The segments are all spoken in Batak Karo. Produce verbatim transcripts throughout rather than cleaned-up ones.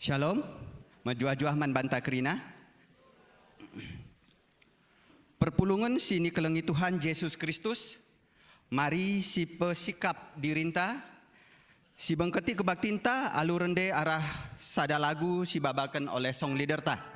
Shalom, mejuah-juah man banta kerina. Perpulungen si nikelengi Tuhan Jesus Kristus, mari sipesikap dirinta, sibengketi kebaktinta alu rende arah sada lagu sibabaken oleh song leaderta.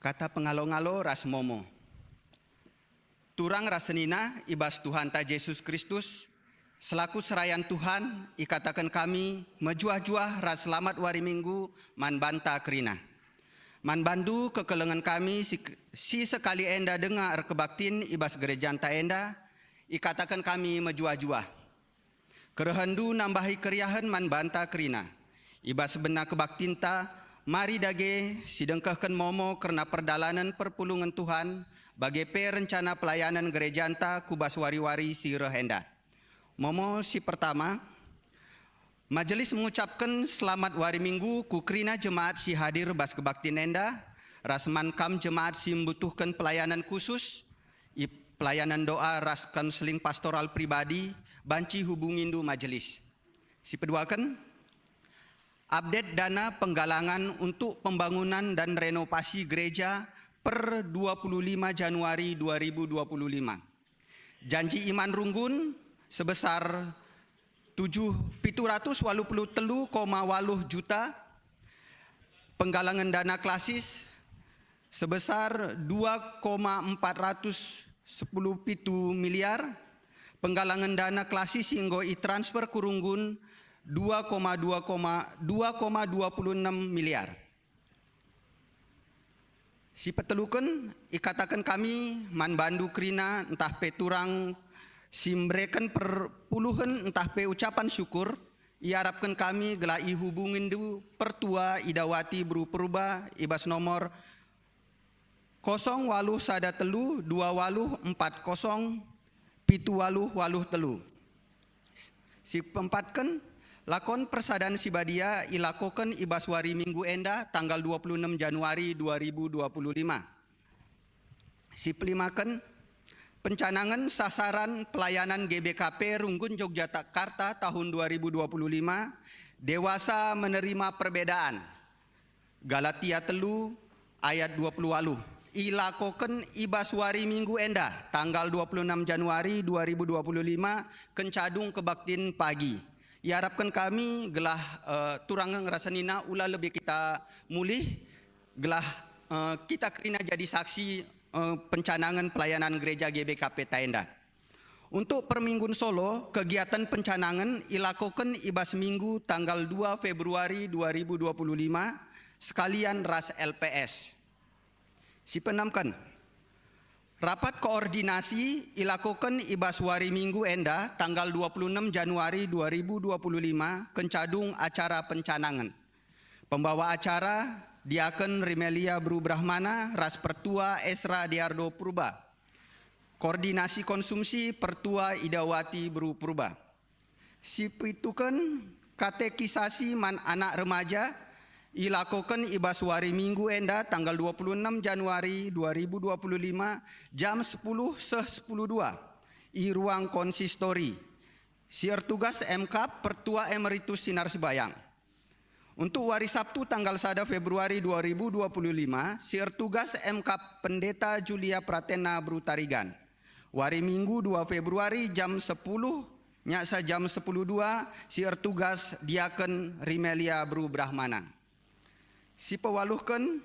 Kata pengalo-ngalo ras momo. Turang ras senina i bas Tuhanta Jesus Kristus, selaku serayan Tuhan, ikataken kami mejuah-juah ras selamat wari Minggu man banta kerina. Man bandu kekelengen kami si, si sekali enda denga erkebaktin i bas gerejanta enda, ikataken kami mejuah-juah. Kerehenndu nambahi keriahen man banta kerina. I bas bena kebaktinta, mari dage sidengkehken momo kerna perdalanen perpulungen Tuhan, bage pe rencana pelayanen gerejanta ku bas wari-wari si reh enda. Momo si pertama, Majelis mengucapken selamat wari Minggu ku kerina jemaat si hadir bas kebaktin enda, ras man kam jemaat si mbutuhken pelayanan khusus, i pelayanan doa ras konseling pastoral pribadi, banci hubungindu majelis. Sipeduaken, update dana penggalangan untuk pembangunan dan renovasi gereja per dua puluh lima Januari dua ribu dua puluh lima. Janji iman runggun sebesar tujuh, pitu ratus waluh puluh telu koma waluh juta, penggalangan dana klasis sebesar dua koma empat ratus sepuluh pitu miliar, penggalangan dana klasis si enggo itransfer ku runggun dua koma dua koma, dua koma dua puluh enam miliar. Sipeteluken, ikataken kami man bandu kerina ntah pe turang si mbereken perpuluhen ntah pe ucapan syukur, iarapken kami gelah ihubungindu pertua Idawati Beru Purba i bas nomor kosong waluh sada telu dua waluh empat kosong pitu waluh waluh telu. Si peempatken, lakon persadan si badia ilakoken i bas wari Minggu enda, tanggal dua puluh enam Januari dua ribu dua puluh lima. Si pelimaken, pencanangen sasaran pelayanan G B K P Runggun Yogyakarta tahun dua ribu dua puluh lima, dewasa menerima perbedaan. Galatia telu ayat dua puluh waluh. Ilakoken i bas wari Minggu enda, tanggal dua puluh enam Januari dua ribu dua puluh lima, kenca dung kebaktin pagi. Iarapken kami gelah, eh, turang ras senina ula lebih kita mulih, gelah, eh, kita kerina jadi saksi, eh, pencanangen pelayanan gereja G B K P ta enda. Untuk perminggun Solo, kegiatan pencanangen ilakoken i bas Minggu tanggal dua Februari dua ribu dua puluh lima, sekalian ras L P S. Sipenemken, rapat koordinasi ilakoken i bas wari Minggu enda, tanggal dua puluh enam Januari dua ribu dua puluh lima, kenca dung acara pencanangen. Pembawa acara, Diaken Rimelia Beru Brahmana ras Pertua Esra Diardo Purba. Koordinasi konsumsi, Pertua Idawati Beru Purba. Sipituken, katekisasi man anak remaja ilakoken i bas wari Minggu enda, tanggal dua puluh enam Januari dua ribu dua puluh lima, jam sepuluh seh sepuluh dua, i ruang konsistori. Si ertugas M Kap, Pertua Emeritus Sinar Sibayang. Untuk wari Sabtu tanggal sada Februari dua ribu dua puluh lima, si ertugas M Kap Pendeta Julia Pratena Beru Tarigan. Wari Minggu dua Februari jam sepuluh, nyaksa jam sepuluh dua, si ertugas Diaken Rimelia Beru Brahmana. Sipewaluhken,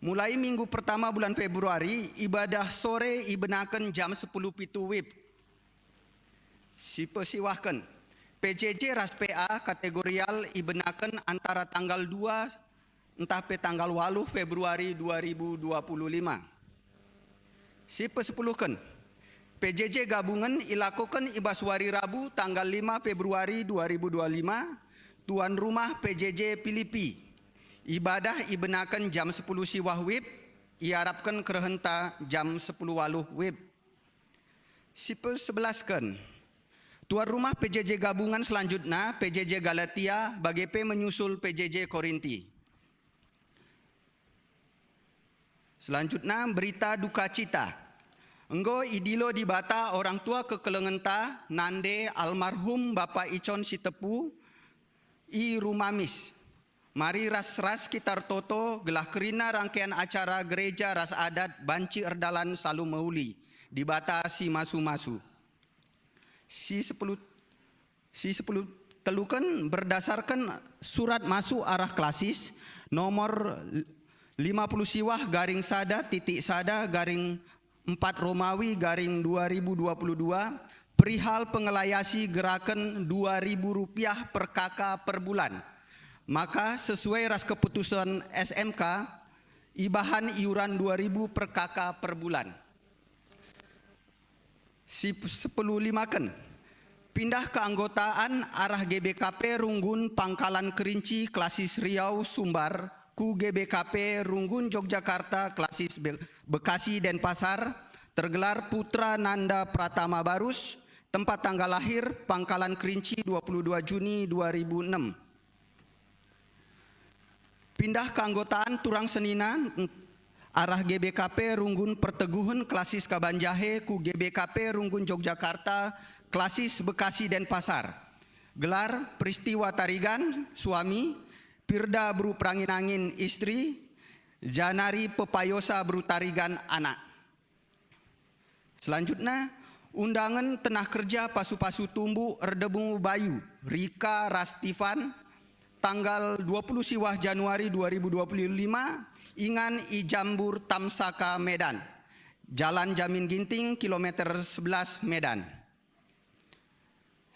mulai minggu pertama bulan Februari, ibadah sore ibenaken jam sepuluh pitu wib. Sipesiwahken, P J J ras P A kategorial ibenaken antara tanggal dua ntah pe tanggal waluh Februari dua ribu dua puluh lima. Sipesepuluhken, P J J gabungen ilakoken i bas wari Rabu tanggal lima Februari dua ribu dua lima, tuan rumah P J J Pilipi. Ibadah ibenaken jam sepuluh siwah wib, iarapken kerehenta jam sepuluh waluh wib. Sipesebelasken, tuan rumah P J J gabungan selanjutna P J J Galatia, bage pe menyusul P J J Korinti. Selanjutna, berita duka cita. Enggo idilo Dibata orang tua kekelengenta, nande almarhum Bapa Icon Sitepu, i Rumamis. Mari ras-ras kita ertoto gelah kerina rangkaian acara gereja ras adat banci erdalan salu mehuli Dibata si masu-masu. Si sepuluh, si sepuluh teluken berdasarkan surat masuk arah klasis nomor lima puluh siwah garing sada titik sada garing empat Romawi garing dua ribu dua puluh dua, perihal pengelayasi geraken dua ribu rupiah per K K per bulan. Maka sesuai ras keputusan S M K, ibahan iuran dua ribu per K K per bulan. Si sepuluh limaken. Pindah keanggotaan arah G B K P Runggun Pangkalan Kerinci Klasis Riau Sumbar ku G B K P Runggun Yogyakarta Klasis Be-, Bekasi Denpasar, tergelar Putra Nanda Pratama Barus, tempat tanggal lahir Pangkalan Kerinci dua puluh dua Juni dua ribu enam. Pindah keanggotaan turang senina arah G B K P Runggun Perteguhen Klasis Kabanjahe ku G B K P Runggun Yogyakarta, Klasis Bekasi Denpasar. Gelar peristiwa Tarigan, suami, Pirda beru Perangin-angin, istri, janari Pepayosa beru Tarigan, anak. Selanjutna, undangen tenah kerja pasu-pasu tumbu erdemu bayu, Rika ras Tifan, tanggal dua puluh siwah Januari dua ribu dua puluh lima, ingan i Jambur Tamsaka, Medan. Jalan Jamin Ginting, kilometer sebelas, Medan.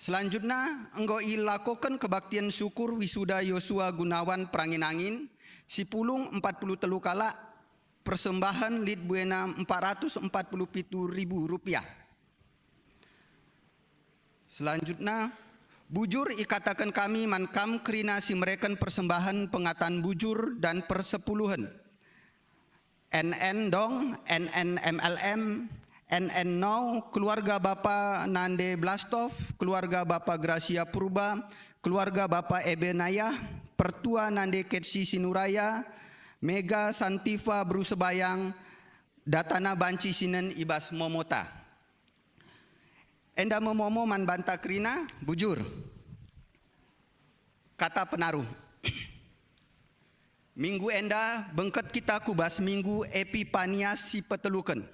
Selanjutna, enggo ilakoken kebaktin syukur wisuda Yosua Gunawan Perangin-angin, si pulung empat puluh telu kalak, persembahen lit buena empat ratus empat puluh pitu ribu rupiah. Selanjutna, bujur ikataken kami man kam kerina si mereken persembahen pengatan bujur dan persepuluhen. N N Dong, N N M L M, N N Now, keluarga Bapa Nande Blastov, keluarga Bapa Gracia Purba, keluarga Bapa Ebenayah, Pertua Nande Ketsi Sinuraya, Mega Santiva Beru Sebayang, datana banci sinen i bas momota. Enda me momo man banta kerina, bujur. Kata penaruh. Minggu enda bengket kita ku bas Minggu Epipania si peteluken.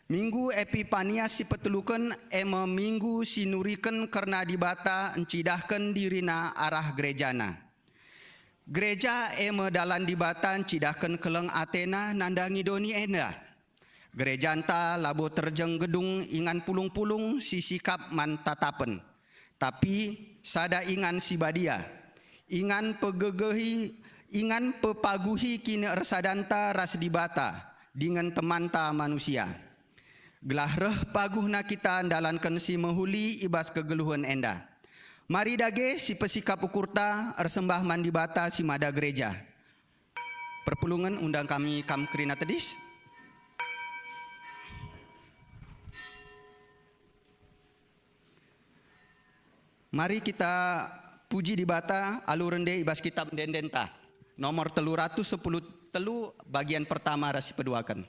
Minggu Epipania si peteluken e me minggu si nuriken kerna Dibata ncidahken diriNa arah gerejana. Gereja e me dalan Dibata ncidahken keleng ateNa nandangi doni enda. Gerejanta labo terjeng gedung ingan pulung-pulung si sikap man tatapen, tapi sada ingan si badia, ingan pegegehi, ingan pepaguhi kinisersadanta ras Dibata dingen temanta manusia. Gelah reh paguhna kita ndalanken si mehuli i bas kegeluhen enda. Mari dage sipesikap ukurta ersembah man Dibata si mada gereja. Perpulungen undang kami kam kerina tedis. Mari kita puji Dibata alu rende i bas kitab ende-endenta, nomor telu ratus sepuluh telu, bagian pertama ras sipeduaken.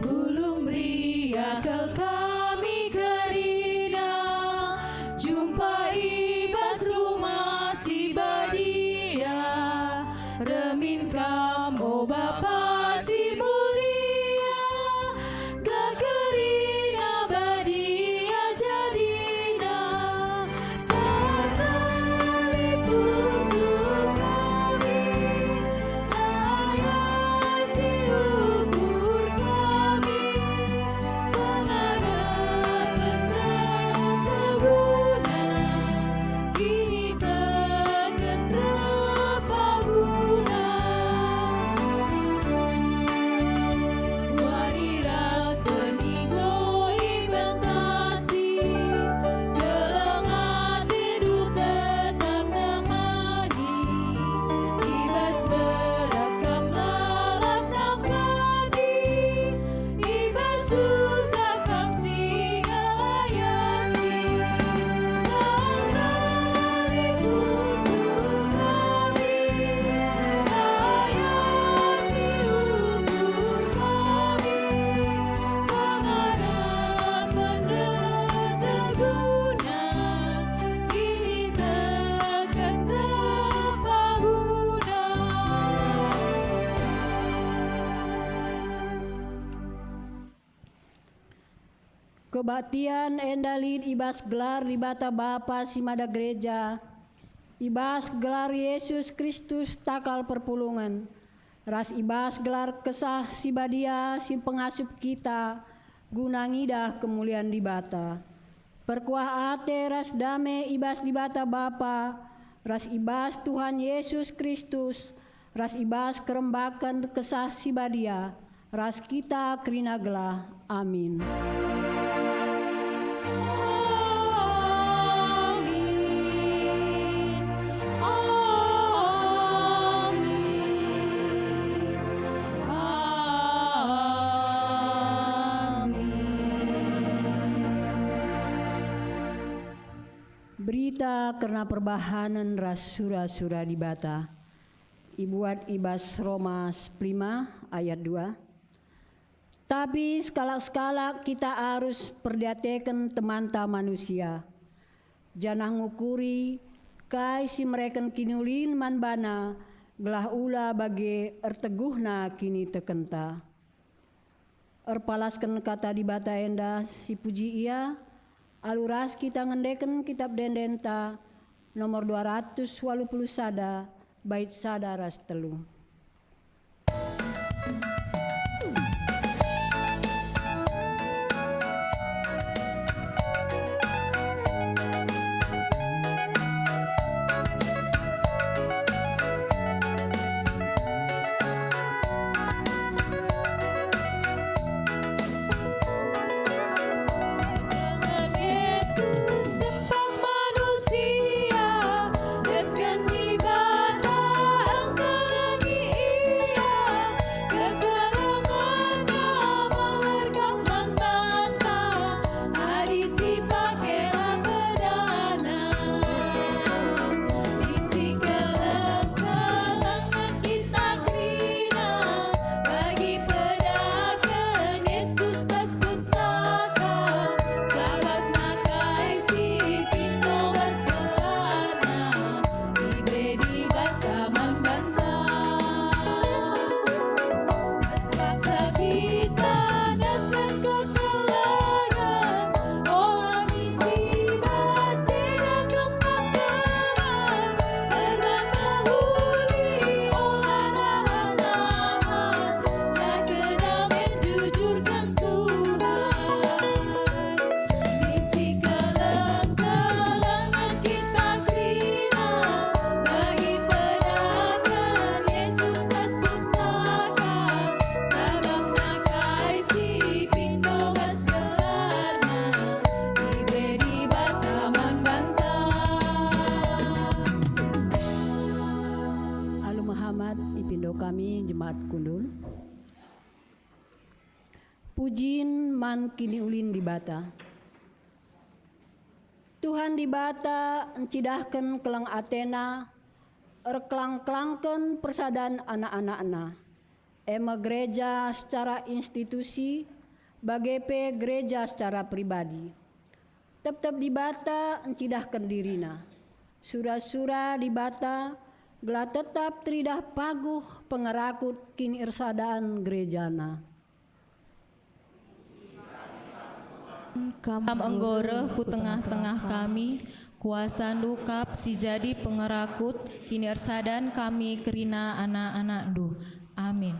Pulung meriah kal kami kerina, jumpa i bas rumah si badia, remin kam, o Bapa si mulia, gelah kerina badia jadina. Saat salib pucuk kami, layasi ukur kami, pengaruh Kebaktian enda lit i bas gelar Dibata Bapa si mada gereja, i bas gelar Yesus Kristus takal perpulungen, ras i bas gelar Kesah Si Badia si pengasup kita guna ngidah kemulian Dibata. Perkuah ate ras dame i bas Dibata Bapa, ras i bas Tuhan Yesus Kristus, ras i bas kerembaken Kesah Si Badia, ras kita kerina gelah. Amin. Amin. Amin. Berita kerna perbahanen ras sura-sura Dibata ibuat i bas Roma sepuluh lima ayat dua. Tapi sekalak-sekalak kita arus perdiateken temanta manusia, janah ngukuri kai si mereken kiniulin man bana, gelah ula bage erteguhna kinitekenta. Erpalasken kata Dibata enda sipuji Ia, alu ras kita ngendeken Kitap Ende-endenta nomor dua ratus waluh puluh sada, bait sada ras telu. Tuhan Yesus, tempat manusia, desken Dibata engkelengi Ia, kekelengenNa melerkap man banta, adi sipake la pedana. Isi keleng-kelengen kita kerina, bagi pedaken Yesus bas pustaka, sabap nakai si pinto bas gelarNa, iberedi Dibata man banta. Asa kita neken kekelengen, ola si sibat ceda kempak teman, erban mehuli ola rahan-rahan, la kedamen jujurken Tuhan. Isi keleng-kelengen kita kerina, bagi pedaken Yesus bas pustaka, sabap nakai si pinto bas gelarNa, iberedi Dibata man banta. Alu mehamat ipindo kami jemaat kundul. Pujin man kiniulin Dibata. Tuhan Dibata ncidahken keleng ateNa erkelang-kelangken persadan anak-anakNa, e me gereja secara institusi, bage pe gereja secara pribadi. Tep-tep Dibata ncidahken diriNa. Sura-sura Dibata gelah tetap teridah paguh pengerakut kiniersadan gerejaNa. Kam enggo reh ku tengah-tengah kami, kuasaNdu kap si jadi pengerakut kiniersadan kami kerina anak-anakNdu. Amin.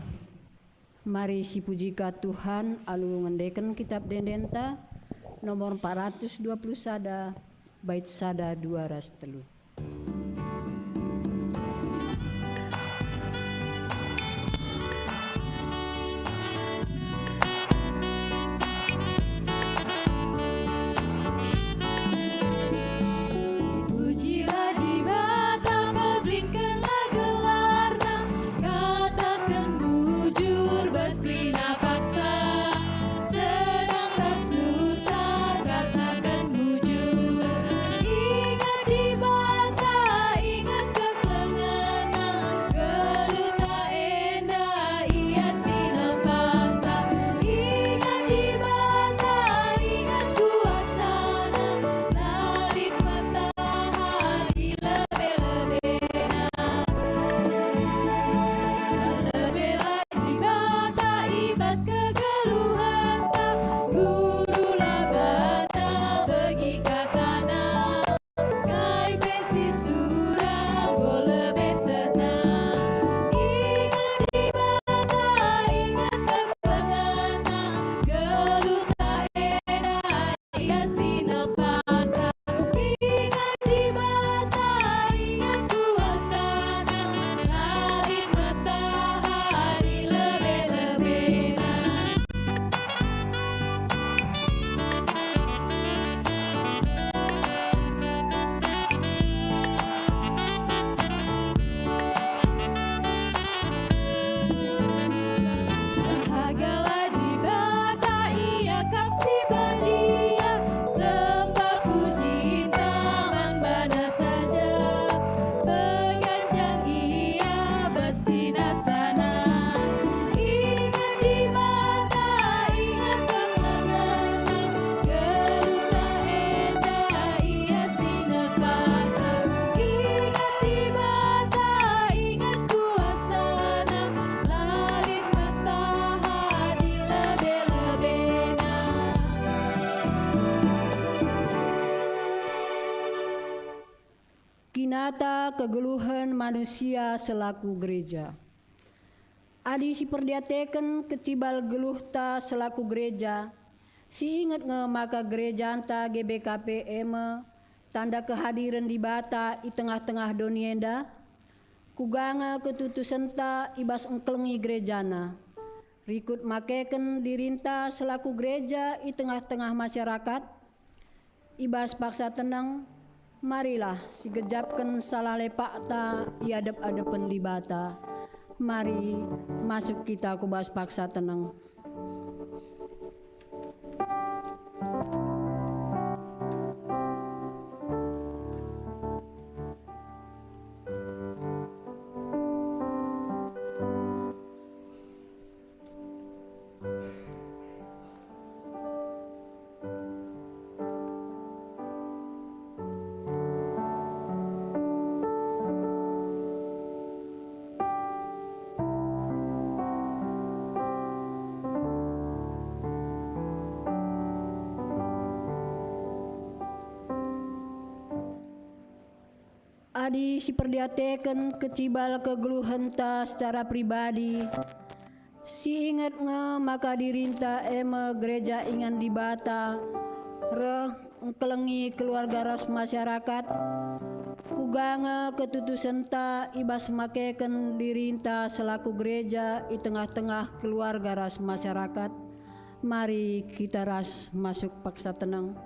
Mari sipuji ka Tuhan alu ngendeken Kitap Ende-endenta, nomor empat ratus dua puluh sada, bait sada, dua ras telu. Sipujilah Dibata, pebelingkenlah gelarNa, kataken bujur bas kerina paksa, senang ras susah, kataken bujur. Ingat Dibata Dibata kegeluhen manusia selaku gereja. Adi siperdiateken kecibal geluhta selaku gereja, siinget nge maka gerejanta G B K P e me tanda kehadiren Dibata i tengah-tengah doni enda? Kuga nge ketutusenta i bas engkelengi gerejana, rikut makeken dirinta selaku gereja i tengah-tengah masyarakat? I bas paksa teneng, marilah sigejapken salah lepakta i adep-adepen Dibata. Mari, masuk kita ku bas paksa teneng. Adi siperdiateken kecibal kegeluhenta secara pribadi, siinget nge maka dirinta e me gereja ingan Dibata, reh engkelengi keluarga ras masyarakat. Kuga nge ketutusenta i bas makeken dirinta selaku gereja i tengah-tengah keluarga ras masyarakat? Mari kita ras masuk paksa teneng.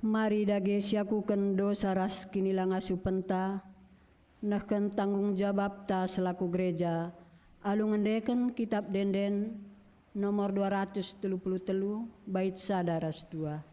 Mari dage siakuken dosa ras kinilangasupenta, nehken tanggung jabapta selaku gereja, alu ngendeken Kitap Ende-enden nomor dua ratus telu puluh telu, bait sada ras dua.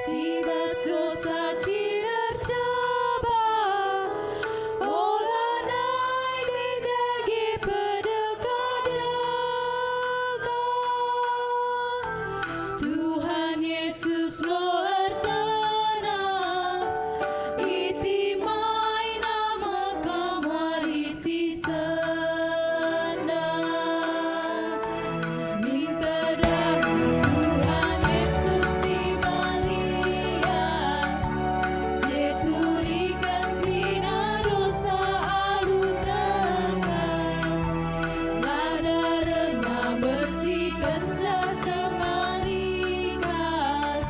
Si bas dosa kinarcaba, ola nai dage pedekah-dekah. Tuhan Yesus enggo ertanam, itimaina me kam wari si sendah. Min terdahi Tuhan Yesus si malias, jeturiken kerina dosa alu tangkas. La darehna mbersihkenca semalikas,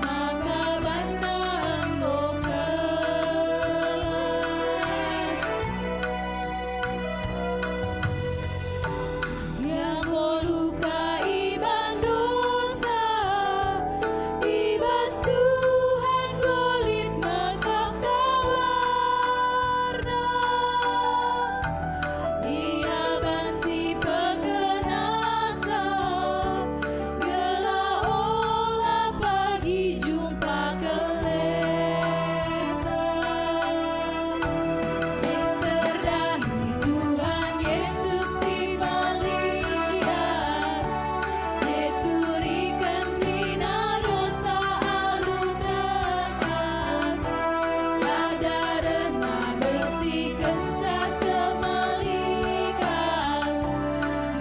maka banna enggo kelas. Ia enggo luka i ban dosa, i bas Tuhan enggo lit mekap tawarna. Ia banci pekenasa, gelah ola pagi jumpa kelesa. Min terdahi Tuhan Yesus si malias, jeturiken kerina dosa alu tangkas. La darehna mbersihkenca semalikas,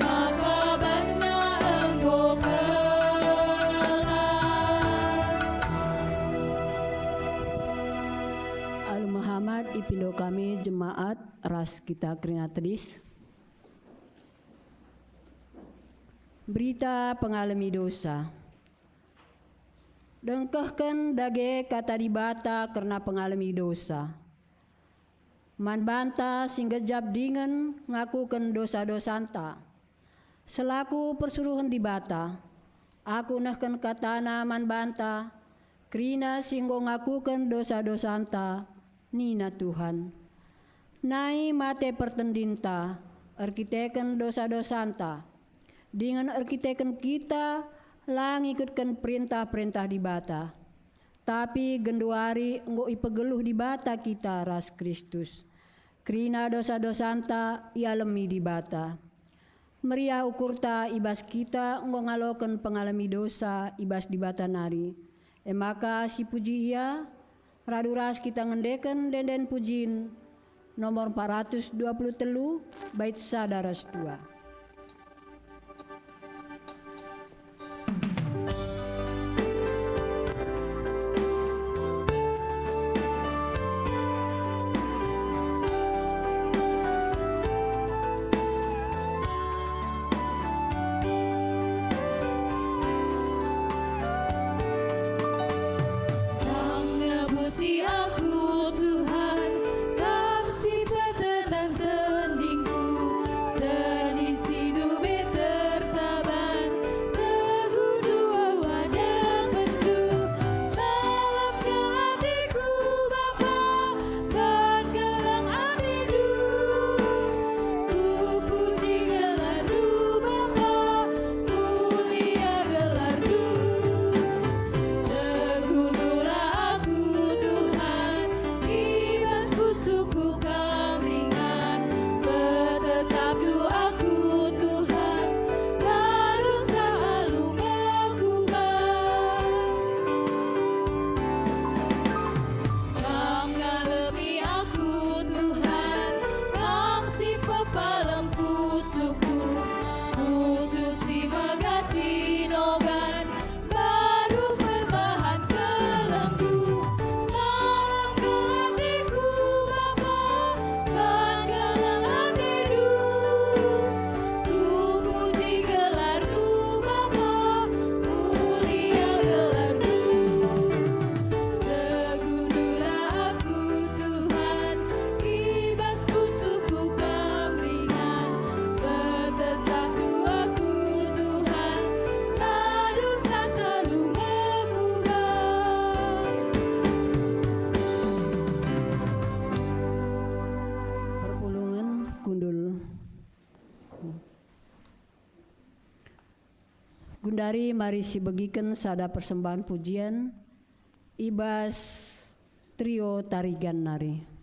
maka banna enggo kelas. Alu mehamat ipindo kami jemaat ras kita kerina tedis. Berita pengalemi dosa. Dengkehken dage Kata Dibata kerna pengalemi dosa. Man banta si nggejap dingen ngakuken dosa-dosanta, selaku persuruhen Dibata, Aku nehken katana man banta, kerina si enggo ngakuken dosa-dosanta, nina Tuhan. Nai mate pertendinta erkiteken dosa-dosanta, dingen erkiteken kita la ngikutken perentah-perentah Dibata. Tapi genduari enggo ipegeluh Dibata kita ras Kristus. Kerina dosa-dosanta ialemi Dibata. Meriah ukurta i bas kita enggo ngaloken pengalemi dosa i bas Dibata nari. E maka sipuji Ia, radu ras kita ngendeken ende-enden pujin nomor empat ratus dua puluh telu, bait sada ras dua. Kam ngabusi aku, Tuhan, Kam si petenang tendingku, tendi si ndube tertaban, teguh dua adepenNdu. Lalap kal ateku, Bapa, ban gelang ateNdu. Kupuji gelarNdu, Bapa, mulia gelarNdu. Teguhlah aku, Tuhan, i bas pusuhku Kam ringan. Petetapndu aku, Tuhan, la dosa alu mekuba. Kam ngalemi aku, Tuhan, Kam si pepalem pusuhku, pusuh si megati nogan, baru perbahan kelengku. Lalap kal ateku, Bapa, ban gelang ateNdu. Kupuji gelarNdu, Bapa, mulia gelarNdu. Teguhlah aku, Tuhan, i bas pusuhku Kam ringan. Petetapndu aku, Tuhan, la dosa alu mekuba. Perpulungen kundul. Gundari mari sibegiken sada persembahen pujian i bas trio Tarigan nari.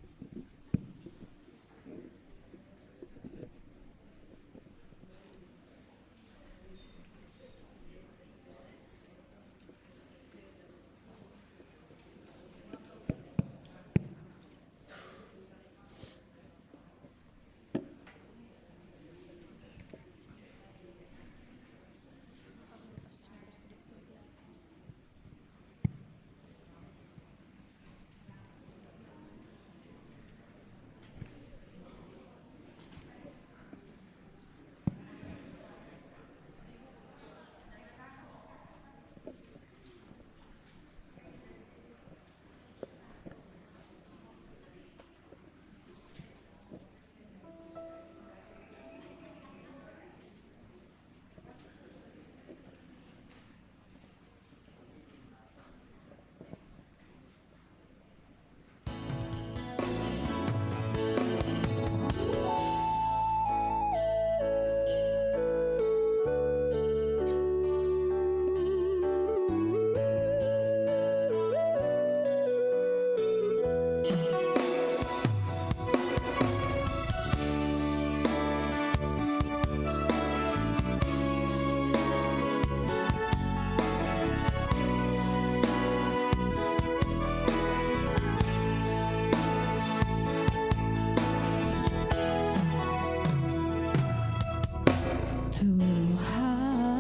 Tuhan,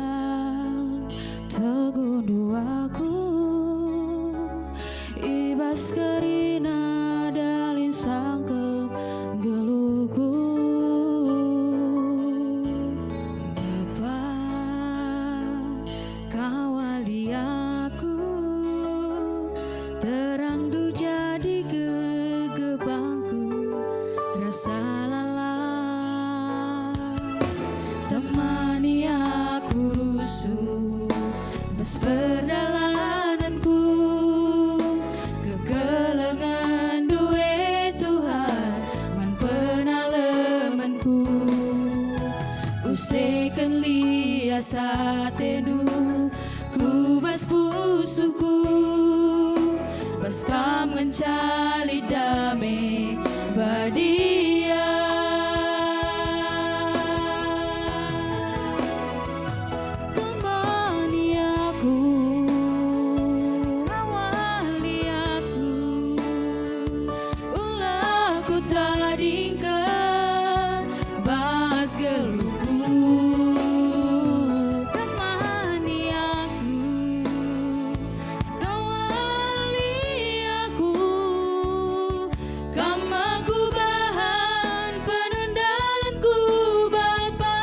teguhndu aku, i bas kerina dalin sangkep geluhku. Bapa, kawali aku, terangndu jadi gegebangku, rasa lalap temani aku rusuh. Perdalanenku, kekelengenNdu e Tuhan, man penalemenku. Useken lias ateNdu, ku bas pusuhku, bas Kam ngenca lit dame badia. Temani aku, kawali aku, ula kutadingken bas geluhku. Temani aku, kawali aku, Kam me kubahan penandalanku, Bapa.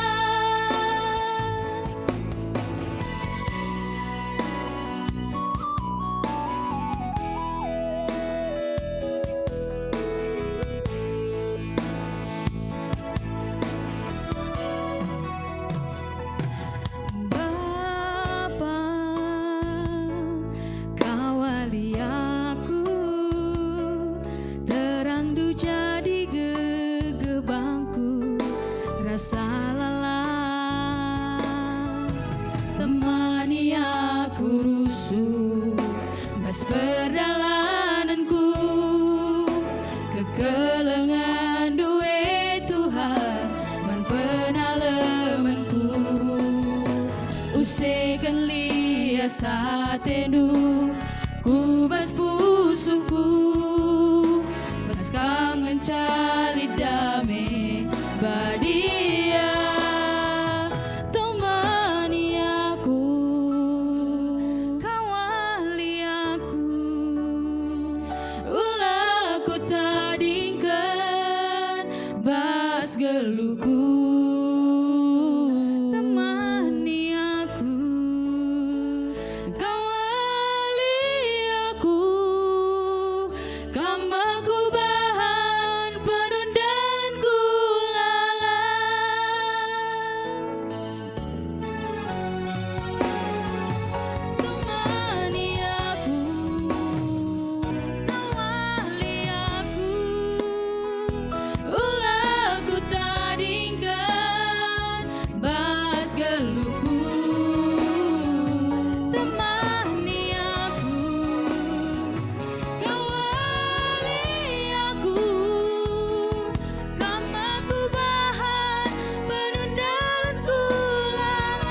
Bapa, kawali aku, terangNdu jadi gegebangku, rasa lalap temani aku rusuh bas perdalanenku. KekelengenNdu e Tuhan, man penalemenku. Useken lias ateNdu, ku bas pusuhku, bas Kam ngenca lit dame badia. Temani aku, kawali aku, ula kutadingken bas geluhku. Temani aku, kawali aku, Kam me kubahan penandalanku lalap. Temani aku, kawali aku, ula kutadingken bas geluhku. Temani aku, kawali aku, Kam me kubahan penandalanku lalap.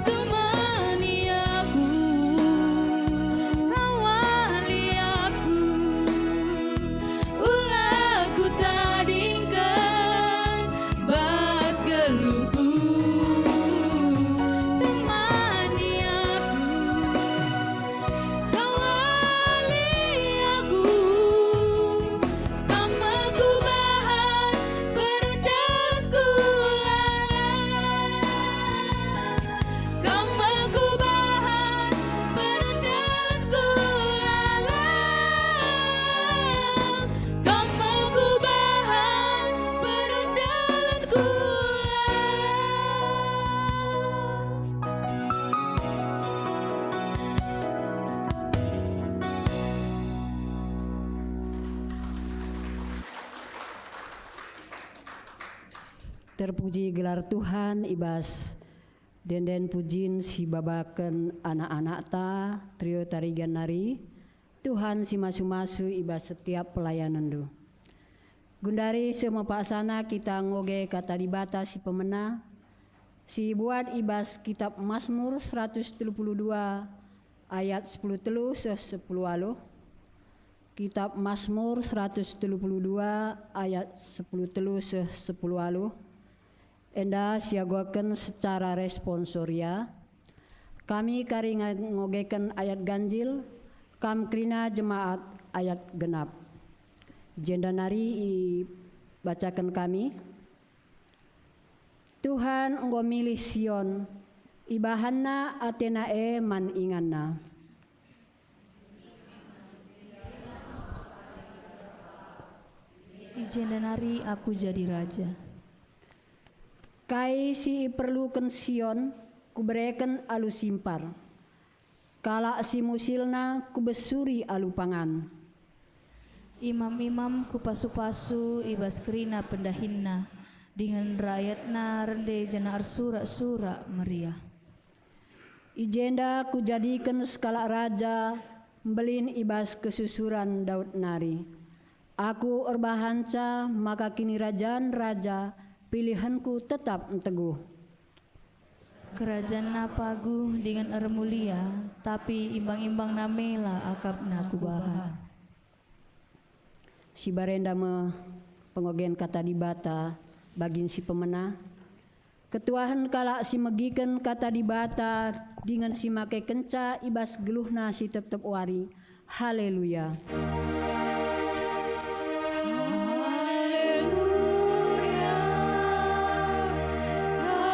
Temani aku, kawali aku, ula kutadingken bas geluhku. Temani aku, kawali aku, Kam me kubahan penandalanku lalap. Kam me kubahan penandalanku lalap. Kam me kubahan penandalanku lalap. Terpuji gelar Tuhan i bas ende-enden pujin si ibabaken anak-anakta, Trio Tarigan nari. Tuhan si masu-masu i bas setiap pelayanenndu. Gundari seh me paksana kita ngoge Kata Dibata si pemena, si ibuat i bas Kitap Masmur seratus telu puluh dua ayat sepuluh telu seh sepuluh waluh. Kitap Masmur seratus telu puluh dua ayat sepuluh telu seh sepuluh waluh. Enda siagoken secara responsoria. Kami kari nga-, ngogeken ayat ganjil, kam kerina jemaat ayat genap. Jenda nari ibacaken kami. Tuhan enggo milih Sion, ibahanNa ateNa e man inganNa. I jenda nari aku jadi raja. Kai si iperluken Sion, Kubereken alu simpar. Kalak si musilna kubesuri alu pangan. Imam-imam kupasu-pasu i bas kerina pendahinna, dingen rakyatna rende janah ersurak-surak meriah. I jenda kujadiken sekalak raja mbelin i bas kesusuran Daud nari. Aku erbahanca maka kinirajan raja pilihenku tetap nteguh. Kerajanna paguh dingen ermulia, tapi imbang-imbangna mela akapna kubahan. Si barenda me pengogen Kata Dibata bagin si pemena. Ketuahen kalak si megiken Kata Dibata dingen si makekenca i bas geluhna si tep-tep wari. Haleluya. Haleluya. Haleluya.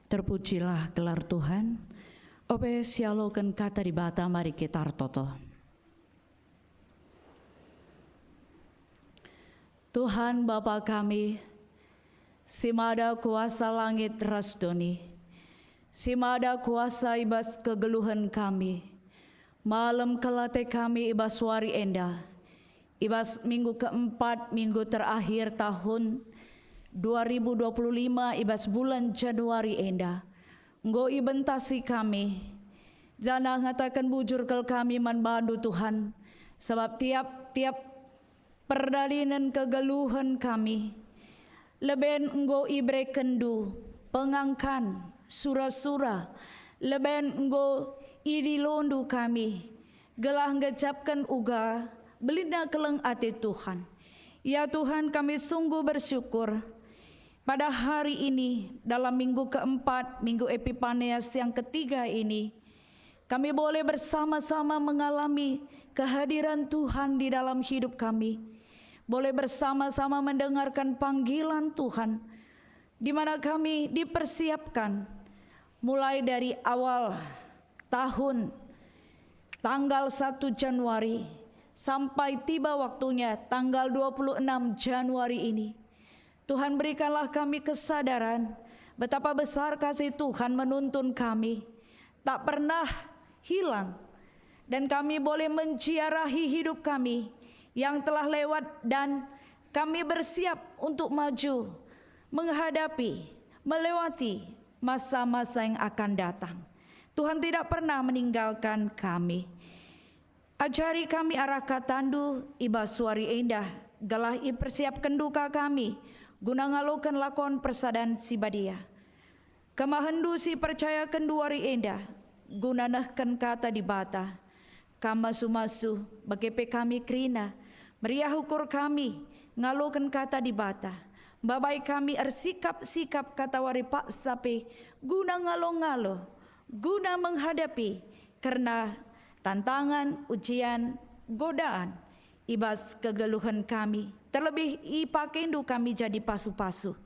Terpujilah gelar Tuhan. Ope sialoken Kata Dibata, mari kita ertoto. Tuhan Bapa kami, si mada kuasa langit ras doni, si mada kuasa i bas kegeluhen kami, malem kal ate kami i bas wari enda, i bas minggu keempat, minggu terakhir tahun dua ribu dua puluh lima, i bas bulan Januari enda, enggo ibentasi kami, janah ngataken bujur kal kami man bandu, Tuhan, sabap tiap-tiap perdalinen kegeluhen kami, leben enggo iberekenndu pengangkan, sura-sura, leben enggo idilondu kami, gelah ngecapken uga belinna keleng ate Tuhan. Ya Tuhan, kami sungguh bersyukur pada hari ini, dalam minggu keempat, minggu Epipanias yang ketiga ini, kami boleh bersama-sama mengalami kehadiran Tuhan di dalam hidup kami, boleh bersama-sama mendengarkan panggilan Tuhan, di mana kami dipersiapkan mulai dari awal tahun, tanggal satu Januari, sampai tiba waktunya tanggal dua puluh enam Januari ini. Tuhan, berikanlah kami kesadaran betapa besar kasih Tuhan menuntun kami, tak pernah hilang, dan kami boleh menziarahi hidup kami yang telah lewat, dan kami bersiap untuk maju menghadapi, melewati masa-masa yang akan datang. Tuhan tidak pernah meninggalkan kami. Ajari kami arah katandu i bas wari enda, gelah ipersiapkenndu ka kami guna ngaloken lakon persadan si badia. Kemahenndu si percayakenndu wari enda guna nehken Kata Dibata. Kam masu-masu, bage pe kami kerina, meriah ukur kami ngaloken Kata Dibata. Mbabai kami ersikap-sikap katawari paksa pe guna ngalo-ngalo, guna menghadapi kerna tantangan, ujian, godaan i bas kegeluhen kami, terlebih ipakendu kami jadi pasu-pasu.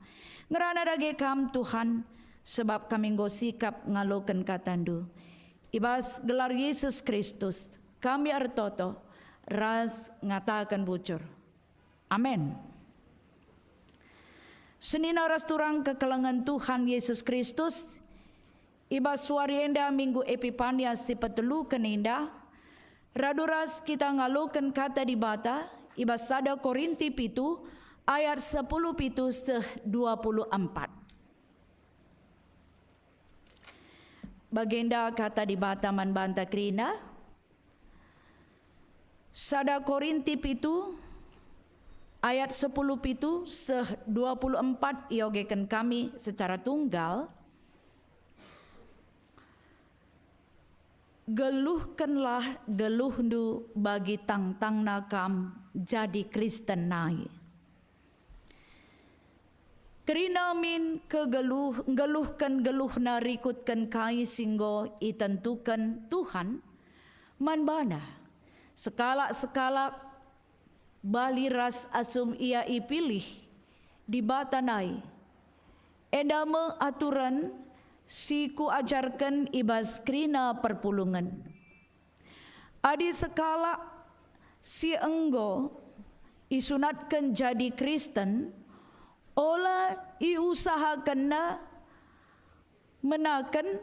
Ngerana dage Kam, Tuhan, sebab kami enggo sikap ngaloken katandu. I bas gelar Yesus Kristus, kami ertoto ras ngataken bujur. Amen. Senina ras turang kekelengen Tuhan Yesus Kristus, i bas wari enda Minggu Epipanias si peteluken enda, radu ras kita ngaloken Kata Dibata i bas sada Korinti pitu ayat sepuluh pitu seh dua puluh empat. Bagenda Kata Dibata man banta kerina. Sada Korinti pitu ayat sepuluh pitu seh dua puluh empat iogeken kami secara tunggal. Geluhkenlah geluhndu bagi tangtangna kam jadi Kristen nai. Kerina min kegeluh, nggeluhken geluhna rikutken kai si enggo itentuken Tuhan man bana. Sekalak-sekalak bali ras asum ia ipilih Dibata nai. Enda me aturen si kuajarken i bas kerina perpulungen. Adi sekalak si enggo isunatken jadi Kristen, ola iusahakenna menaken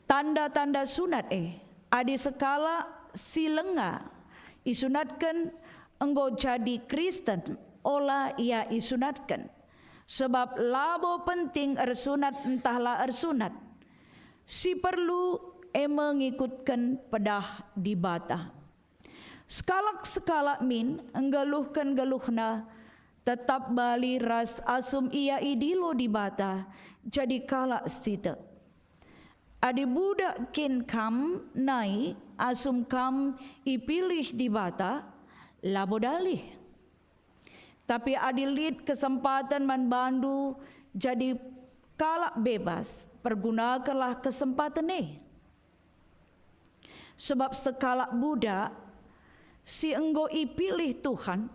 tanda-tanda sunat e. Adi sekalak si langa isunatken enggo jadi Kristen, ola ia isunatken, sebab labo penting ersunat ntah la ersunat. Si perlu e me ngikutken pedah Dibata. Sekalak-sekalak min nggeluhken geluhna tetap bali ras asum ia idilo Dibata jadi kalak si tek. Adi budak kin kam nai asum kam ipilih Dibata, labo dalih. Tapi adi lit kesempaten man bandu jadi kalak bebas, pergunakenlah kesempaten e. Sebab sekalak budak si enggo ipilih Tuhan,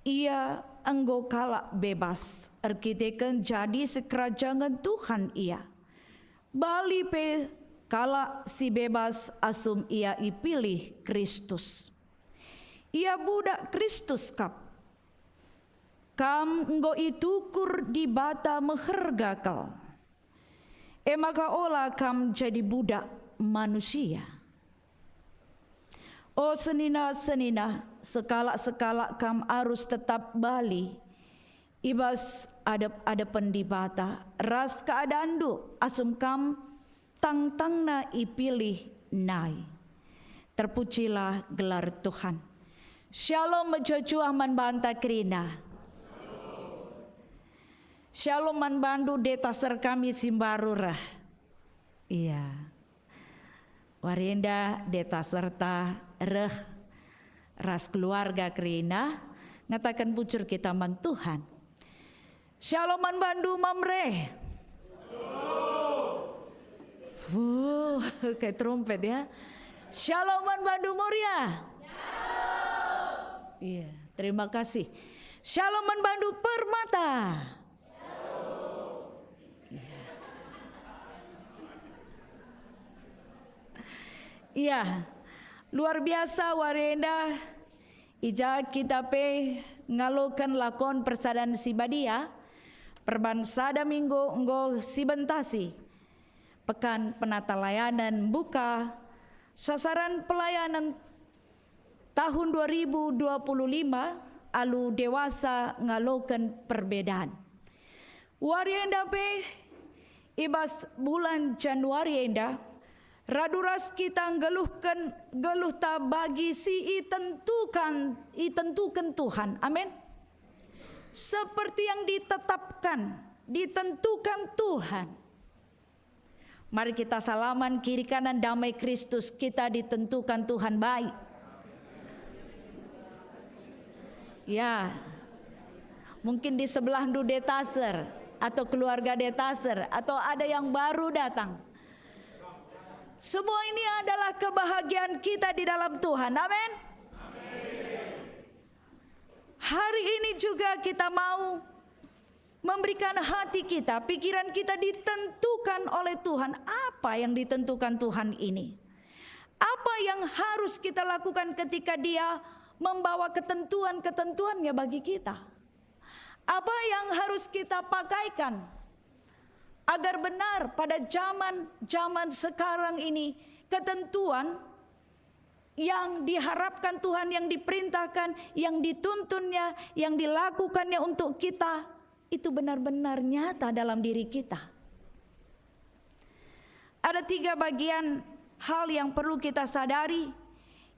ia enggo kalak bebas, erkiteken jadi sikerajangen Tuhan ia. Bali pe kalak si bebas asum ia ipilih Kristus. Ia budak Kristus kap. Kam enggo itukur Dibata meherga kal. E maka ola kam jadi budak manusia. O senina-senina, sekalak-sekalak kam arus tetap bali i bas adep-adepen Dibata ras keadanndu asum kam tangtangna ipilih nai. Terpujilah gelar Tuhan. Shalom mejuah-juah man banta kerina. Shalom man bandu deta ser kami si mbaru reh. Iya. Wari enda deta serta reh ras keluarga kerina ngataken bujur kita man Tuhan. Shalom man bandu Mamre. Fuh, kayak trompet ya. Shalom man bandu Moria. Iya, terima kasih. Shalom man bandu Permata. Iya, luar biasa wari enda. I ja kita pe ngaloken lakon persadan si badia, perban sada minggu enggo sibentasi. Pekan Penatalayanen mbuka, sasaran pelayanan tahun dua ribu dua puluh lima alu dewasa ngaloken perbedan. Wari enda pe, i bas bulan Januari enda, radu ras kita nggeluhken geluhta bagi si itentukan, itentuken Tuhan. Amin. Seperti yang ditetapkan, ditentukan Tuhan. Mari kita salaman kiri kanan, damai Kristus kita ditentukan Tuhan baik. Ya, mungkin di sebelahndu detaser atau keluarga detaser atau ada yang baru datang. Semua ini adalah kebahagiaan kita di dalam Tuhan. Amin. Hari ini juga kita mau memberikan hati kita, pikiran kita ditentukan oleh Tuhan. Apa yang ditentukan Tuhan ini? Apa yang harus kita lakukan ketika Dia membawa ketentuan-ketentuannya bagi kita? Apa yang harus kita pakaikan agar benar pada zaman-zaman sekarang ini ketentuan yang diharapkan Tuhan, yang diperintahkan, yang dituntunnya, yang dilakukannya untuk kita, itu benar-benar nyata dalam diri kita. Ada tiga bagian hal yang perlu kita sadari.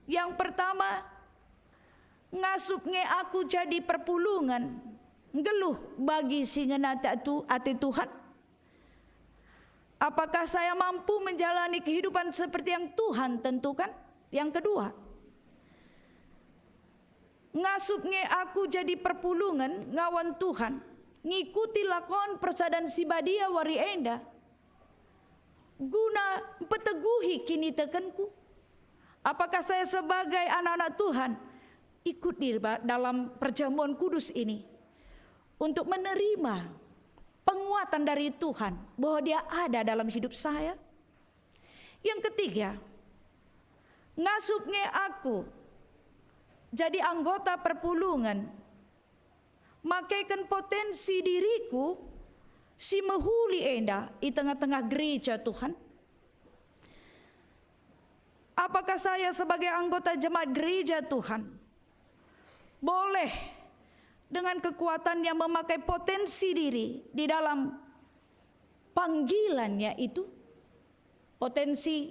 Yang pertama, ngasup nge aku jadi perpulungen, nggeluh bagi si ngena ate tu-, ate Tuhan? Apakah saya mampu menjalani kehidupan seperti yang Tuhan tentukan? Yang kedua, ngasup nge aku jadi perpulungen ngawan Tuhan, ngikuti lakon persadan si badia wari enda, guna mpeteguhi kinitekenku? Apakah saya sebagai anak-anak Tuhan ikut di ba-, dalam perjamuan kudus ini untuk menerima penguatan dari Tuhan bahwa Dia ada dalam hidup saya. Yang ketiga, ngasup nge aku jadi anggota perpulungen, makeken potensi diriku si mehuli enda i tengah-tengah gereja Tuhan. Apakah saya sebagai anggota jemaat gereja Tuhan boleh dengan kekuatannya memakai potensi diri di dalam panggilannya itu? Potensi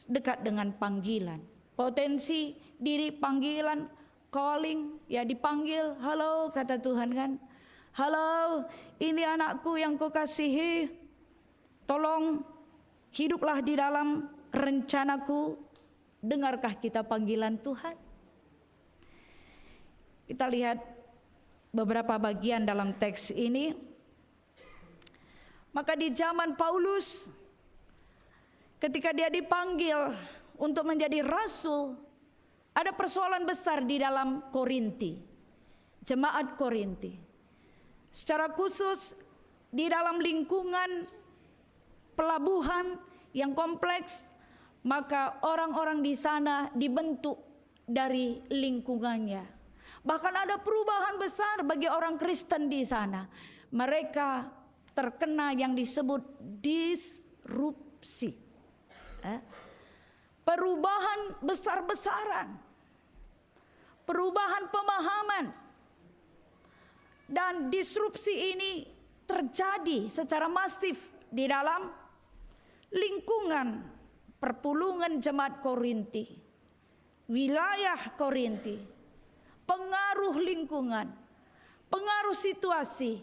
dekat dengan panggilan. Potensi diri panggilan, calling, ya, dipanggil, "Halo," kata Tuhan kan. "Halo, ini anakku yang kukasihi. Tolong hiduplah di dalam rencanaku." Dengarkah kita panggilan Tuhan? Kita lihat beberapa bagian dalam teks ini. Maka di zaman Paulus, ketika dia dipanggil untuk menjadi rasul, ada persoalan besar di dalam Korinti, jemaat Korinti. Secara khusus di dalam lingkungan pelabuhan yang kompleks, maka orang-orang di sana dibentuk dari lingkungannya. Bahkan ada perubahan besar bagi orang Kristen di sana. Mereka terkena yang disebut disrupsi. Eh, perubahan besar-besaran, perubahan pemahaman, dan disrupsi ini terjadi secara masif di dalam lingkungan perpulungen jemaat Korinti, wilayah Korinti, pengaruh lingkungan, pengaruh situasi,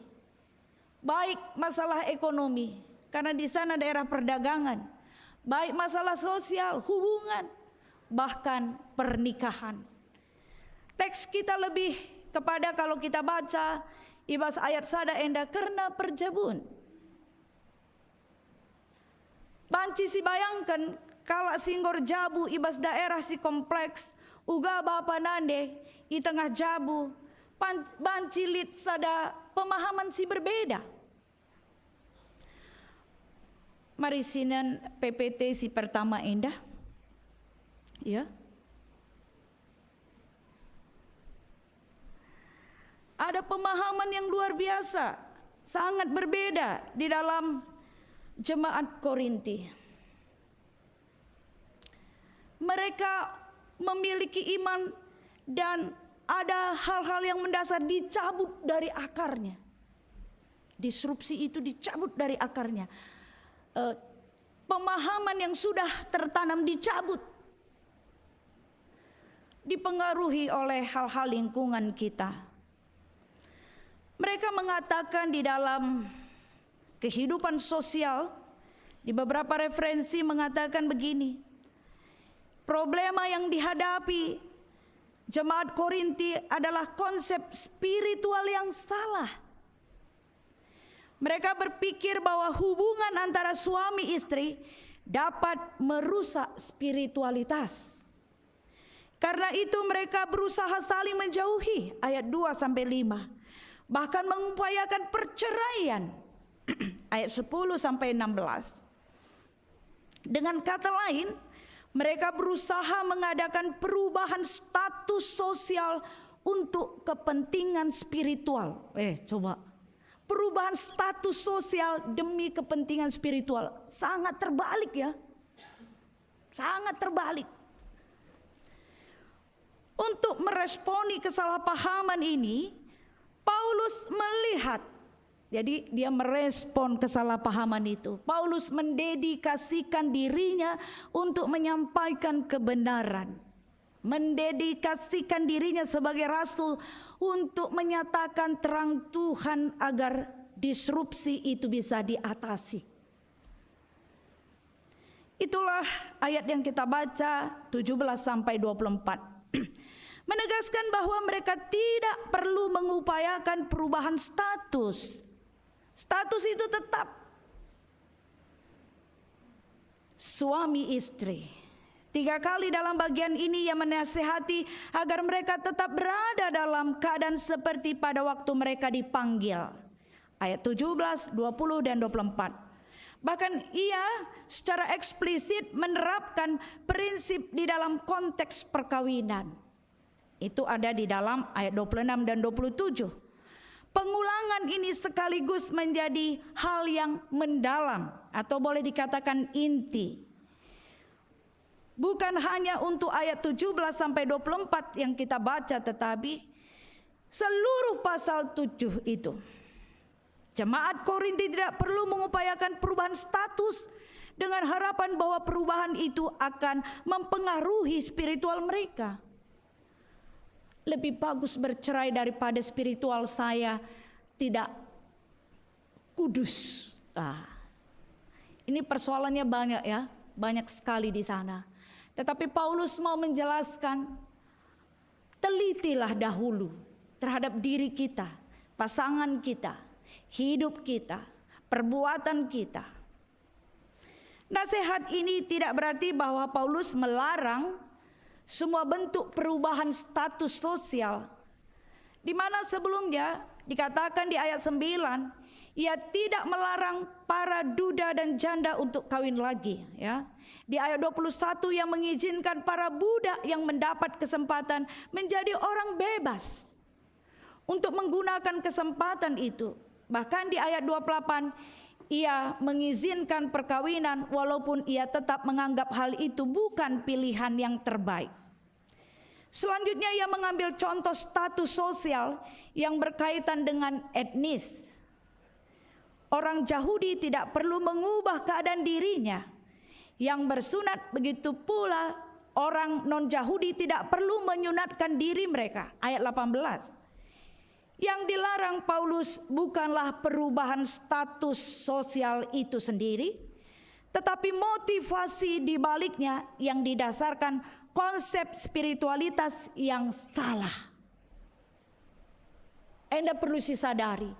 baik masalah ekonomi, karena di sana daerah perdagangan, baik masalah sosial, hubungan, bahkan pernikahan. Teks kita lebih kepada, kalau kita baca i bas ayat sada enda, kerna perjabun. Banci sibayangken kalak si enggo erjabu i bas daerah si kompleks, uga bapa nande i tengah jabu, pan-, banci lit sada pemahaman si berbeda. Mari sinen P P T si pertama enda. Ya. Ada pemahaman yang luar biasa, sangat berbeda di dalam jemaat Korinti. Mereka memiliki iman dan ada hal-hal yang mendasar dicabut dari akarnya. Disrupsi itu dicabut dari akarnya. Eh, pemahaman yang sudah tertanam dicabut. Dipengaruhi oleh hal-hal lingkungan kita. Mereka mengatakan di dalam kehidupan sosial, di beberapa referensi mengatakan begini, problema yang dihadapi jemaat Korinti adalah konsep spiritual yang salah. Mereka berpikir bahwa hubungan antara suami istri dapat merusak spiritualitas. Karena itu mereka berusaha saling menjauhi, ayat dua sampai lima. Bahkan mengupayakan perceraian, ayat sepuluh sampai enam belas. Dengan kata lain, mereka berusaha mengadakan perubahan status sosial untuk kepentingan spiritual. Eh, coba. Perubahan status sosial demi kepentingan spiritual. Sangat terbalik, ya. Sangat terbalik. Untuk meresponi kesalahpahaman ini, Paulus melihat, jadi dia merespon kesalahpahaman itu. Paulus mendedikasikan dirinya untuk menyampaikan kebenaran. Mendedikasikan dirinya sebagai rasul untuk menyatakan terang Tuhan agar disrupsi itu bisa diatasi. Itulah ayat yang kita baca, tujuh belas sampai dua puluh empat. Menegaskan bahwa mereka tidak perlu mengupayakan perubahan status. Status itu tetap suami istri. Tiga kali dalam bagian ini ia menasihati agar mereka tetap berada dalam keadaan seperti pada waktu mereka dipanggil. ayat tujuh belas, dua puluh, dan dua puluh empat. Bahkan ia secara eksplisit menerapkan prinsip di dalam konteks perkawinan. Itu ada di dalam ayat dua puluh enam dan dua puluh tujuh. Pengulangan ini sekaligus menjadi hal yang mendalam atau boleh dikatakan inti. Bukan hanya untuk ayat tujuh belas sampai dua puluh empat yang kita baca, tetapi seluruh pasal tujuh itu. Jemaat Korinti tidak perlu mengupayakan perubahan status dengan harapan bahwa perubahan itu akan mempengaruhi spiritual mereka. Lebih bagus bercerai daripada spiritual saya tidak kudus. Ah. Ini persoalannya banyak, ya, banyak sekali di sana. Tetapi Paulus mau menjelaskan, telitilah dahulu terhadap diri kita, pasangan kita, hidup kita, perbuatan kita. Nasihat ini tidak berarti bahwa Paulus melarang semua bentuk perubahan status sosial, di mana sebelumnya dikatakan di ayat sembilan, ia tidak melarang para duda dan janda untuk kawin lagi, ya. Di ayat dua puluh satu, ia mengizinkan para budak yang mendapat kesempatan menjadi orang bebas untuk menggunakan kesempatan itu. Bahkan di ayat dua puluh delapan, ia mengizinkan perkawinan walaupun ia tetap menganggap hal itu bukan pilihan yang terbaik. Selanjutnya, ia mengambil contoh status sosial yang berkaitan dengan etnis. Orang Jahudi tidak perlu mengubah keadaan dirinya. Yang bersunat, begitu pula orang non-Jahudi tidak perlu menyunatkan diri mereka. Ayat delapan belas. Yang dilarang Paulus bukanlah perubahan status sosial itu sendiri, tetapi motivasi di baliknya yang didasarkan konsep spiritualitas yang salah. Enda perlu sisadari.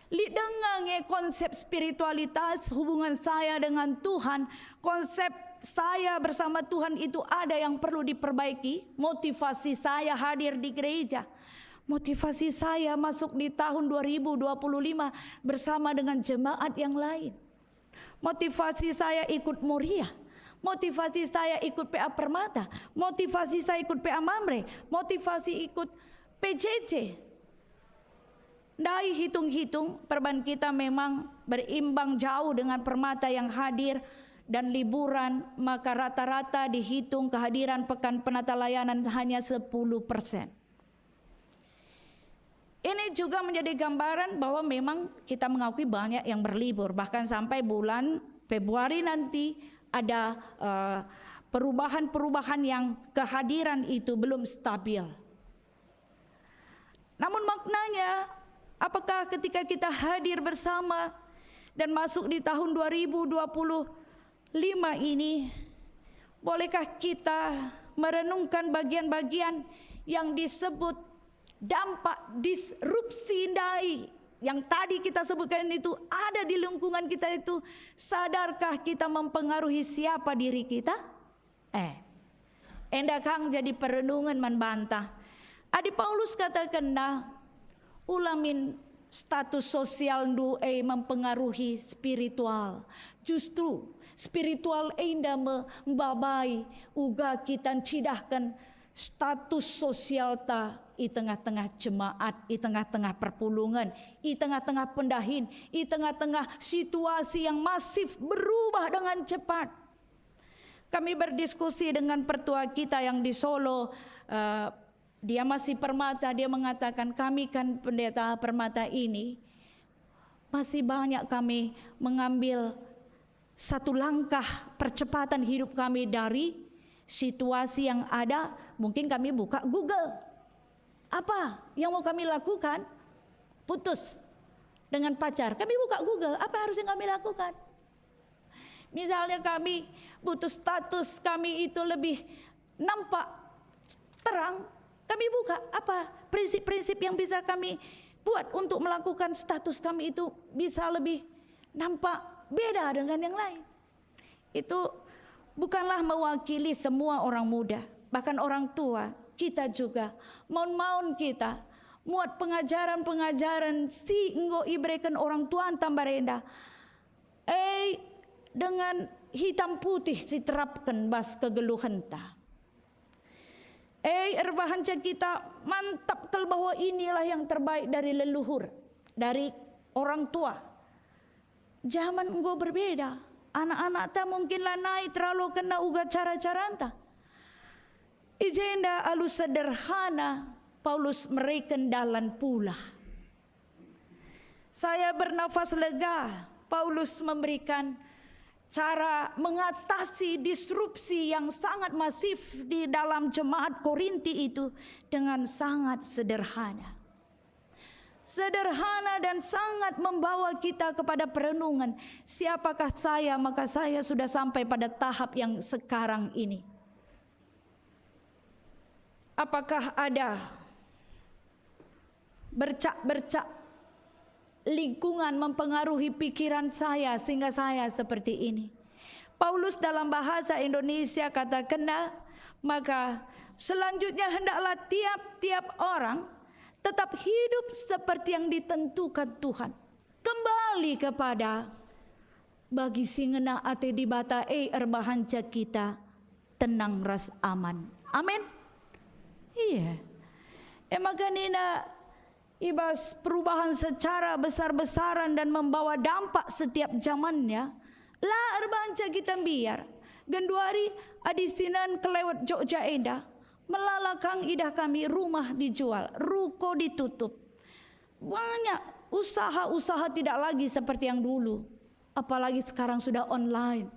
Lit denga nge konsep spiritualitas, hubungan saya dengan Tuhan, konsep saya bersama Tuhan itu ada yang perlu diperbaiki. Motivasi saya hadir di gereja. Motivasi saya masuk di tahun dua ribu dua puluh lima bersama dengan jemaat yang lain. Motivasi saya ikut Moria. Motivasi saya ikut P A Permata. Motivasi saya ikut P A Mamre. Motivasi ikut P J C. Ndai hitung-hitung, perban kita memang berimbang jauh dengan Permata yang hadir dan liburan, maka rata-rata dihitung kehadiran Pekan Penata Layanan hanya sepuluh persen. Ini juga menjadi gambaran bahwa memang kita mengakui banyak yang berlibur, bahkan sampai bulan Februari nanti ada, eh, perubahan-perubahan yang kehadiran itu belum stabil. Namun maknanya, apakah ketika kita hadir bersama dan masuk di tahun dua ribu dua puluh lima ini, bolehkah kita merenungkan bagian-bagian yang disebut dampak disrupsi ndai yang tadi kita sebutkan itu ada di lingkungan kita itu? Sadarkah kita mempengaruhi siapa diri kita? Eh, enda kang jadi perenungen man banta. Adi Paulus katakenna, ulamin status sosialndu e mempengaruhi spiritual. Justru spiritual enda me mbabai uga kita ncidahken status sosialta i tengah-tengah jemaat, i tengah-tengah perpulungen, i tengah-tengah pendahin, i tengah-tengah situasi yang masif berubah dengan cepat. Kami berdiskusi dengan pertua kita yang di Solo, eh, dia masih Permata, dia mengatakan, "Kami kan pendeta Permata ini, masih banyak kami mengambil satu langkah percepatan hidup kami dari situasi yang ada, mungkin kami buka Google. Apa yang mau kami lakukan? Putus dengan pacar. Kami buka Google, apa harus yang kami lakukan?" Misalnya kami butuh status kami itu lebih nampak terang, kami buka apa prinsip-prinsip yang bisa kami buat untuk melakukan status kami itu bisa lebih nampak beda dengan yang lain. Itu bukanlah mewakili semua orang muda, bahkan orang tua, kita juga. Maun-maun kita muat pengajaren-pengajaren si enggo ibereken orang tuanta mbarenda, e dengan hitam putih si terapken bas kegeluhenta. E, erbahanca kita mantap kal bahwa inilah yang terbaik dari leluhur, dari orang tua. Jaman enggo berbeda. Anak-anakta mungkin lanai teralokenna uga cara-caranta. I jenda alu sederhana Paulus mereken dalan pulah. Saya bernafas lega, Paulus memberikan cara mengatasi disrupsi yang sangat masif di dalam jemaat Korinti itu dengan sangat sederhana. Sederhana dan sangat membawa kita kepada perenungan, "Siapakah saya, maka saya sudah sampai pada tahap yang sekarang ini?" Apakah ada bercak-bercak lingkungan mempengaruhi pikiran saya sehingga saya seperti ini? Paulus dalam bahasa Indonesia katakenna, maka selanjutnya hendaklah tiap-tiap orang tetap hidup seperti yang ditentukan Tuhan. Kembali kepada bagi si ngena ate Dibata, e, erbahanca kita tenang ras aman. Amin. Iya. E maka nina, i bas perubahan secara besar-besaran dan membawa dampak setiap zamannya, la erbahanca kita mbiar. Genduari adi sinen kelewet Jogja enda, melala kang idah kami, rumah dijual, ruko ditutup. Banyak usaha-usaha tidak lagi seperti yang dulu. Apalagi sekarang sudah online.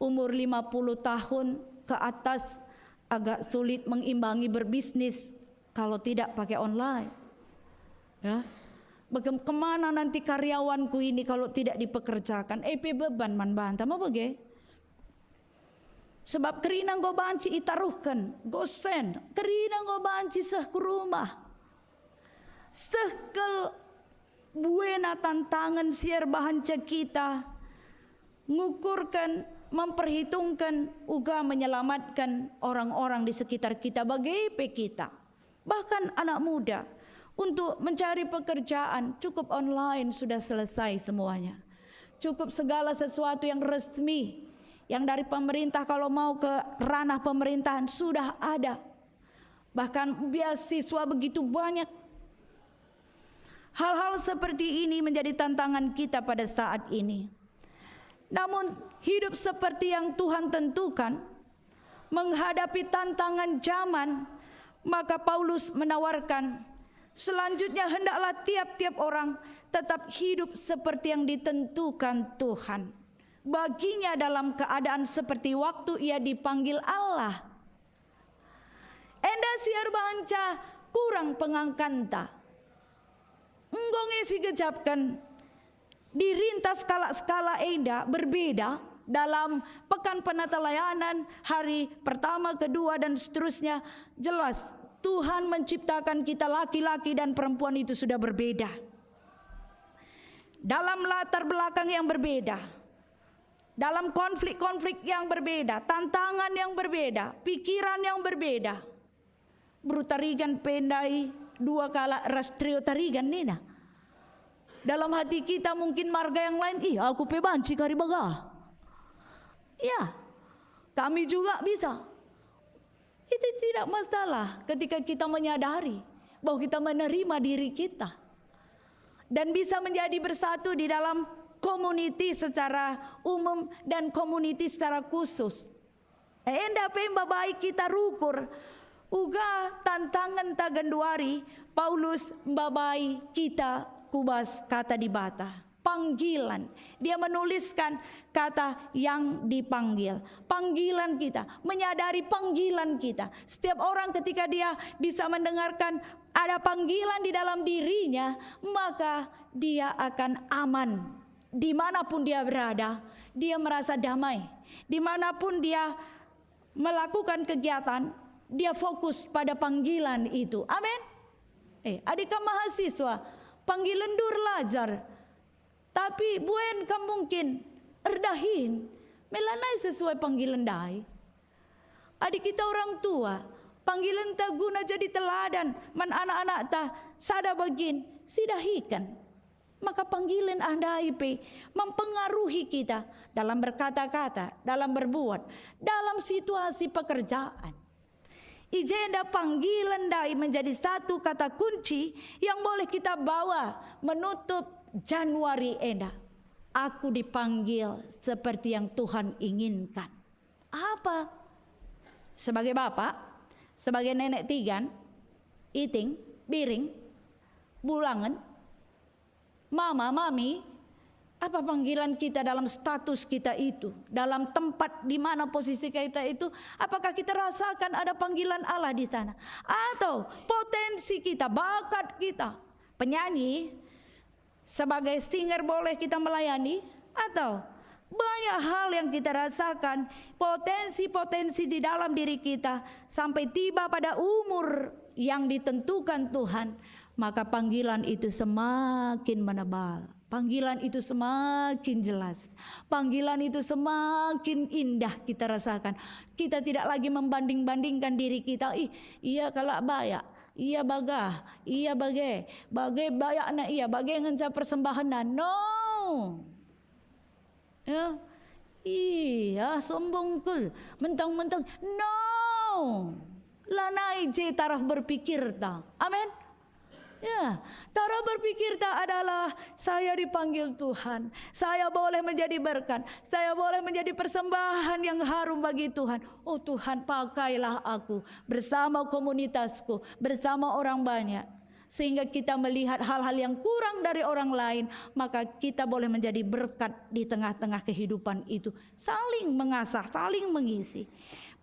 Umur lima puluh tahun ke atas agak sulit mengimbangi berbisnis kalau tidak pakai online. Ya. Bagem-, kemana nanti karyawanku ini kalau tidak dipekerjakan? E pe beban man banta, mau bage? Sebab kerina enggo banci itaruhken, gosen, kerina enggo banci seh ku rumah. Seh kal buena tantangen si erbahanca kita ngukurken, memperhitungken, uga menyelamatken orang-orang di sekitar kita, bage pe kita. Bahkan anak muda, untuk mencari pekerjaan, cukup online sudah selesai semuanya. Cukup segala sesuatu yang resmi, yang dari pemerintah, kalau mau ke ranah pemerintahan, sudah ada. Bahkan beasiswa begitu banyak. Hal-hal seperti ini menjadi tantangan kita pada saat ini. Namun, hidup seperti yang Tuhan tentukan, menghadapi tantangan zaman, maka Paulus menawarkan, selanjutnya hendaklah tiap-tiap orang tetap hidup seperti yang ditentukan Tuhan baginya dalam keadaan seperti waktu ia dipanggil Allah. Enda si erbahanca kurang pengangkanta. Enggo nge sigejapken, dirintas kalak-kalak enda berbeda dalam pekan penatalayanan, hari pertama, kedua, dan seterusnya. Jelas, Tuhan menciptakan kita laki-laki dan perempuan itu sudah berbeda. Dalam latar belakang yang berbeda, dalam konflik-konflik yang berbeda, tantangan yang berbeda, pikiran yang berbeda. Beru Tarigan pe ndai dua kalak ras Trio Tarigan nina. Dalam hati kita mungkin marga yang lain, "Ih, aku pe banci kari baga." Ya, kami juga bisa. Itu tidak masalah ketika kita menyadari bahwa kita menerima diri kita dan bisa menjadi bersatu di dalam community secara umum dan community secara khusus. Enda pe mbabai kita rukur uga tantangen ta genduari Paulus mbabai kita ku bas Kata Dibata. Panggilan. Dia menuliskan kata yang dipanggil. Panggilan kita, menyadari panggilan kita. Setiap orang ketika dia bisa mendengarkan ada panggilan di dalam dirinya, maka dia akan aman. Dimanapun dia berada, dia merasa damai. Dimanapun dia melakukan kegiatan, dia fokus pada panggilan itu. Amin. Eh, adi kam mahasiswa, panggilen ndur lajar. Tapi buen kam mungkin erdahin, me lanai sesuai panggilen ndai. Adi kita orang tua, Panggilenta guna jadi teladan man anak-anakta sada bagin sidahiken. Maka panggilen ndai pe mempengaruhi kita dalam berkata-kata, dalam berbuat, dalam situasi pekerjaan. I jenda panggilen ndai menjadi satu kata kunci yang boleh kita bawa menutup Januari enda. Aku dipanggil seperti yang Tuhan inginkan. Apa? Sebagai bapak, sebagai nenek tigan, iting, biring, bulangen, mama, mami, apa panggilan kita dalam status kita itu, dalam tempat di mana posisi kita itu? Apakah kita rasakan ada panggilan Allah di sana? Atau potensi kita, bakat kita, penyanyi, sebagai singer boleh kita melayani? Atau banyak hal yang kita rasakan, potensi-potensi di dalam diri kita, sampai tiba pada umur yang ditentukan Tuhan, maka panggilan itu semakin menebal. Panggilan itu semakin jelas. Panggilan itu semakin indah kita rasakan. Kita tidak lagi membanding-bandingkan diri kita, "Ih, ia kalak bayak, ia bagah, ia bage, bage bayakna ia, bage ngenca persembahenna." No. Ya. Iya, sombong kal. Mentang-mentang. No. Lanai je taraf berpikirta. Amin. Ya, cara berpikirta adalah, "Saya dipanggil Tuhan, saya boleh menjadi berkat, saya boleh menjadi persembahan yang harum bagi Tuhan. Oh Tuhan, pakailah aku bersama komunitasku, bersama orang banyak." Sehingga kita melihat hal-hal yang kurang dari orang lain, maka kita boleh menjadi berkat di tengah-tengah kehidupan itu. Saling mengasah, saling mengisi.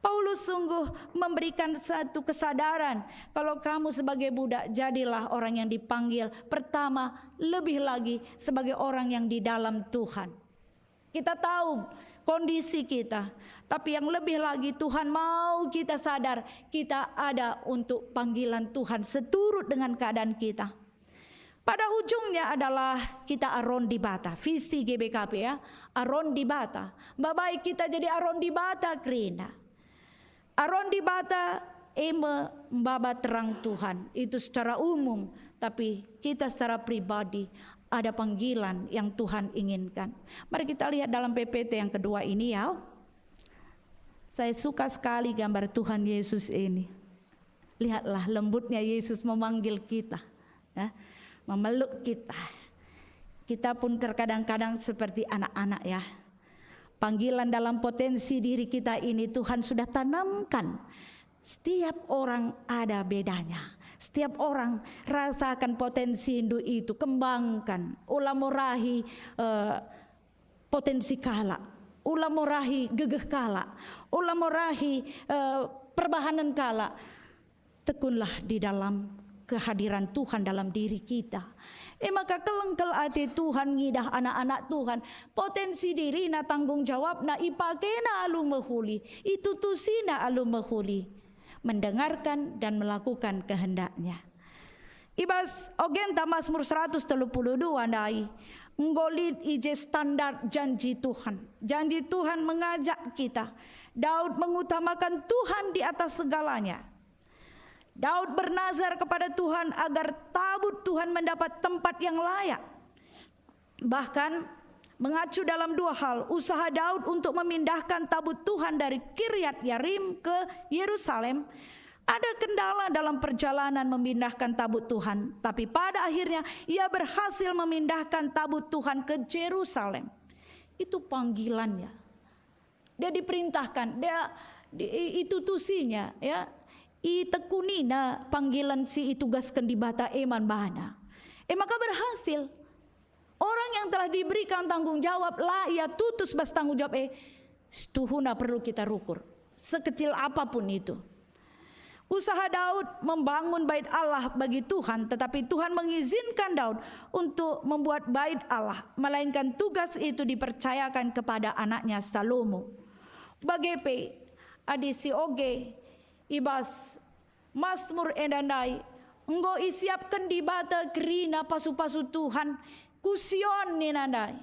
Paulus sungguh memberikan satu kesadaran, kalau kamu sebagai budak, jadilah orang yang dipanggil pertama, lebih lagi sebagai orang yang di dalam Tuhan. Kita tahu kondisi kita, tapi yang lebih lagi Tuhan mau kita sadar, kita ada untuk panggilan Tuhan seturut dengan keadaan kita. Pada ujungnya adalah kita aron Dibata, visi G B K P ya, aron Dibata. Mbabai kita jadi aron Dibata kerina. Aron Dibata e me maba terang Tuhan, itu secara umum, tapi kita secara pribadi ada panggilan yang Tuhan inginkan. Mari kita lihat dalam P P T yang kedua ini ya. Saya suka sekali gambar Tuhan Yesus ini. Lihatlah lembutnya Yesus memanggil kita, ya, memeluk kita. Kita pun terkadang-kadang seperti anak-anak ya. Panggilan dalam potensi diri kita ini Tuhan sudah tanamkan. Setiap orang ada bedanya. Setiap orang rasakan potensindu itu, kembangkan. Ula morahi, eh, potensi kalak. Ula morahi gegeh kalak. Ula morahi, eh, perbahanen kalak. Tekunlah di dalam kehadiran Tuhan dalam diri kita. E maka keleng kal ate Tuhan ngidah anak-anak Tuhan, potensi dirina, tanggung jawabna, ipakena alu mehuli, itutusina alu mehuli, mendengarkan dan melakukan kehendaknya. I bas ogenta Mazmur seratus telu puluh dua ndai, enggo lit i je standar janji Tuhan. Janji Tuhan mengajak kita. Daud mengutamakan Tuhan di atas segalanya. Daud bernazar kepada Tuhan agar tabut Tuhan mendapat tempat yang layak. Bahkan, mengacu dalam dua hal, usaha Daud untuk memindahkan tabut Tuhan dari Kiryat Yarim ke Yerusalem, ada kendala dalam perjalanan memindahkan tabut Tuhan, tapi pada akhirnya ia berhasil memindahkan tabut Tuhan ke Jerusalem. Itu panggilannya. Dia diperintahkan, dia di, i- itutusinya, ya. Itekunina panggilan si itugasken Dibata e man bana. E maka berhasil. Orang yang telah diberikan tanggung jawab, la ia tutus bas tanggung jawab e, setuhuna perlu kita rukur, sekecil apapun itu. Usaha Daud membangun bait Allah bagi Tuhan, tetapi Tuhan mengizinkan Daud untuk membuat bait Allah, melainkan tugas itu dipercayakan kepada anaknya Salomo. Bage pe, adi si oge, i bas Mazmur enda ndai, enggo isiapken Dibata kerina pasu-pasu Tuhan, ku Sion nina ndai.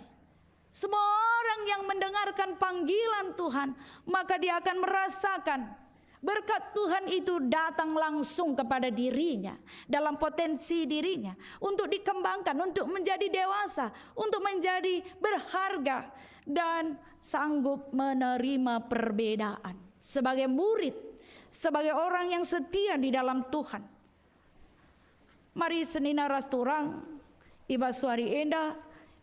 Semua orang yang mendengarkan panggilan Tuhan, maka dia akan merasakan Berkat Tuhan itu datang langsung kepada dirinya, dalam potensi dirinya, untuk dikembangkan, untuk menjadi dewasa, untuk menjadi berharga, dan sanggup menerima perbedaan. Sebagai murid, sebagai orang yang setia di dalam Tuhan. Mari senina ras turang, i bas wari enda,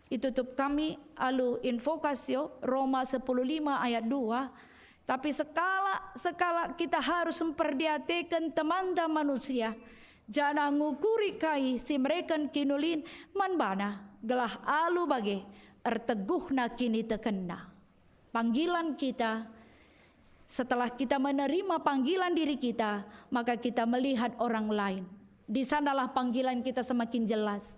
itutup kami alu Invocatio, Roma sepuluh lima ayat dua. Tapi sekalak, sekalak kita harus mperdiateken temanta manusia, janah ngukuri kai si mereken kinulin man bana, gelah alu bage erteguhna kinitekenna. Panggilan kita, setelah kita menerima panggilan diri kita, maka kita melihat orang lain. Di sanalah panggilan kita semakin jelas.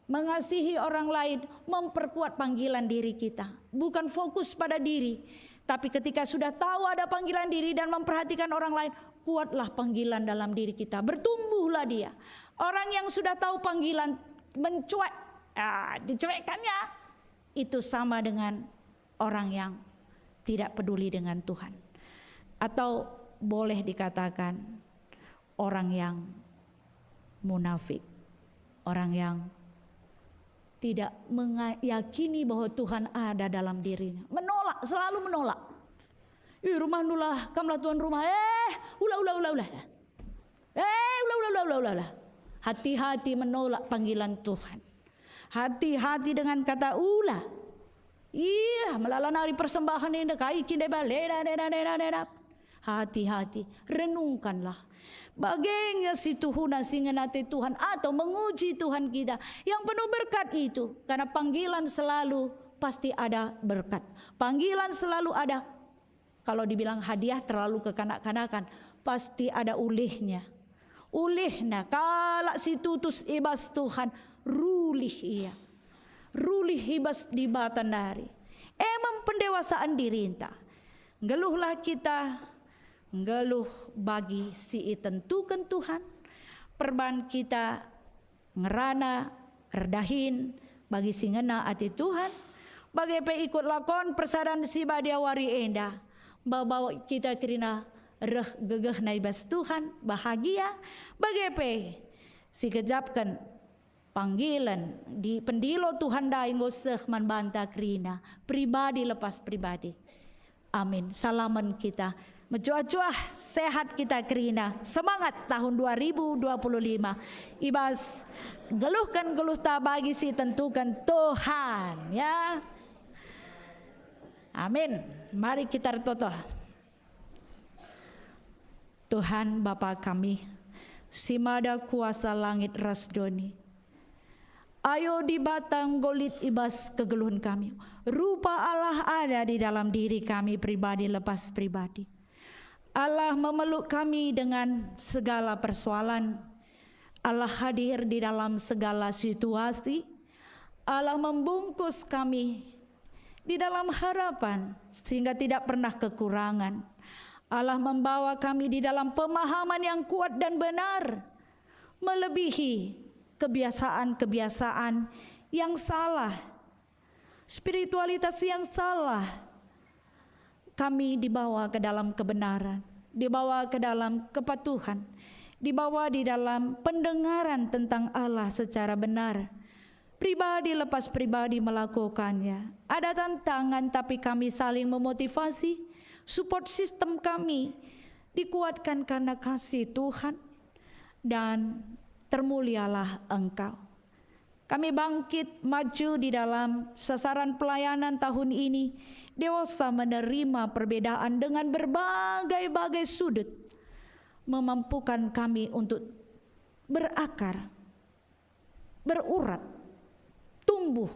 Mengasihi orang lain memperkuat panggilan diri kita. Bukan fokus pada diri, tapi ketika sudah tahu ada panggilan diri dan memperhatikan orang lain, kuatlah panggilan dalam diri kita. Bertumbuhlah dia. Orang yang sudah tahu panggilan mencuek, ah, dicuekkannya, itu sama dengan orang yang tidak peduli dengan Tuhan. Atau boleh dikatakan orang yang munafik, orang yang tidak meyakini bahwa Tuhan ada dalam dirinya. Menolak, selalu menolak. "Ih, rumah nulah, kamlah tuan rumah. Eh, ula, ula, ula, ula. Eh, ula, ula, ula, ula, ula, ula." Hati-hati menolak panggilan Tuhan. Hati-hati dengan kata ula. Iya, melala nari persembahan enda, kai kin deba, leda, leda, leda, leda. Hati-hati, renungkanlah. Bage nge situhuna si ngena ate Tuhan atau menguji Tuhan kita yang penuh berkat itu. Karena panggilan selalu pasti ada berkat. Panggilan selalu ada, kalau dibilang hadiah terlalu kekanak-kanakan, pasti ada ulihnya. Ulihna kalak si tutus i bas Tuhan, rulih ia. Rulih i bas Dibata nari. E me pendewasaan dirinta. Nggeluhlah kita, nggeluh bagi si itentuken Tuhan, perban kita ngerana erdahin bagi si ngena ate Tuhan, bage pe ikut lakon persadan si badia wari enda, mbawa kita kerina reh gegehna i bas Tuhan, bahagia, bage pe si gejapken panggilen di pendilo Tuhan ndai enggo seh man banta kerina, pribadi lepas pribadi. Amin. Salamen kita. Mejuah-juah sehat kita kerina. Semangat tahun dua ribu dua puluh lima. I bas nggeluhken geluhta bagi si tentuken Tuhan, ya. Amin. Mari kita ertoto. Tuhan Bapa kami, si mada kuasa langit ras doni. Ayo Dibata enggo lit i bas kegeluhen kami. Rupa Allah ada di dalam diri kami pribadi lepas pribadi. Allah memeluk kami dengan segala persoalan. Allah hadir di dalam segala situasi. Allah membungkus kami di dalam harapan sehingga tidak pernah kekurangan. Allah membawa kami di dalam pemahaman yang kuat dan benar, melebihi kebiasaan-kebiasaan yang salah, spiritualitas yang salah. Kami dibawa ke dalam kebenaran, dibawa ke dalam kepatuhan, dibawa di dalam pendengaran tentang Allah secara benar. Pribadi lepas pribadi melakukannya. Ada tantangan, tapi kami saling memotivasi. Support system kami dikuatkan karena kasih Tuhan, dan termulialah Engkau. Kami bangkit maju di dalam sasaran pelayanan tahun ini, dewasa menerima perbedaan dengan berbagai-bagai sudut, memampukan kami untuk berakar, berurat, tumbuh,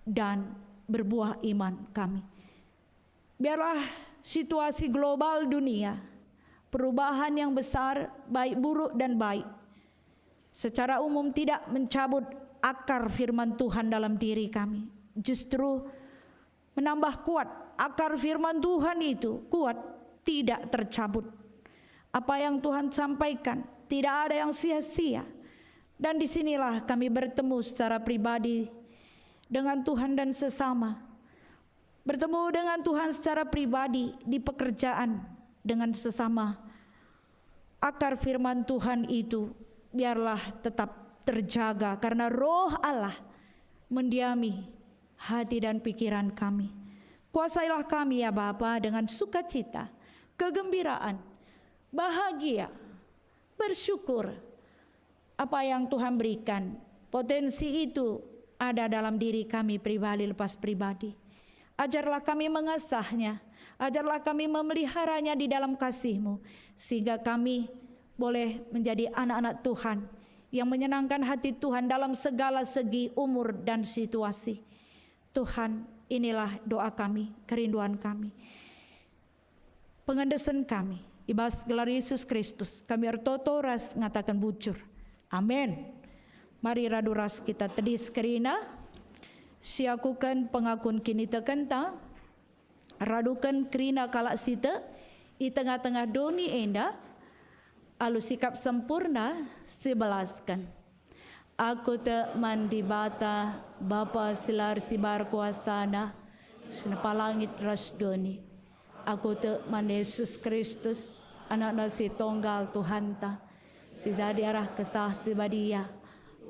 dan berbuah iman kami. Biarlah situasi global dunia, perubahan yang besar, baik buruk dan baik, secara umum tidak mencabut akar firman Tuhan dalam diri kami. Justru menambah kuat akar firman Tuhan itu, kuat, tidak tercabut. Apa yang Tuhan sampaikan, tidak ada yang sia-sia. Dan disinilah kami bertemu secara pribadi dengan Tuhan dan sesama. Bertemu dengan Tuhan secara pribadi di pekerjaan, dengan sesama. Akar firman Tuhan itu biarlah tetap terjaga, karena Roh Allah mendiami hati dan pikiran kami. Kuasailah kami, ya Bapa, dengan sukacita, kegembiraan, bahagia, bersyukur, apa yang Tuhan berikan, potensi itu ada dalam diri kami pribadi lepas pribadi. Ajarlah kami mengasahnya, ajarlah kami memeliharanya di dalam kasih-Mu, sehingga kami boleh menjadi anak-anak Tuhan yang menyenangkan hati Tuhan dalam segala segi umur dan situasi. Tuhan, inilah doa kami, kerinduan kami. Pengendesen kami, i bas gelar Yesus Kristus, kami ertoto ras ngataken bujur. Amin. Mari radu ras kita tedis kerina, siakuken pengakun kinitekenta, raduken kerina kalak si tek i tengah-tengah doni enda, alu sikap sempurna sibelasken. Aku tek man Dibata, Bapa si la ersibar kuasana, si nepa langit ras doni. Aku tek man Yesus Kristus, AnakNa si Tonggal Tuhanta, si jadi arah Kesah Si Badia,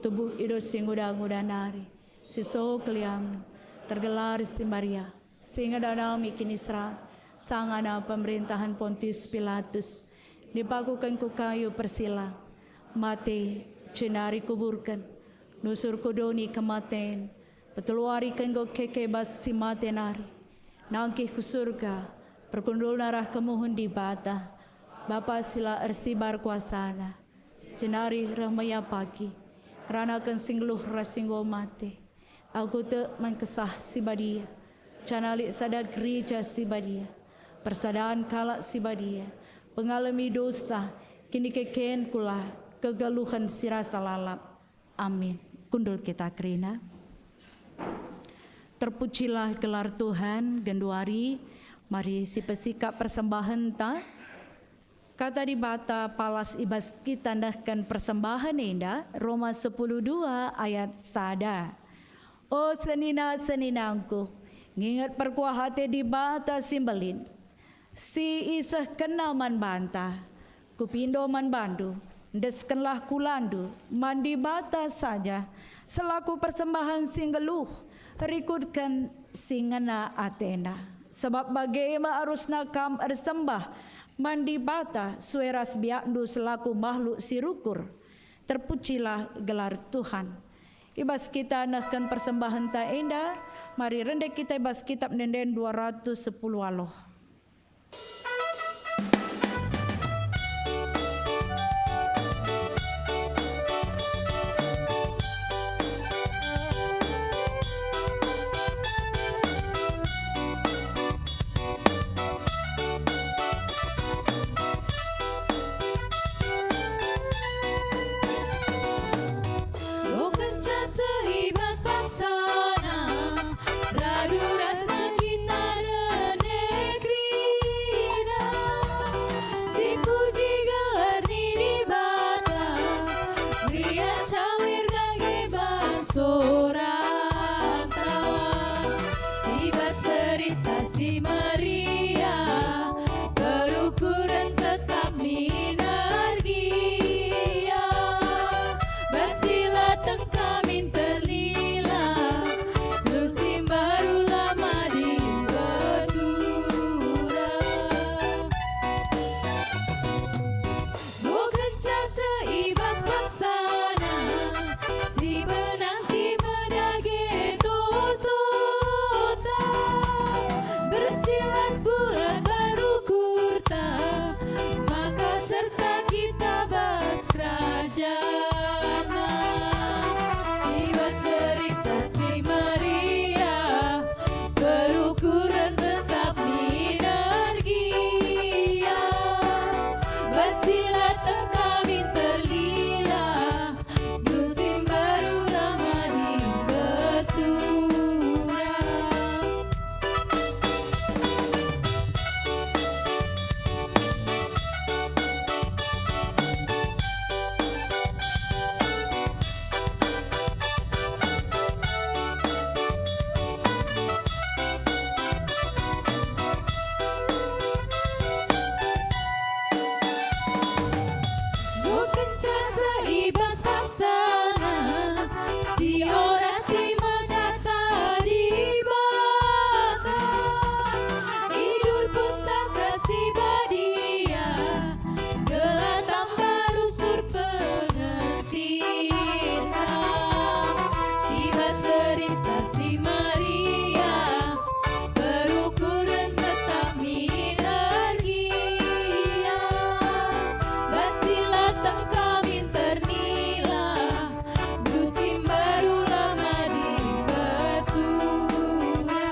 tubuh i dos si nguda-nguda nari, si so keliamen, tergelar si Maria, si ngenanami kiniseran, sangana pemerintahen Pontius Pilatus, dipakuken ku kayu persilang, mate, jenari kuburken, nusur ku doni kematen, peteluari ken enggo keke bas si mate nari, nangkih ku Surga, perkundulna arah kemuhen Dibata, Bapa si la ersibar kuasana, jenari reh me Ia pagi, ngeranaken si nggeluh ras si enggo mate. Aku tek man Kesah Si Badia, janah lit sada gereja si badia, persadan kalak si badia, pengalemi dosa, kinikeken kula, kegeluhen si rasa lalap. Amin. Kundul kita kerina. Terpujilah gelar Tuhan, genduari, mari sipesikap persembahenta. Kata Dibata palas i bas kita nehken persembahen enda, Roma sepuluh dua ayat sada. O senina-seninangku, nginget perkuah ate Dibata si mbelin, si isehkenNa man banta. Kupindo man bandu, endeskenlah kulandu man Dibata saja, selaku persembahen si nggeluh, rikutken si ngena ateNa. Sabap bage me arusna kam ersembah man Dibata sue ras biakndu selaku mahluk si rukur. Terpujilah gelar Tuhan. I bas kita nehken persembahenta enda, mari rende kita i bas Kitab Ende-enden dua ratus sepuluh aloh. Boh kenca seh i bas paksana, radu ras kita rene kerina. Sipuji gelar ni Dibata, meriah cawir dage bangso rata. Si bas berita si meriah, berukuren tetap minar gia. Bas sila tengkamin terlila, lusi mbaru la madin betura. Bukenca seibas paksana, si penangki medage totota, bersi Si Maria, berukuren tetap min ergia, bas si lateng kami ternila, beru si mbaru la madin bertura.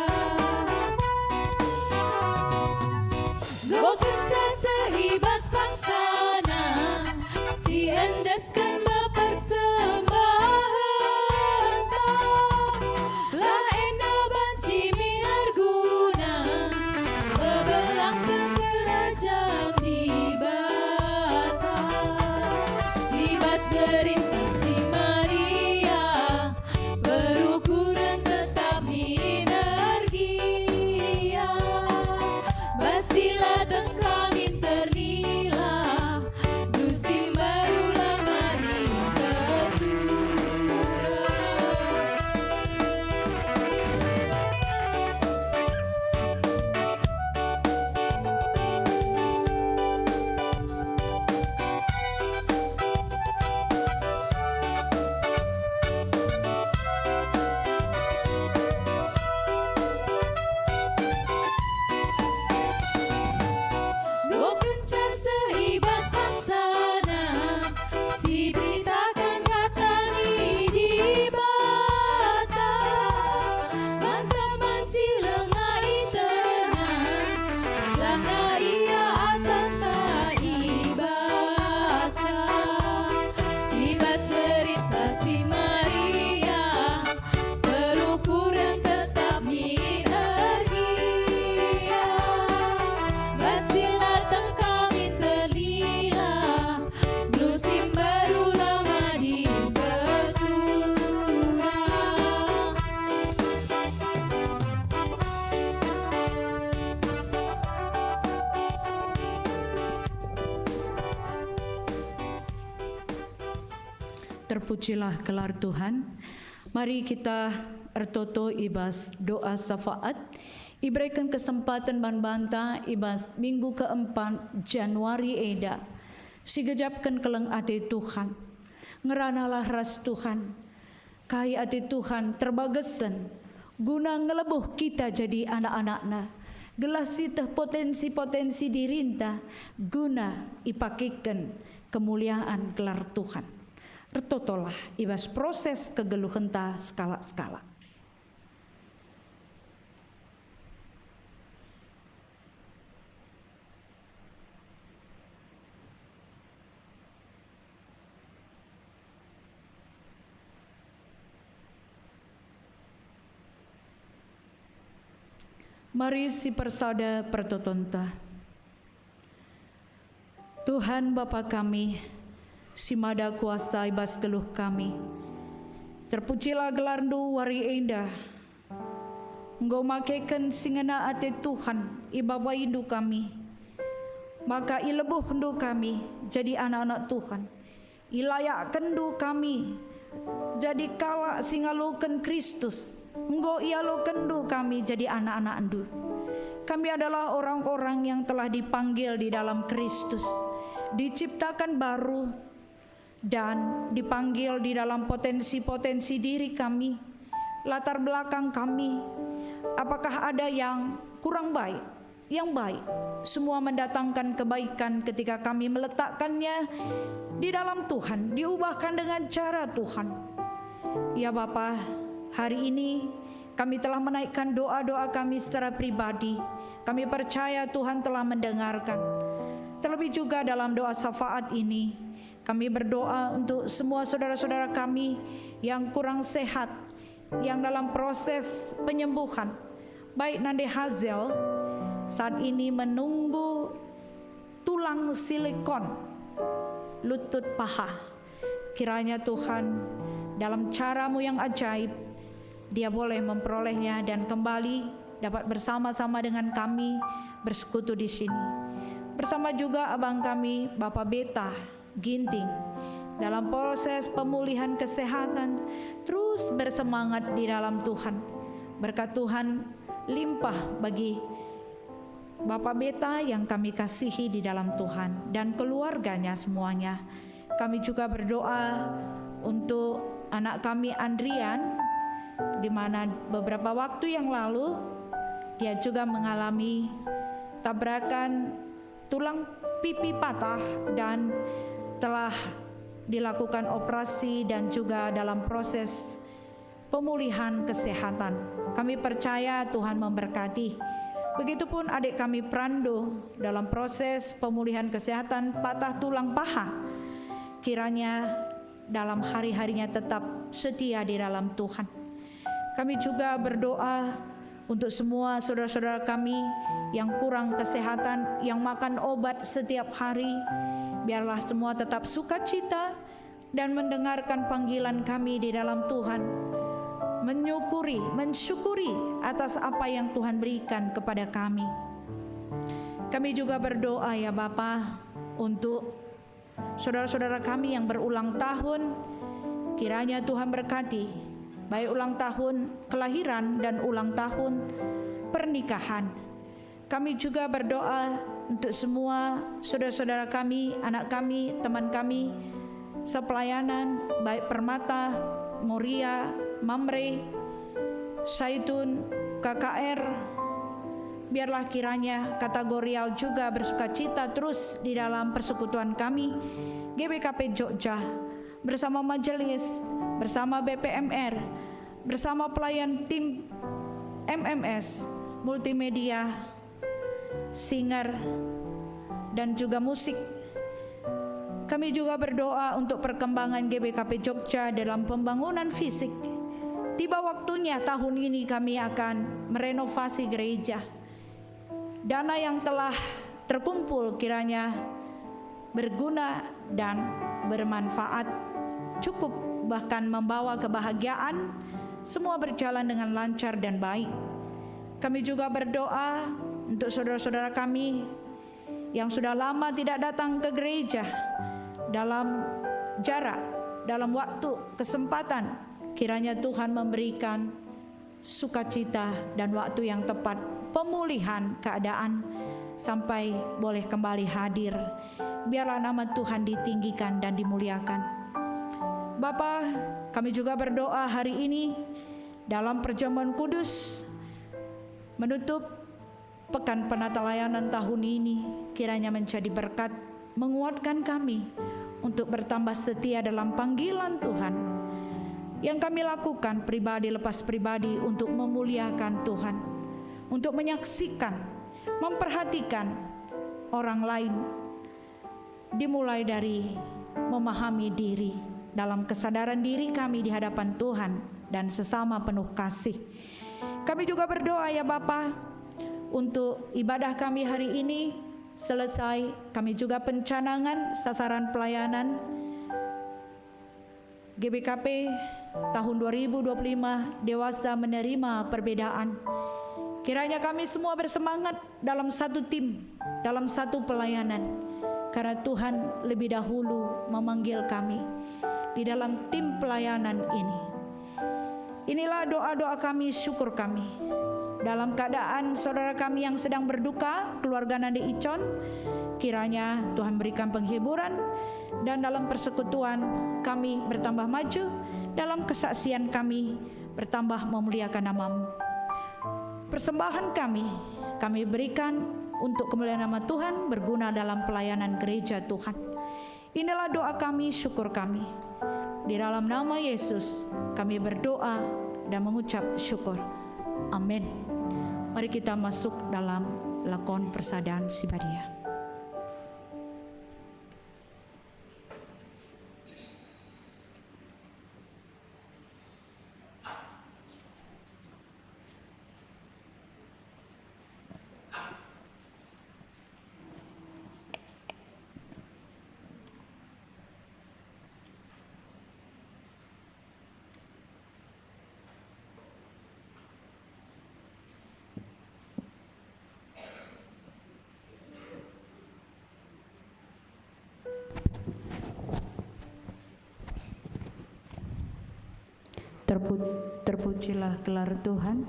Enggo kenca seh i bas paksana, si endesken me persembahenta, lah enda banci min erguna, bebelangken kerajan Dibata. Si bas gerintah si Maria, berukuren tetap min ergia, bas si lateng kami ternila, beru si mbaru la madin bertura. Enggo kenca seh i bas paksana, si beritaken kata ni Dibata, man teman si langa itena, gelahna ia atanta ibasa. Si bas gerintah si Maria, berukuren tetap min ergia, bas si lateng kami ternila, beru si mbaru la madin bertura. Terpujilah gelar Tuhan. Mari kita ertoto i bas doa syafaat. Ibereken kesempaten man banta i bas minggu keempat Januari enda, sigejapken keleng ate Tuhan. Ngeranalah ras Tuhan. Kai ate Tuhan terbagesen guna ngelebuh kita jadi anak-anakNa, gelah sieteh potensi-potensi dirinta guna ipakeken kemuliaan gelar Tuhan. Ertotolah i bas proses kegeluhenta sekalak-sekalak. Mari sipersada pertotonta. Tuhan Bapa kami, si mada kuasa i bas geluh kami, terpujilah gelarNdu wari enda. Enggo makeken si ngena ate Tuhan ibabaindu kami, maka ilebuhndu kami jadi anak-anak Tuhan. Ilayakkenndu kami jadi kalak si ngaloken Kristus. Enggo ialokenndu kami jadi anak-anakndu. Kami adalah orang-orang yang telah dipanggil di dalam Kristus, diciptakan baru, dan dipanggil di dalam potensi-potensi diri kami, latar belakang kami. Apakah ada yang kurang baik? Yang baik, semua mendatangkan kebaikan ketika kami meletakkannya di dalam Tuhan, diubahkan dengan cara Tuhan. Ya Bapa, hari ini kami telah menaikkan doa-doa kami secara pribadi. Kami percaya Tuhan telah mendengarkan. Terlebih juga dalam doa syafaat ini, kami berdoa untuk semua saudara-saudara kami yang kurang sehat, yang dalam proses penyembuhan, baik Nande Hazel saat ini menunggu tulang silikon lutut paha. Kiranya Tuhan, dalam cara-Mu yang ajaib, dia boleh memperolehnya dan kembali dapat bersama-sama dengan kami bersekutu di sini. Bersama juga abang kami, Bapa Beta Ginting, dalam proses pemulihan kesehatan, terus bersemangat di dalam Tuhan. Berkat Tuhan limpah bagi Bapa Beta yang kami kasihi di dalam Tuhan dan keluarganya semuanya. Kami juga berdoa untuk anak kami Andrian, di mana beberapa waktu yang lalu dia juga mengalami tabrakan tulang pipi patah dan telah dilakukan operasi dan juga dalam proses pemulihan kesehatan. Kami percaya Tuhan memberkati. Begitupun adik kami Prando dalam proses pemulihan kesehatan patah tulang paha. Kiranya dalam hari-harinya tetap setia di dalam Tuhan. Kami juga berdoa untuk semua saudara-saudara kami yang kurang kesehatan, yang makan obat setiap hari. Biarlah semua tetap sukacita dan mendengarkan panggilan kami di dalam Tuhan. Menyukuri, mensyukuri atas apa yang Tuhan berikan kepada kami. Kami juga berdoa, ya Bapa, untuk saudara-saudara kami yang berulang tahun, kiranya Tuhan berkati, baik ulang tahun kelahiran dan ulang tahun pernikahan. Kami juga berdoa untuk semua saudara-saudara kami, anak kami, teman kami, sepelayanan, baik Permata, Moria, Mamre, Saitun, K K R. Biarlah kiranya kategorial juga bersukacita terus di dalam persekutuan kami, G B K P Jogja, bersama majelis, bersama B P M R, bersama pelayan tim M M S, multimedia, singer, dan juga musik. Kami juga berdoa untuk perkembangan G B K P Jogja dalam pembangunan fisik. Tiba waktunya tahun ini kami akan merenovasi gereja. Dana yang telah terkumpul kiranya berguna dan bermanfaat, cukup bahkan membawa kebahagiaan, semua berjalan dengan lancar dan baik. Kami juga berdoa untuk saudara-saudara kami yang sudah lama tidak datang ke gereja, dalam jarak, dalam waktu, kesempatan, kiranya Tuhan memberikan sukacita dan waktu yang tepat, pemulihan keadaan, sampai boleh kembali hadir. Biarlah nama Tuhan ditinggikan dan dimuliakan. Bapa, kami juga berdoa hari ini dalam perjamuan kudus, menutup Pekan Penata Layanan tahun ini kiranya menjadi berkat, menguatkan kami untuk bertambah setia dalam panggilan Tuhan yang kami lakukan pribadi lepas pribadi untuk memuliakan Tuhan, untuk menyaksikan, memperhatikan orang lain, dimulai dari memahami diri dalam kesadaran diri kami di hadapan Tuhan dan sesama penuh kasih. Kami juga berdoa, ya Bapa, untuk ibadah kami hari ini selesai. Kami juga pencanangan sasaran pelayanan G B K P tahun dua ribu dua puluh lima, dewasa menerima perbedaan. Kiranya kami semua bersemangat dalam satu tim, dalam satu pelayanan, karena Tuhan lebih dahulu memanggil kami di dalam tim pelayanan ini. Inilah doa-doa kami, syukur kami. Dalam keadaan saudara kami yang sedang berduka, keluarga Nande Icon, kiranya Tuhan berikan penghiburan, dan dalam persekutuan kami bertambah maju, dalam kesaksian kami bertambah memuliakan nama-Mu. Persembahan kami, kami berikan untuk kemuliaan nama Tuhan, berguna dalam pelayanan gereja Tuhan. Inilah doa kami, syukur kami. Di dalam nama Yesus kami berdoa dan mengucap syukur. Amin. Mari kita masuk dalam lakon persadan si badia. Terpu-, terpujilah gelar Tuhan.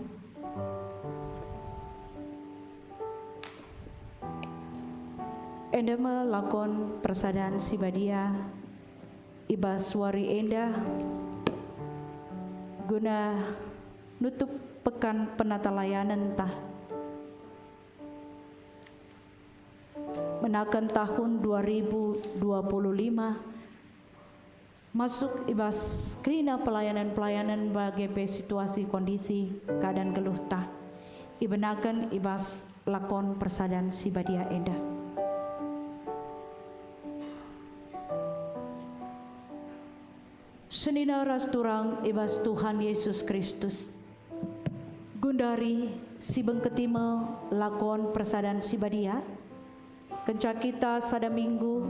Enda me lakon persadan si badia i bas wari enda, guna Nutup pekan penatalayanenta. Menaken tahun dua ribu dua puluh lima, masuk i bas kerina pelayanan-pelayanan bage pe situasi kondisi keadaan geluhta, ibenaken i bas lakon persadan si badia enda. Senina ras turang i bas Tuhan Yesus Kristus. Gundari si bengketi me lakon persadan si badia, kenca kita sada minggu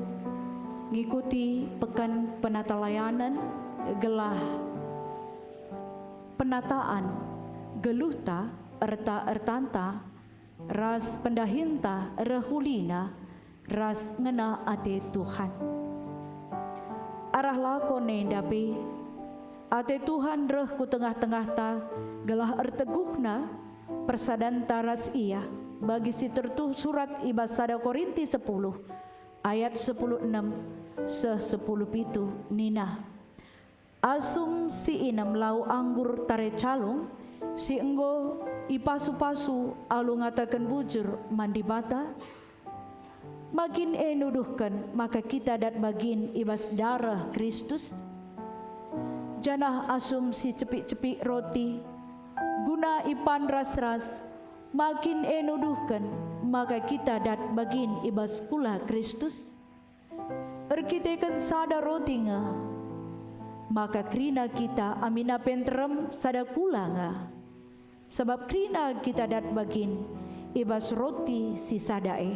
ngikuti peken penatalayanen gelah penataan geluhta, erta-ertanta, ras pendahinta reh ulina ras ngena ate Tuhan. Arah lakon enda pe, ate Tuhan reh ku tengah-tengahta gelah erteguhna persadanta ras Ia, bagi si tersurat i bas sada Korinti sepuluh ayat sepuluh enem seh sepuluh pitu nina, "Asum si inem lau anggur tare calung si enggo ipasu-pasu alu ngataken bujur man Dibata, ma kin e nuduhken maka kita dat bagin i bas dareh Kristus? Janah asum si cepik-cepik roti guna ipan ras-ras, ma kin e nuduhken maka kita dat bagin i bas kula Kristus?" Erkiteken sada roti nge, maka kerina kita amina pe nterem sada kula nge. Sabap kerina kita dat bagin i bas roti si sada e.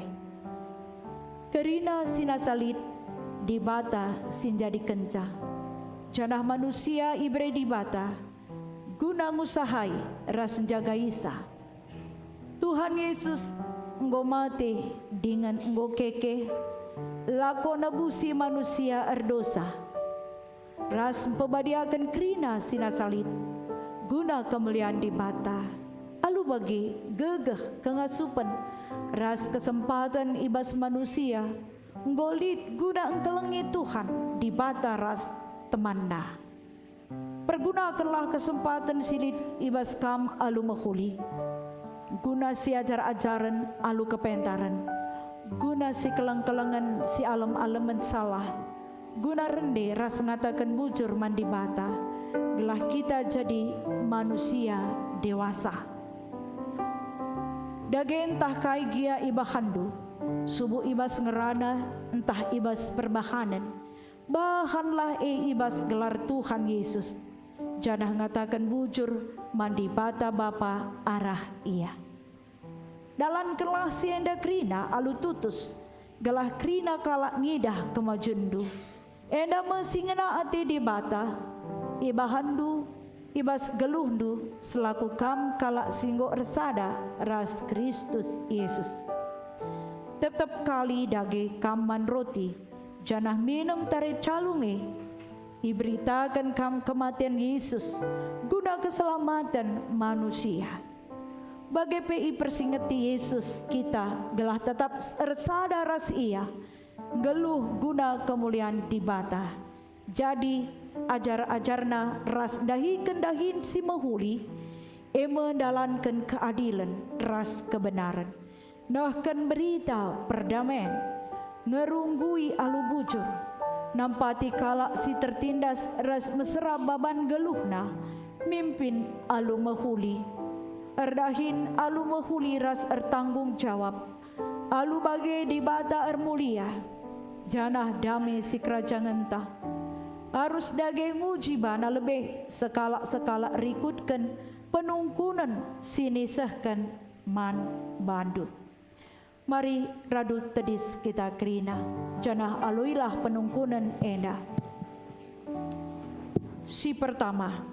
Kerina si nasa lit Dibata si njadikenca, janah manusia ibere Dibata guna ngusahai ras njagaisa. Tuhan Yesus enggo mate dingen enggo keke, lako nebusi manusia erdosa, ras mpebadiaken kerina si nasa lit guna kemulian Dibata. Alu bage, gegeh, kengasupen, ras kesempaten i bas manusia enggo lit guna engkelengi Tuhan Dibata ras temanNa. Pergunakenlah kesempaten si lit i bas kam alu mehuli, guna siajar-ajaren alu kepentaren, guna sikeleng-kelengen sialem-alemen salah, guna rende ras ngataken bujur man Dibata, gelah kita jadi manusia dewasa. Dage ntah kai gia ibahanndu, subuk i bas ngerana ntah i bas perbahanen, bahanlah e i bas gelar Tuhan Yesus, janah ngataken bujur man Dibata Bapa arah Ia. Dalankenlah si enda kerina alu tutus, gelah kerina kalak ngidah kemajunndu. Enda me si ngena ate Dibata, ibahanndu, i bas geluhndu selaku kam kalak si enggo ersada ras Kristus Yesus. Tep-tep kali dage kam man roti, janah minem tare calung e, iberitaken kam kematen Yesus guna keselamaten manusia. Bage pe ipersingeti Yesus kita gelah tetap ersada ras Ia, nggeluh guna kemulian Dibata. Jadi, ajar-ajarNa ras ndahiken dahin si mehuli, e me ndalanken keadilen ras kebenaren, nehken berita perdamen, ngerunggui alu bujur, nampati kalak si tertindas ras mesera baban geluhna, mimpin alu mehuli, erdahin alu mehuli ras ertanggung jawab, alu bage Dibata ermulia, janah dame sikerajangenta. Arus dage nguji bana lebe sekalak-sekalak rikutken penungkunen si nisehken man bandu. Mari radu tedis kita kerina, janah aloilah penungkunen enda. Si pertama,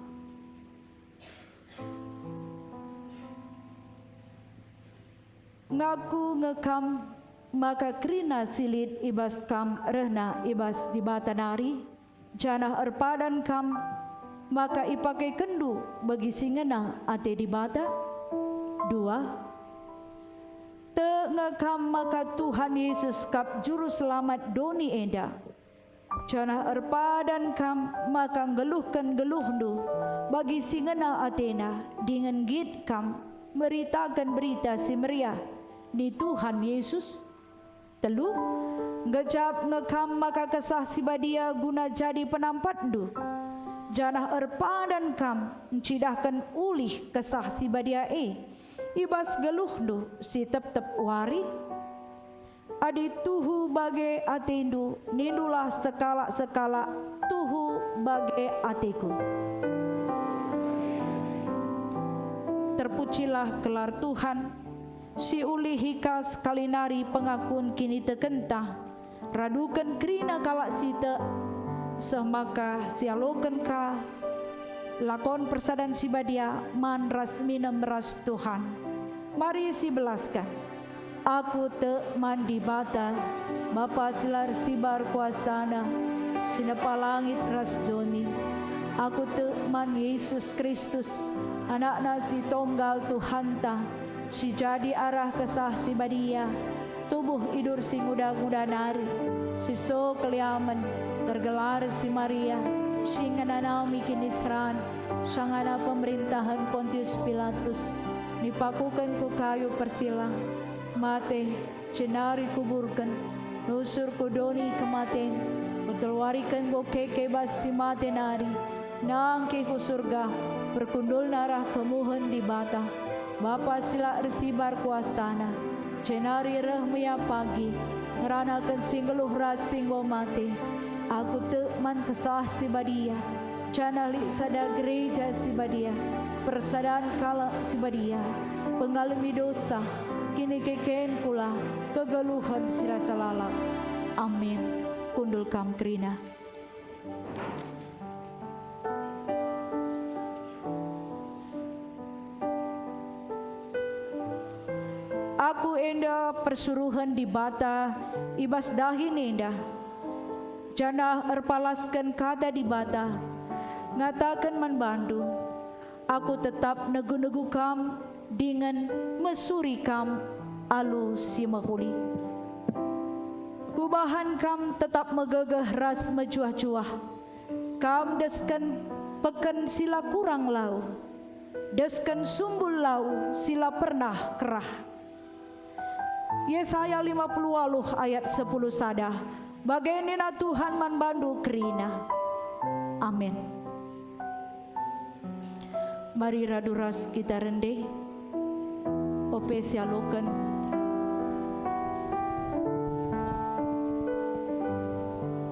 ngaku nge kam maka kerina si lit i bas kam rehna i bas Dibata nari, janah erpadan kam maka ipakekenndu bagi si ngena ate Dibata? Dua, tek nge kam maka Tuhan Yesus kap Juru Selamat doni enda? Janah erpadan kam maka nggeluhken geluhndu bagi si ngena atena, dingen nggit kam meritaken Berita Si Meriah ni Tuhan Yesus. Telu, ngejap nge kam maka Kesah Si Badia guna jadi penampatndu, janah erpadan kam ncidahken ulih Kesah Si Badia e i bas geluhndu si tep-tep wari. Adi tuhu bage atendu, nindulah sekalak-sekalak, "Tuhu bage ateku." Terpujilah gelar Tuhan, si ulihi ka sekali nari pengakun kinitekenta, raduken kerina kalak si tek, seh maka sialoken ka lakon persadan si badia man ras minem ras Tuhan. Mari sibelasken. Aku tek man Dibata, Bapa si la ersibar kuasaNa, si nepa langit ras doni. Aku tek man Yesus Kristus, AnakNa si Tonggal Tuhanta, si jadi arah Kesah Si Badia, tubuh idur si nguda-nguda nari, si so keliamen, tergelar si Maria, si ngenanami kiniseran, sangana pemerintahen Pontius Pilatus, nipakuken ku kayu persilang, mate, jenari kuburken, nusur ku doni kematen, kuteluariken enggo keke bas si mate nari, nangkih ku Surga, perkundulna arah kemuhen Dibata, Bapa si la ersibar kuasaNa, jenari reh me Ia pagi, ngeranaken si nggeluh ras si enggo mate. Aku tek man Kesah Si Badia, janah lit sada gereja si badia, persadan kalak si badia, pengalemi dosa, kinikeken kula, kegeluhen si rasa lalap. Amin. Kundul kam kerina. Aku enda persuruhen Dibata i bas dahin enda, janah erpalasken Kata Dibata, ngataken man bandu, Aku tetap negu-negu kam dingen mesuri kam alu si mehuli. Kubahan kam tetap megegeh ras mejuah-juah. Kam desken peken si la kurang lau, desken sumbul lau si la pernah kerah. Yesaya lima puluh waluh ayat sepuluh sada. Bage nina Tuhan man bandu kerina. Amin. Mari radu ras kita rende, ope sialoken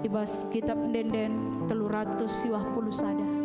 i bas Kitap Ende-enden telu ratus siwah puluh sada.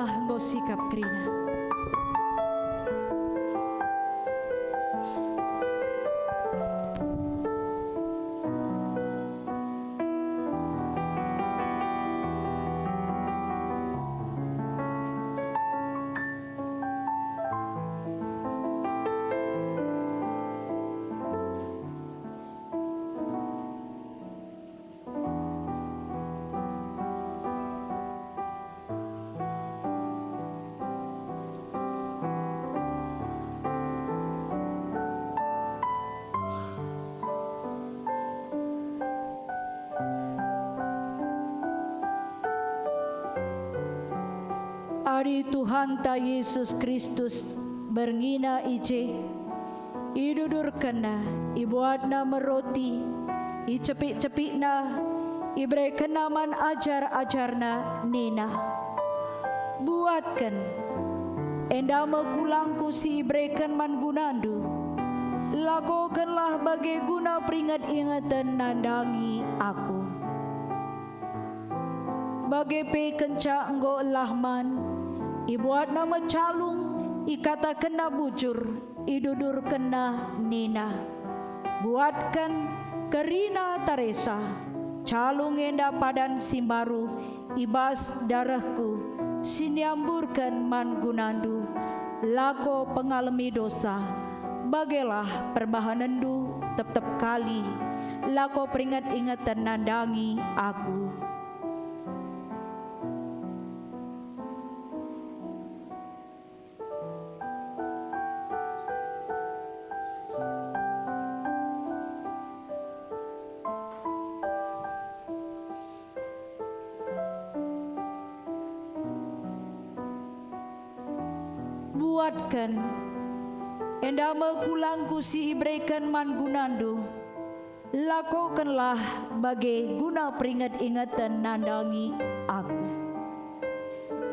enggo sikap kerina. Adi Tuhanta Jesus Kristus berngiNa i je, idudurkenNa, ibuatNa me roti, icepik-cepikNa, iberekenNa man ajar-ajarNa nina, "Buatken, enda me kulangKu si ibereken man gunandu. Lakokenlah bage guna peringet-ingeten nandangi Aku." Bage pe kenca enggo elah man, ibuatNa me calung, ikatakenNa bujur, idudurkenNa nina, "Buatken, kerina taresa, calung enda padan si mbaru i bas darehKu, si niamburken man gunandu. Lako pengalemi dosa, bagelah perbahanenndu tep-tep kali, lako peringet-ingeten nandangi Aku." Buatken, enda me kulangKu si ibereken man gunandu. Lakokenlah bage guna peringet-ingeten nandangi Aku.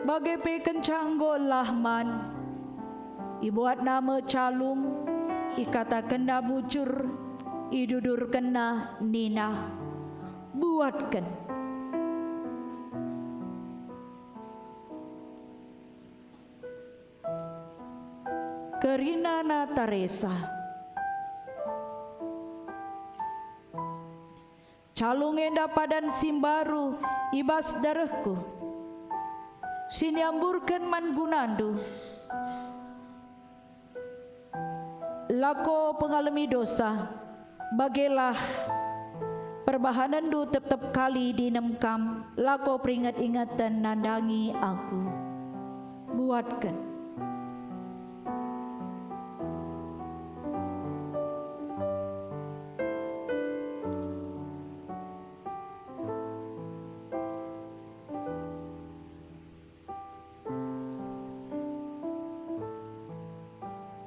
Bage pe kenca enggo elah man, ibuatNa me calung, ikatakenNa bujur, idudurkenNa nina, "Buatken." Kerinana taresa. Calung enda padan si mbaru i bas darehKu, si niamburken man gunandu. Lako pengalemi dosa, bagelah perbahanenndu tep-tep kali dingen kam lako peringet-ingeten nandangi Aku. Buatken.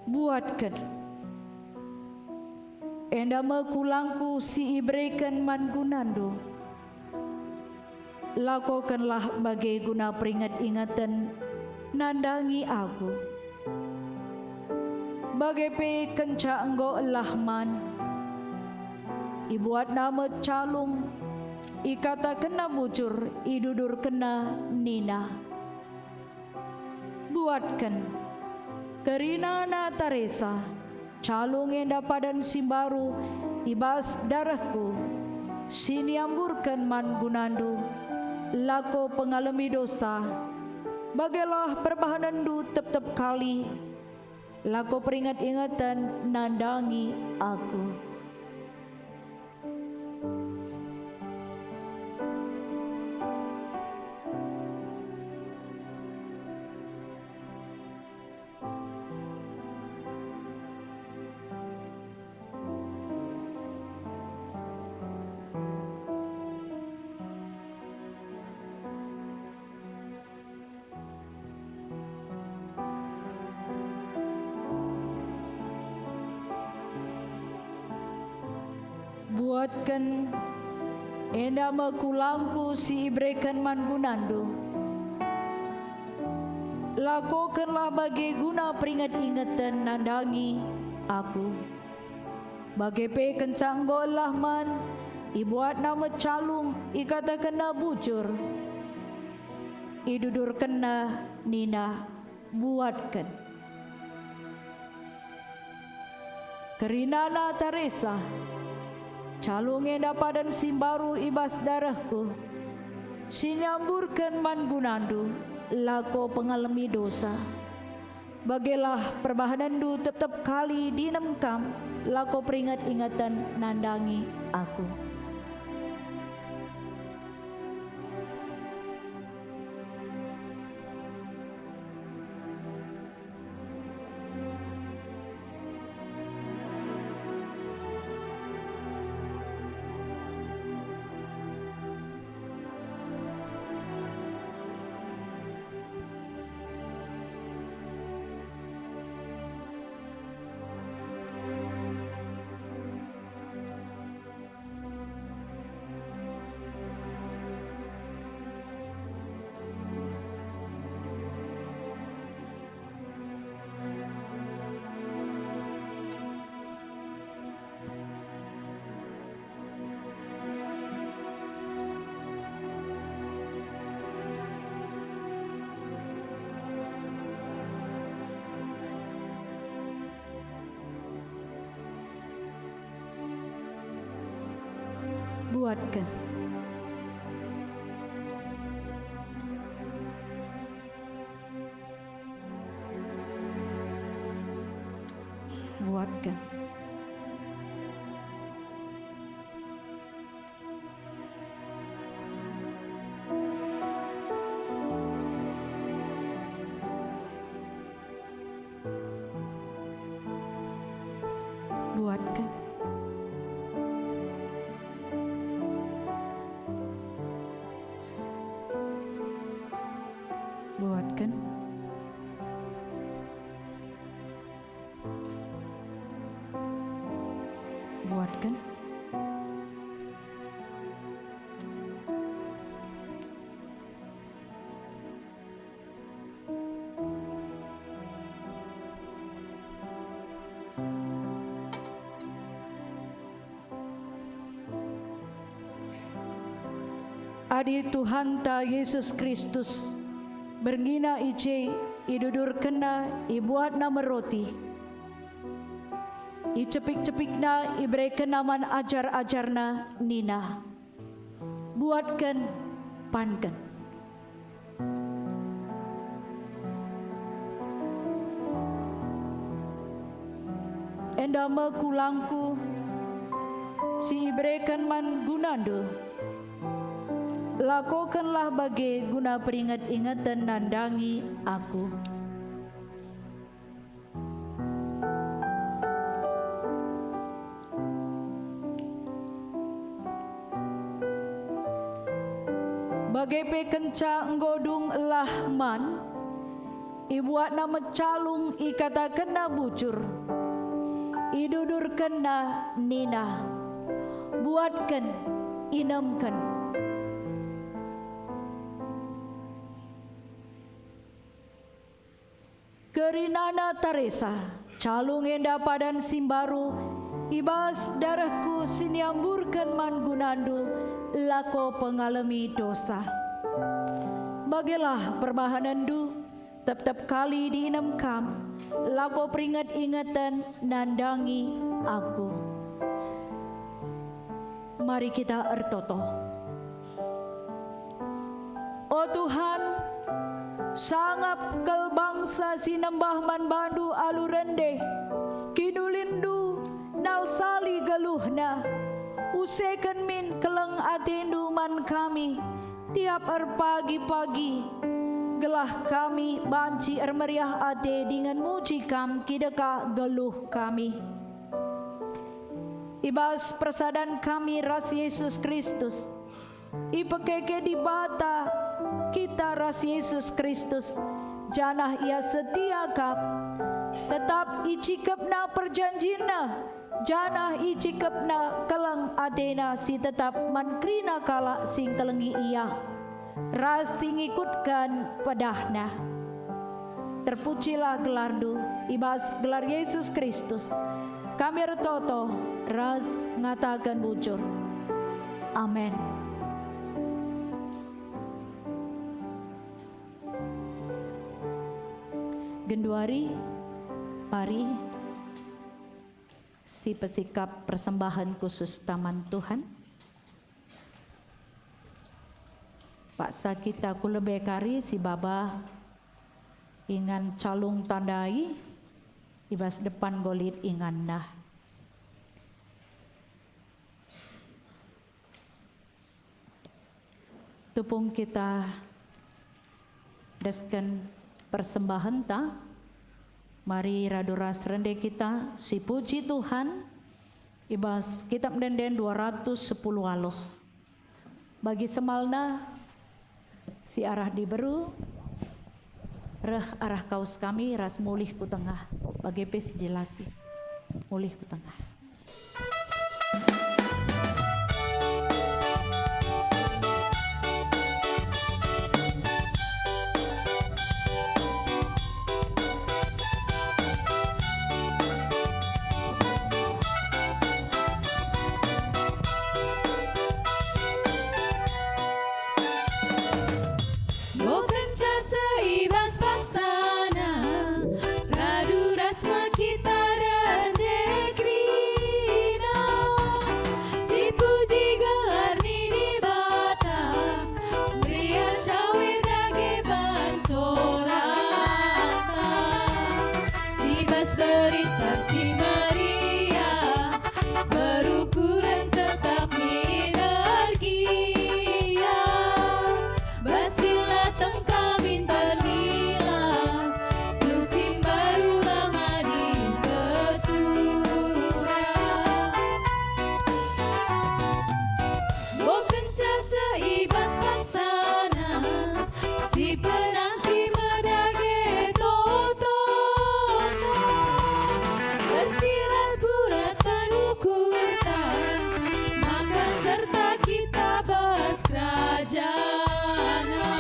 Buatken. Enda me kulangKu si ibereken man gunandu. Lakokenlah bage guna peringet-ingeten nandangi Aku. Bage pe kenca enggo elah man, ibuatNa me calung, ikatakenNa bujur, idudurkenNa nina, "Buatken, kerinana taresa, calung enda padan si mbaru i bas darehKu, si niamburken man gunandu. Lako pengalemi dosa, bagelah perbahanenndu tep-tep kali, lako peringet-ingeten nandangi Aku." Buatken, enda me kulangKu si ibereken man gunandu. Lakokenlah bage guna peringet-ingeten nandangi Aku. Bage pe kenca enggo elah man, ibuatNa me calung, ikatakenNa bujur, Idudurkenna nina, "Buatken." Kerinana Taresa, calung enda padan si mbaru i bas darehku, si nyamburken man gunandu, lako pengalemi dosa. Bagelah perbahanenndu tep-tep kali dingen kam lako peringet-ingeten nandangi aku. Buatken. Buatken. Buatken. Buatken. Buatken. Adi Tuhanta Jesus Kristus, berngina i je, idudurkenNa, ibuatNa me roti, icepik-cepikNa, iberekenNa man ajar-ajarNa, nina, "Buatken, panken. Enda me kulangKu si ibereken man gunandu. Lakokenlah bage guna peringet-ingeten nandangi Aku." Bage pe kenca enggo dung elah man, ibuatna me calung, ikatakenna bujur, idudurkenna nina, "Buatken, inemken." Kerinana Taresa, calung enda padan si mbaru, i bas darehku si niamburken man gunandu, lako pengalemi dosa. Bagelah perbahanenndu, tep-tep kali diinem kam, lako peringet-ingeten nandangi Aku. Mari kita ertoto. O Tuhan, sangap kal bangsa si nembah man baNdu alu rende, kiniulinndu nalsali geluhna. Useken min keleng ateNdu man kami tiap erpagi-pagi, gelah kami banci ermeriah ate dingen muji Kam kidekah geluh kami. I bas persadan kami ras Jesus Kristus, ipekeke Dibata kita ras Jesus Kristus, janah Ia setia kap. Tetap icikepNa perjanjinNa, janah icikepNa keleng ateNa si tetap man kerina kalak si ngkelengi Ia ras si ngikutken pedahNa. Terpujilah gelarNdu, i bas gelar Yesus Kristus, kami ertoto ras ngataken bujur. Amen. Genduari, mari sipesikap persembahen khusus Taman Tuhan. Paksa kita ku lebe kari sibaba ingan calung tandai, i bas depan enggo lit inganna. Tupung kita endesken persembahenta, mari radu ras rende kita sipuji Tuhan i bas Kitab Ende-enden dua ratus sepuluh aluh. Bagi semalna si arah diberu, reh arah kaus kami ras mulih ku tengah, bage pe si dilaki, mulih ku tengah. Enggo kenca seh i bas paksana, radu ras me kita rende kerina. Sipuji gelar ni Dibata, meriah cawir dage ban sorata. Si bas Berita Si Meriah, berukuren tetap min ergia. Bas si la tengka min ternila, geluh si mbaru la madin petura. Enggo kenca seh i bas paksana, si penanti me dage toto. Bersih ras kurat ukurta, maka serta kita bas kerajana.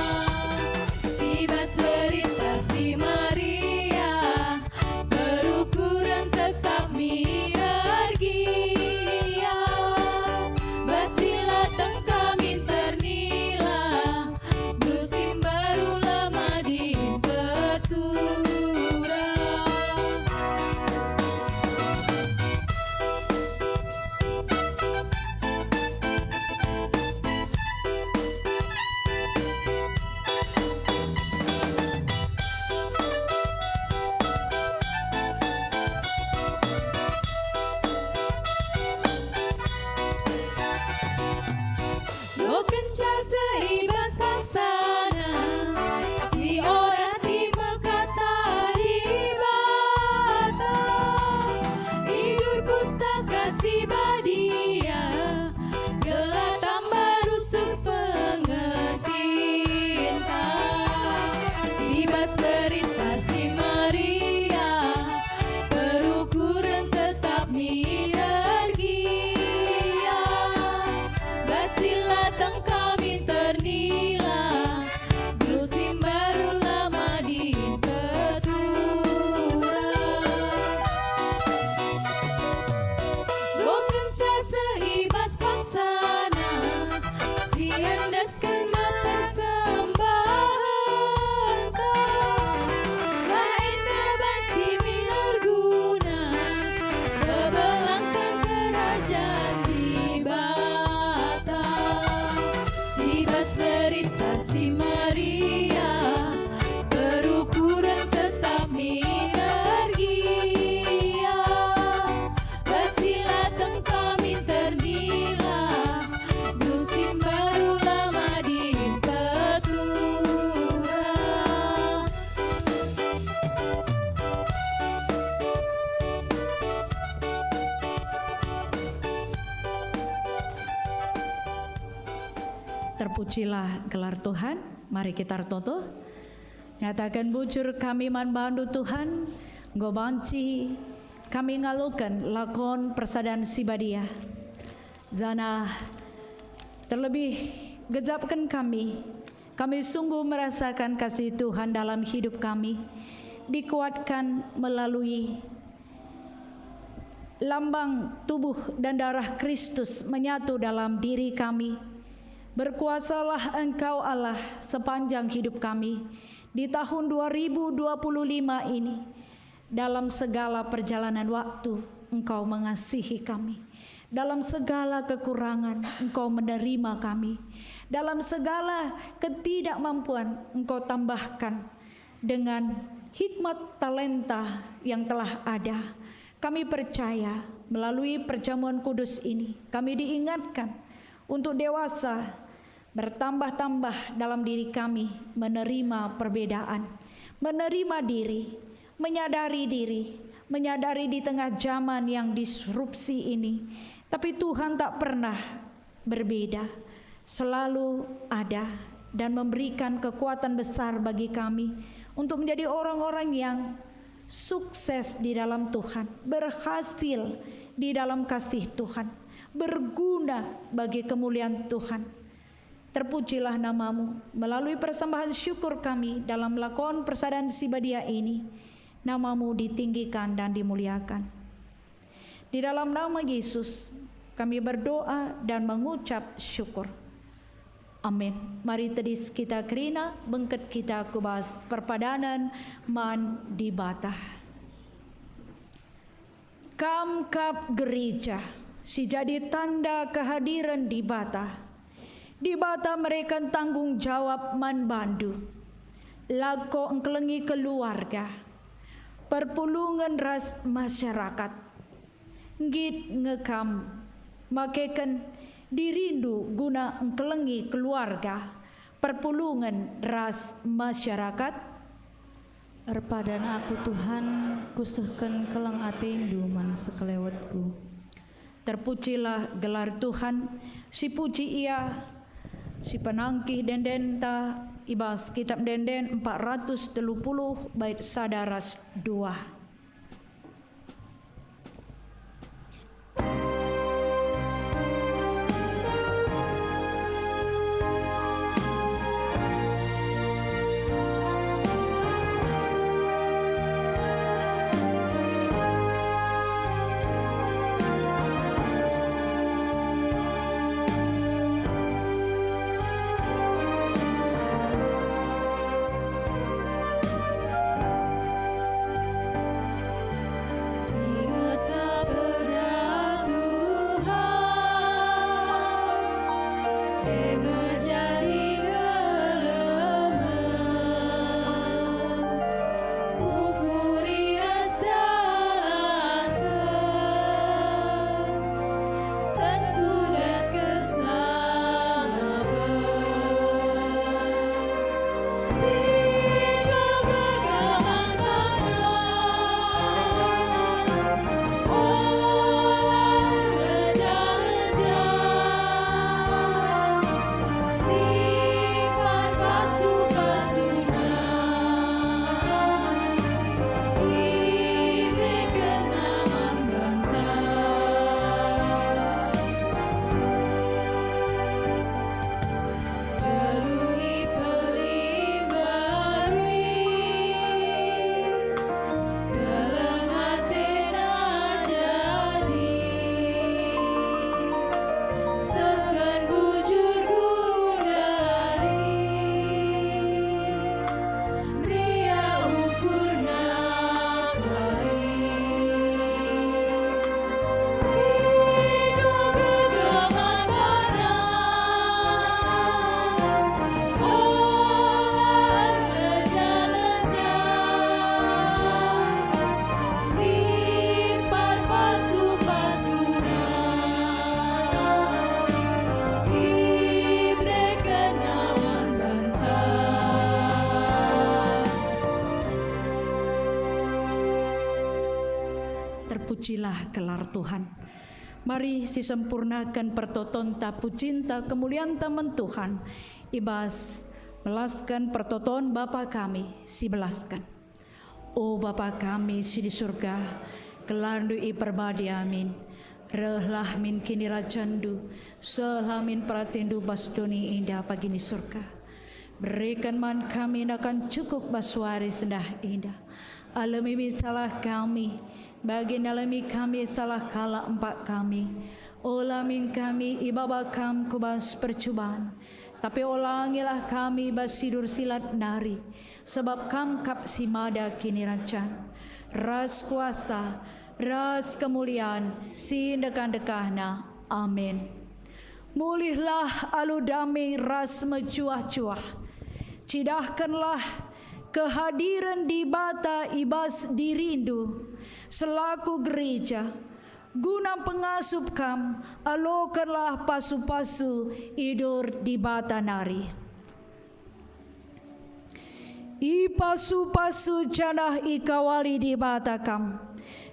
Si bas Berita Si Meriah, berukuren tetap min ergia. Bas si la tengka min ternila, geluh si mbaru la madin petura. Enggo kenca seh i bas paksana, si orat i me kata Dibata. Idur Pustaka Si Badia, gelah tamba rusuh pengertinta. Si bas Berita Si Meriah, berukuren tetap min ergia. Bas si la tengka min ternila, geluh si mbaru la madin petura. Enggo kenca seh i bas paksana, si endesken me persembahenta. Lah enda banci min erguna, bebelangken Kerajan Dibata. Si bas Berita Si Meriah, berukuren tetap min ergia. Bas si la tengka min ternila, geluh si mbaru la madin petura. Terpujilah gelar Tuhan. Mari kita ertoto. Ngataken bujur kami man bandu, Tuhan, enggo banci kami ngaloken lakon persadan si badia. Janah terlebih gejapken kami, kami sungguh merasakan kasih Tuhan dalam hidup kami, dikuatkan melalui lambang tubuh dan darah Kristus menyatu dalam diri kami. Berkuasalah Engkau, Allah, sepanjang hidup kami, Di tahun dua ribu dua puluh lima ini, dalam segala perjalanan waktu, Engkau mengasihi kami. Dalam segala kekurangan, Engkau menerima kami. Dalam segala ketidakmampuan, Engkau tambahkan dengan hikmat talenta yang telah ada. Kami percaya, melalui perjamuan kudus ini, kami diingatkan untuk dewasa, bertambah-tambah dalam diri kami, menerima perbedaan, menerima diri, menyadari diri, menyadari di tengah zaman yang disrupsi ini, tapi Tuhan tak pernah berbeda, selalu ada dan memberikan kekuatan besar bagi kami untuk menjadi orang-orang yang sukses di dalam Tuhan, berhasil di dalam kasih Tuhan, berguna bagi kemuliaan Tuhan. Terpujilah nama-Mu melalui persembahan syukur kami dalam lakon persadan si badia ini. Nama-Mu ditinggikan dan dimuliakan. Di dalam nama Yesus, kami berdoa dan mengucap syukur. Amin. Mari tedis kita kerina, bengket kita ku bas perpadanen man Dibata. Kam kap gereja, si jadi tanda kehadiren Dibata. Dibata mereken tanggung jawab man bandu. Lako engkelengi keluarga, perpulungen ras masyarakat. Nggit nge kam makeken dirindu guna engkelengi keluarga, perpulungen ras masyarakat? Erpadan aku, Tuhan, kusehken keleng atendu man sekelewetku. Terpujilah gelar Tuhan, sipuji Ia, si penangkih ende-endenta i bas Kitab Ende-enden empat ratus telu puluh bait sada ras dua. Ingetlah pernah Tuhan, e menjadi kelemen, ukuri ras dalanken, tentu dat kesangapen. Geluh i pelimbari, keleng atena jadi, sehken bujur gundari. Ndia ukurna kuari. Pindo gegeman bana, ola erleja-leja. Simpar pasu-pasuna, iberekenna man banta. Terpujilah gelar Tuhan. Mari sisempurnaken pertotonta, pujinta, kemulianta man Tuhan, i bas melasken pertoton Bapa kami si belasken. O Bapa kami si di Surga, gelarNdu iperbadi amin. Rehlah min kinirajanNdu, sehlah min peratenNdu bas doni enda bagi ni Surga. Bereken man kami nakan cukup bas wari sendah enda. Alemi min salah kami, bagi nalemi kami salah kalak empak kami. Ola min kami ibaba Kam ku bas percuban, tapi olangilah kami bas si dur si lat nari, Sabap Kam kap si mada kinirajan, ras kuasa, ras kemulian si ndekah-ndekahna. Amin. Mulihlah alu dame ras mejuah-juah. Cidahkenlah kehadiren Dibata i bas dirindu selaku gereja, guna pengasup kam, alokenlah pasu-pasu i bas Dibata nari. Ipasu-pasu janah ikawali Dibata kam.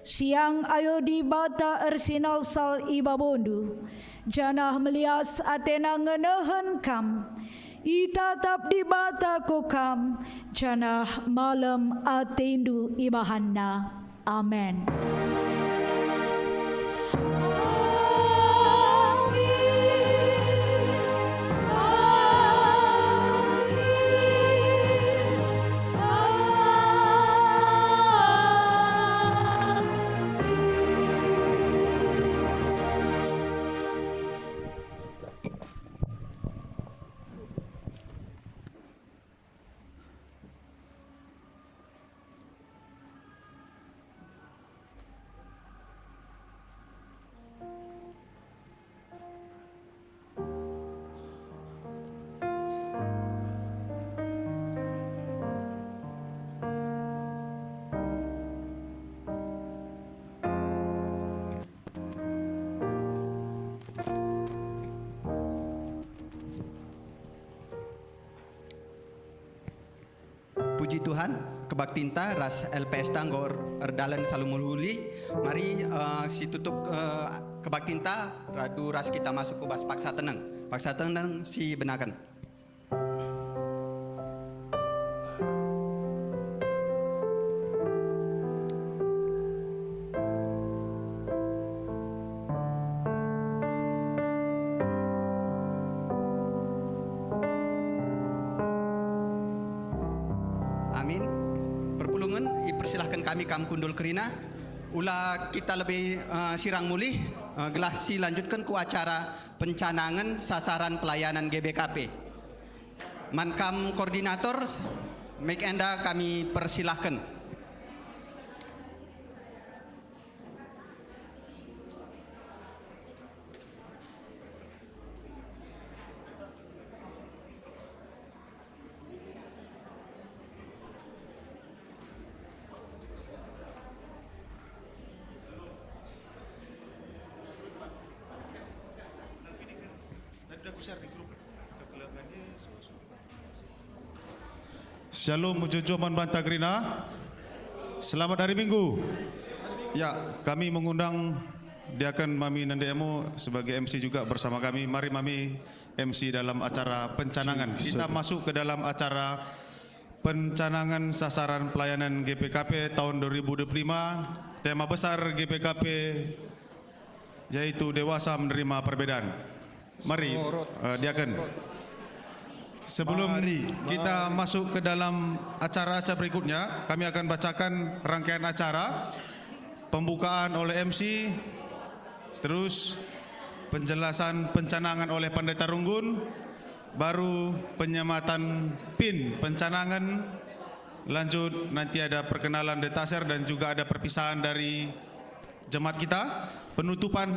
Siang ayo Dibata ersinalsal i babondu, janah melias atena ngenehen kam. Itatap Dibata ko kam, janah malem atendu ibahanNa. Amen. Puji Tuhan, kebaktinta ras L P S ta enggo er-, erdalan salu mehuli. Mari, eh, situtup, eh, kebaktinta, radu ras kita masuk ku bas paksa teneng. Paksa teneng sibenaken. Amin. Perpulungen, ipersilahken kami kam kundul kerina. Ula kita lebe, eh, sirang mulih, eh, gelah silanjutken ku acara pencanangen sasaran pelayanan G B K P. Man kam koordinator, mic enda kami persilahken. Shalom, mejuah-juah man banta kerina. Selamat hari Minggu. Ya, kami mengundang Diaken Mami Nende Emo sebagai M C juga bersama kami. Mari Mami M C dalam acara pencanangan. Kita masuk ke dalam acara pencanangan sasaran pelayanan G P K P tahun dua ribu dua puluh lima. Tema besar G P K P yaitu dewasa menerima perbedaan. Mari, eh, Diaken. Sebelum kita masuk ke dalam acara-acara berikutnya, kami akan bacakan rangkaian acara, pembukaan oleh M C, terus penjelasan pencanangan oleh Pendeta Runggun, baru penyematan pin pencanangan, lanjut nanti ada perkenalan detaser dan juga ada perpisahan dari jemaat kita. Penutupan,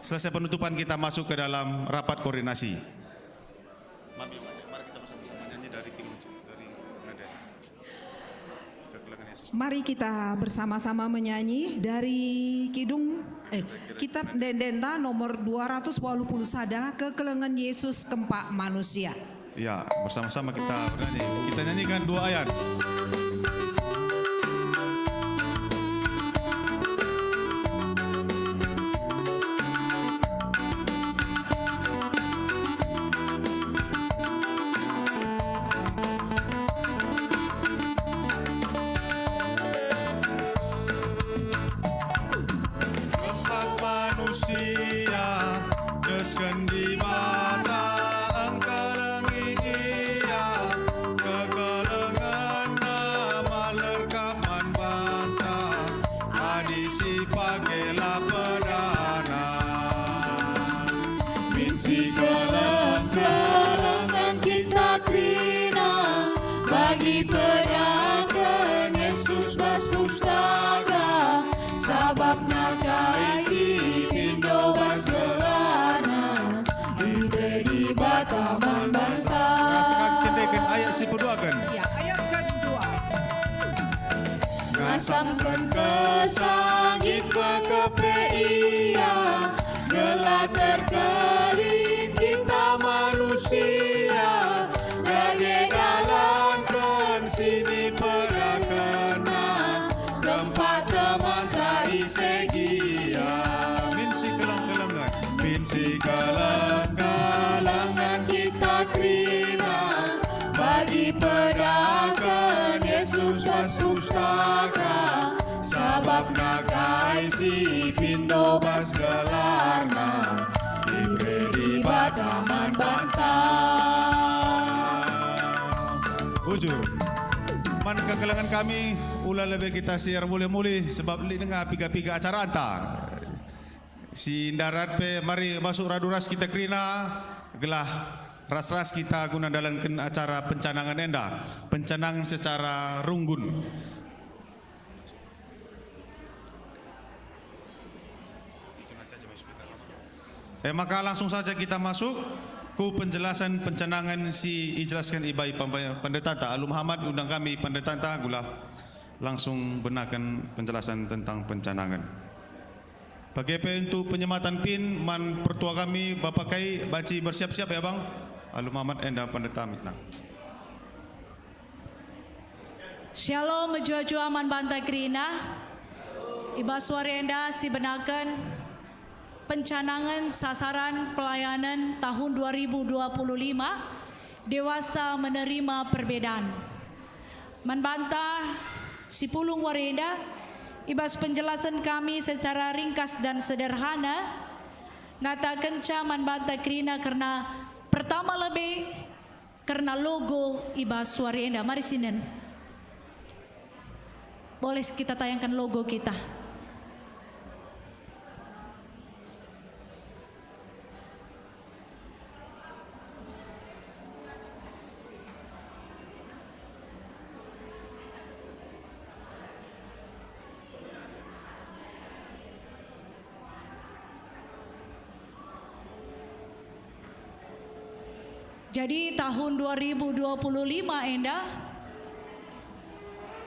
selesai penutupan kita masuk ke dalam rapat koordinasi. Mari, mari kita bersama-sama nyanyi dari tim, dari Nade. Kekelengen Yesus. Mari kita bersama-sama menyanyi dari Kidung, eh, Kitab Ende-Endenta nomor dua ratus waluh puluh sada, Kekelengen Yesus Kempak Manusia. Ya, bersama-sama kita bernyanyi. Kita nyanyikan dua ayat. Kempak manusia, desken Dibata engkelengi ia, kekelengenna Samken kesangit pekepe ia, gelah terkeling kita manusia, dage dalanken si nipedakenna, gempak temanta ise gia. Min sikeleng-kelengen. Min sikeleng-kelengen kita kerina, bagi pedaken Yesus bas pustaka, sabap nakai si pindo bas gelarna, ibere Dibata man banta. Bujur. Man kekelengen kami, ula lebe kita si ermulih-mulih, sebab lit denga piga-piga acaranta. Si ndarat pe mari masuk radu ras kita kerina, gelah ras-ras kita guna ndalanken acara pencanangen enda, pencanangen secara runggun. E maka langsung saja kita masuk ku penjelasan pencanangen si ijelasken i bai pembe-, pendetanta. Alu Muhammad, undang kami pendetanta guna langsung benaken penjelasan tentang pencanangen. Bage pe untuk penyematan pin man pertua kami, Bapa Kai, banci bersiap-siap ya, Bang. Alu Muhammad enda pendeta mitna. Shalom, mejuah-juah man banta kerina. I bas wari enda sibenaken pencanangen sasaran pelayanan tahun dua ribu dua puluh lima, dewasa menerima perbedaan. Man banta si pulung wari enda, i bas penjelasen kami secara ringkas dan sederhana, ngatakenca man banta kerina kerna pertama lebe kerna logo i bas wari enda. Mari sinen. Boleh kita tayangkan logo kita. Jadi, tahun dua ribu dua puluh lima enda,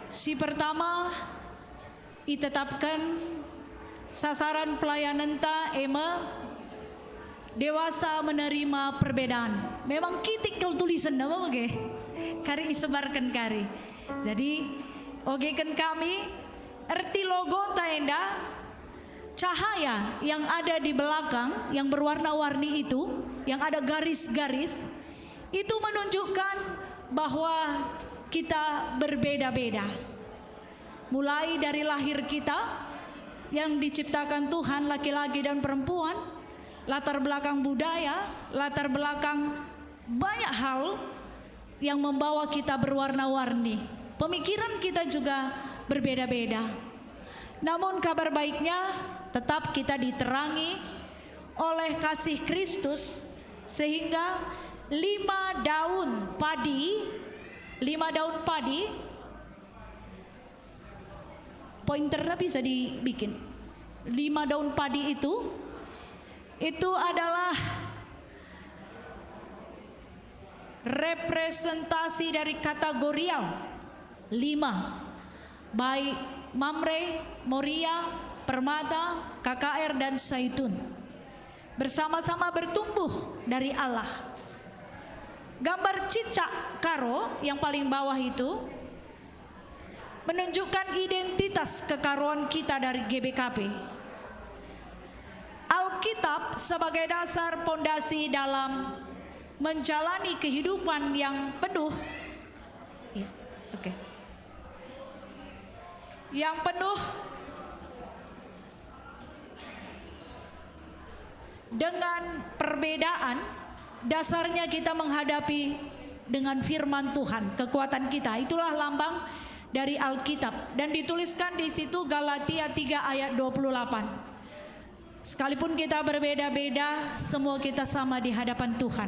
si pertama itetapken sasaran pelayanenta e me dewasa menerima perbedaan. Memang kitik kal tulisen, apa bage? Kari isebarken kari. Jadi, ogeken kami, erti logonta enda, cahaya yang ada di belakang, yang berwarna-warni itu, yang ada garis-garis, itu menunjukkan bahwa kita berbeda-beda. Mulai dari lahir kita yang diciptakan Tuhan, laki-laki dan perempuan, latar belakang budaya, latar belakang banyak hal yang membawa kita berwarna-warni. Pemikiran kita juga berbeda-beda. Namun kabar baiknya, tetap kita diterangi oleh kasih Kristus, sehingga lima daun padi, lima daun padi, pointerna bisa dibikin. Lima daun padi itu, itu adalah representasi dari kategorial lima, baik Mamre, Moria, Permata, K K R, dan Saitun. Bersama-sama bertumbuh dari Allah. Gambar cicak Karo yang paling bawah itu menunjukkan identitas kekaroan kita dari G B K P. Alkitab sebagai dasar pondasi dalam menjalani kehidupan yang penuh, ya, oke. Yang penuh dengan perbedaan, dasarnya kita menghadapi dengan firman Tuhan, kekuatan kita. Itulah lambang dari Alkitab. Dan dituliskan di situ Galatia tiga ayat dua puluh delapan. Sekalipun kita berbeda-beda, semua kita sama di hadapan Tuhan.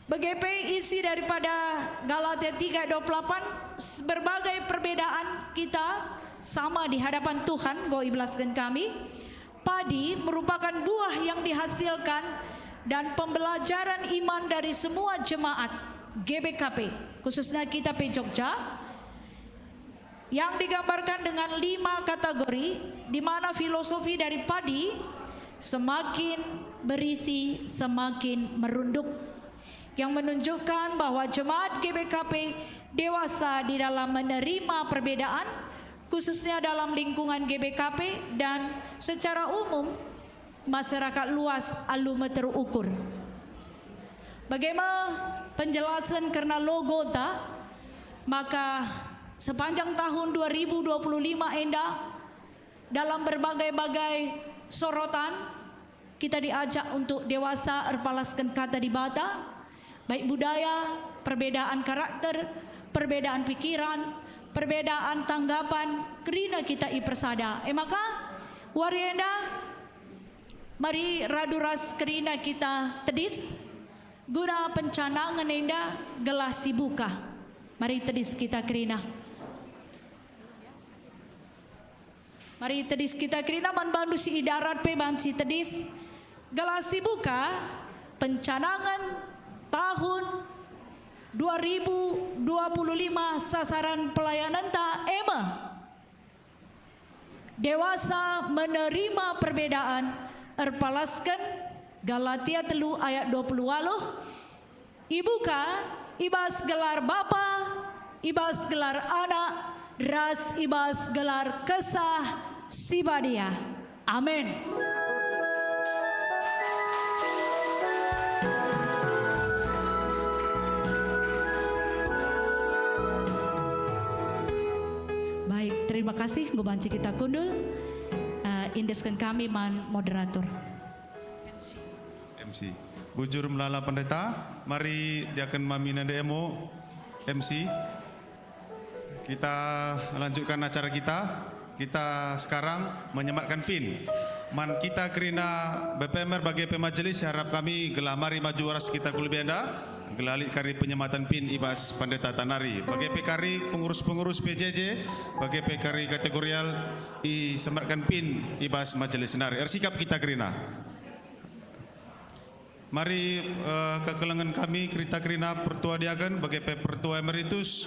Bage pe isi daripada Galatia tiga dua puluh delapan, s-, berbagai perbedaan kita sama di hadapan Tuhan, enggo ibelasken kami. Padi merupakan buah yang dihasilkan dan pembelajaran iman dari semua jemaat G B K P, khususnya kita pe Jogja. yang digambarkan dengan lima kategori, di mana filosofi dari padi semakin berisi, semakin merunduk, yang menunjukkan bahwa jemaat G B K P dewasa di dalam menerima perbedaan, khususnya dalam lingkungan G B K P dan secara umum masyarakat luas alu meter ukur. Bage me penjelasen kerna logota, maka sepanjang tahun dua ribu dua puluh lima enda, dalam berbagai-bagai sorotan, kita diajak untuk dewasa erpalasken Kata Dibata, baik budaya, perbedaan karakter, perbedaan pikiran, perbedaan tanggapan, kerina kita ipersada. E maka, wari enda, mari radu ras kerina kita tedis, guna pencanangen enda gelah sibuka. Mari tedis kita kerina. Mari tedis kita kerina, man bandu si i darat pe banci tedis. Gelah sibuka pencanangen tahun dua ribu dua puluh lima, sasaran pelayanenta e me dewasa menerima perbedaan, erpalasken Galatia telu ayat dua puluh waluh, ibuka i bas gelar Bapa, i bas gelar Anak, ras i bas gelar Kesah Si Badia. Amin. Baik, terima kasih, enggo banci kita kundul. Eh, endesken kami man moderator. M C. M C. Bujur melala pendeta, mari diaken mami nande emo, M C. Kita lanjutkan acara kita. Kita sekarang menyematkan pin. Man kita kerina B P M R bage pe majelis, harap kami gelah mari maju ras kita ku lebe enda, gelah lit kari penyematan pin i bas pendeta nari. Bage pe kari pengurus-pengurus P J J, bage pe kari kategorial, isematken pin i bas majelis nari. Ersikap kita kerina. Mari, eh, kekelengen kami kerita kerina pertua diaken, bage pe pertua emeritus.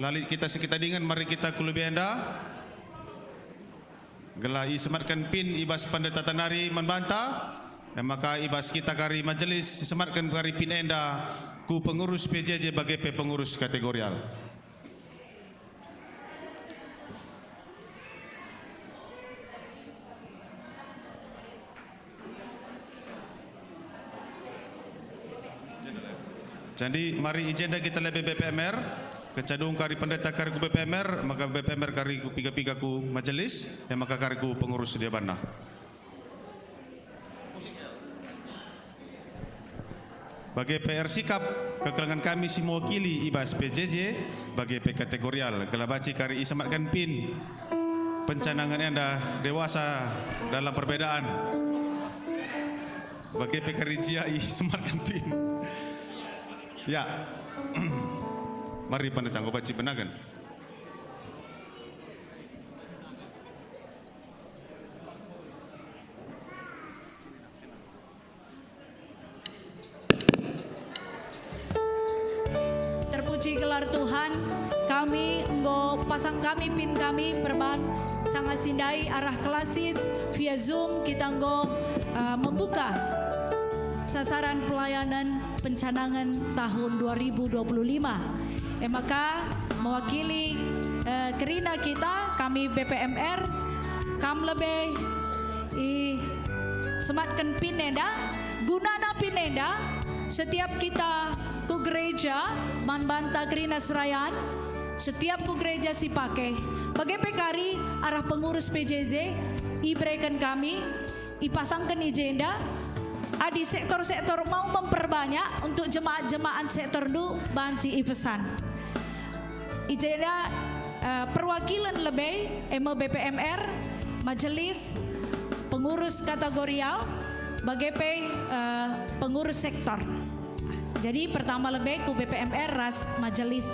Lit kita sekitadingen, mari kita ku lebe enda. Gelah isematken pin i bas pendeta nari man banta, e maka i bas kita kari majelis isematken kari pin enda ku pengurus P J J bage pe pengurus kategorial. Jadi, mari i jenda kita lebe B P M R, kenca dung kari pendeta kari ku B P M R, maka B P M R kari ku piga-piga ku majelis, e maka kari ku pengurus diabanna. Bage pe ersikap kekelengen kami si mewakili i bas P J J, bage pe kategorial, gelah banci kari isematken pin pencanangen enda dewasa dalam perbedaan. Bage pe kari jia isematken pin. Ya. Mari pendeta enggo banci benaken. Terpuji gelar Tuhan, kami enggo pasang kami pin kami perban sanga si ndai arah klasis via Zoom kita enggo, eh, membuka sasaran pelayanan pencanangen tahun dua ribu dua puluh lima. E maka, mewakili, eh, kerina kita, kami B P M R, kam lebe isematken pin enda, gunana pin enda, setiap kita ku gereja, man banta kerina serayan, setiap ku gereja si pake, bage pe kari arah pengurus P J J, ibereken kami, ipasangken i jenda, adi sektor-sektor mau memperbanyak untuk jemaat-jemaat sektorndu banci ipesan. I jenda, eh, perwakilen lebe, e me B P M R, majelis, pengurus kategorial, bage pe, eh, pengurus sektor. Jadi pertama lebe ku B P M R ras majelis.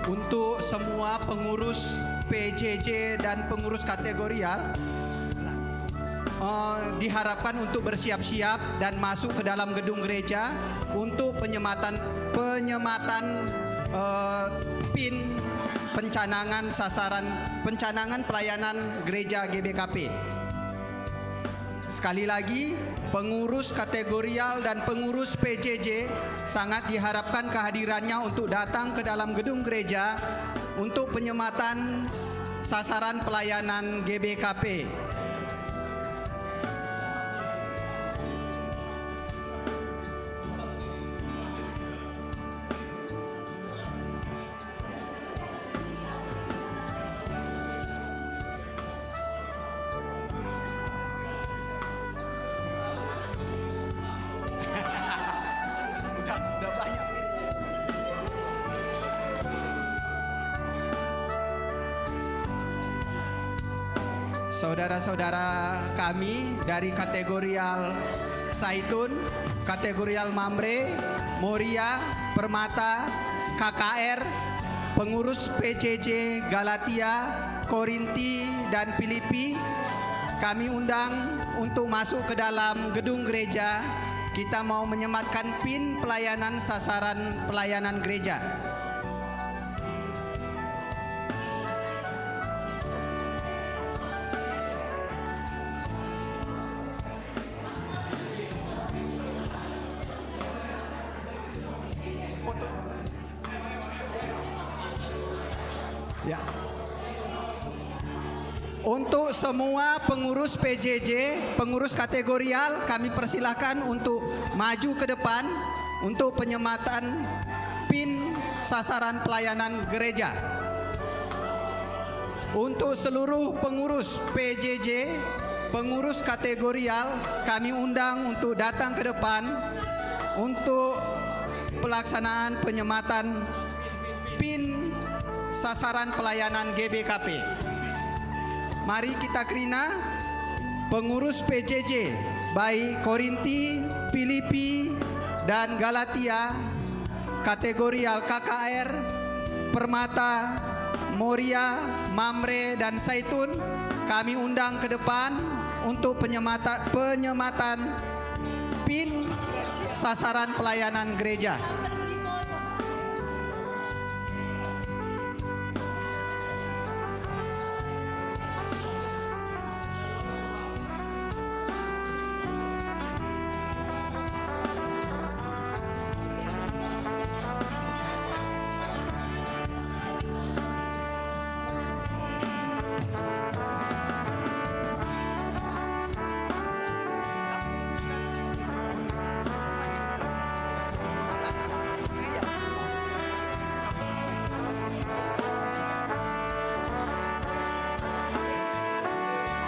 Untuk semua pengurus P J J dan pengurus kategorial, eh, diharapkan untuk bersiap-siap dan masuk ke dalam gedung gereja untuk penyematan, penyematan, eh, pin pencanangan sasaran, pencanangan pelayanan gereja G B K P. Sekali lagi, pengurus kategorial dan pengurus P J J sangat diharapkan kehadirannya untuk datang ke dalam gedung gereja untuk penyematan s-, sasaran pelayanan G B K P. Udah, udah banyak. Saudara-saudara kami dari kategorial Saitun, kategorial Mamre, Moria, Permata, K K R, pengurus P J J Galatia, Korinti, dan Filipi, kami undang untuk masuk ke dalam gedung gereja. Kita mau menyematkan pin pelayanan sasaran pelayanan gereja. Ya. Untuk semua pengurus P J J, pengurus kategorial, kami persilahkan untuk maju ke depan untuk penyematan pin sasaran pelayanan gereja. Untuk seluruh pengurus P J J, pengurus kategorial, kami undang untuk datang ke depan untuk pelaksanaan penyematan pin sasaran pelayanan G B K P. Mari kita kerina pengurus P J J, baik Korinti, Filipi, dan Galatia, kategorial K K R, Permata, Moria, Mamre, dan Saitun, kami undang ke depan untuk penyemata-, penyematan pin sasaran pelayanan gereja.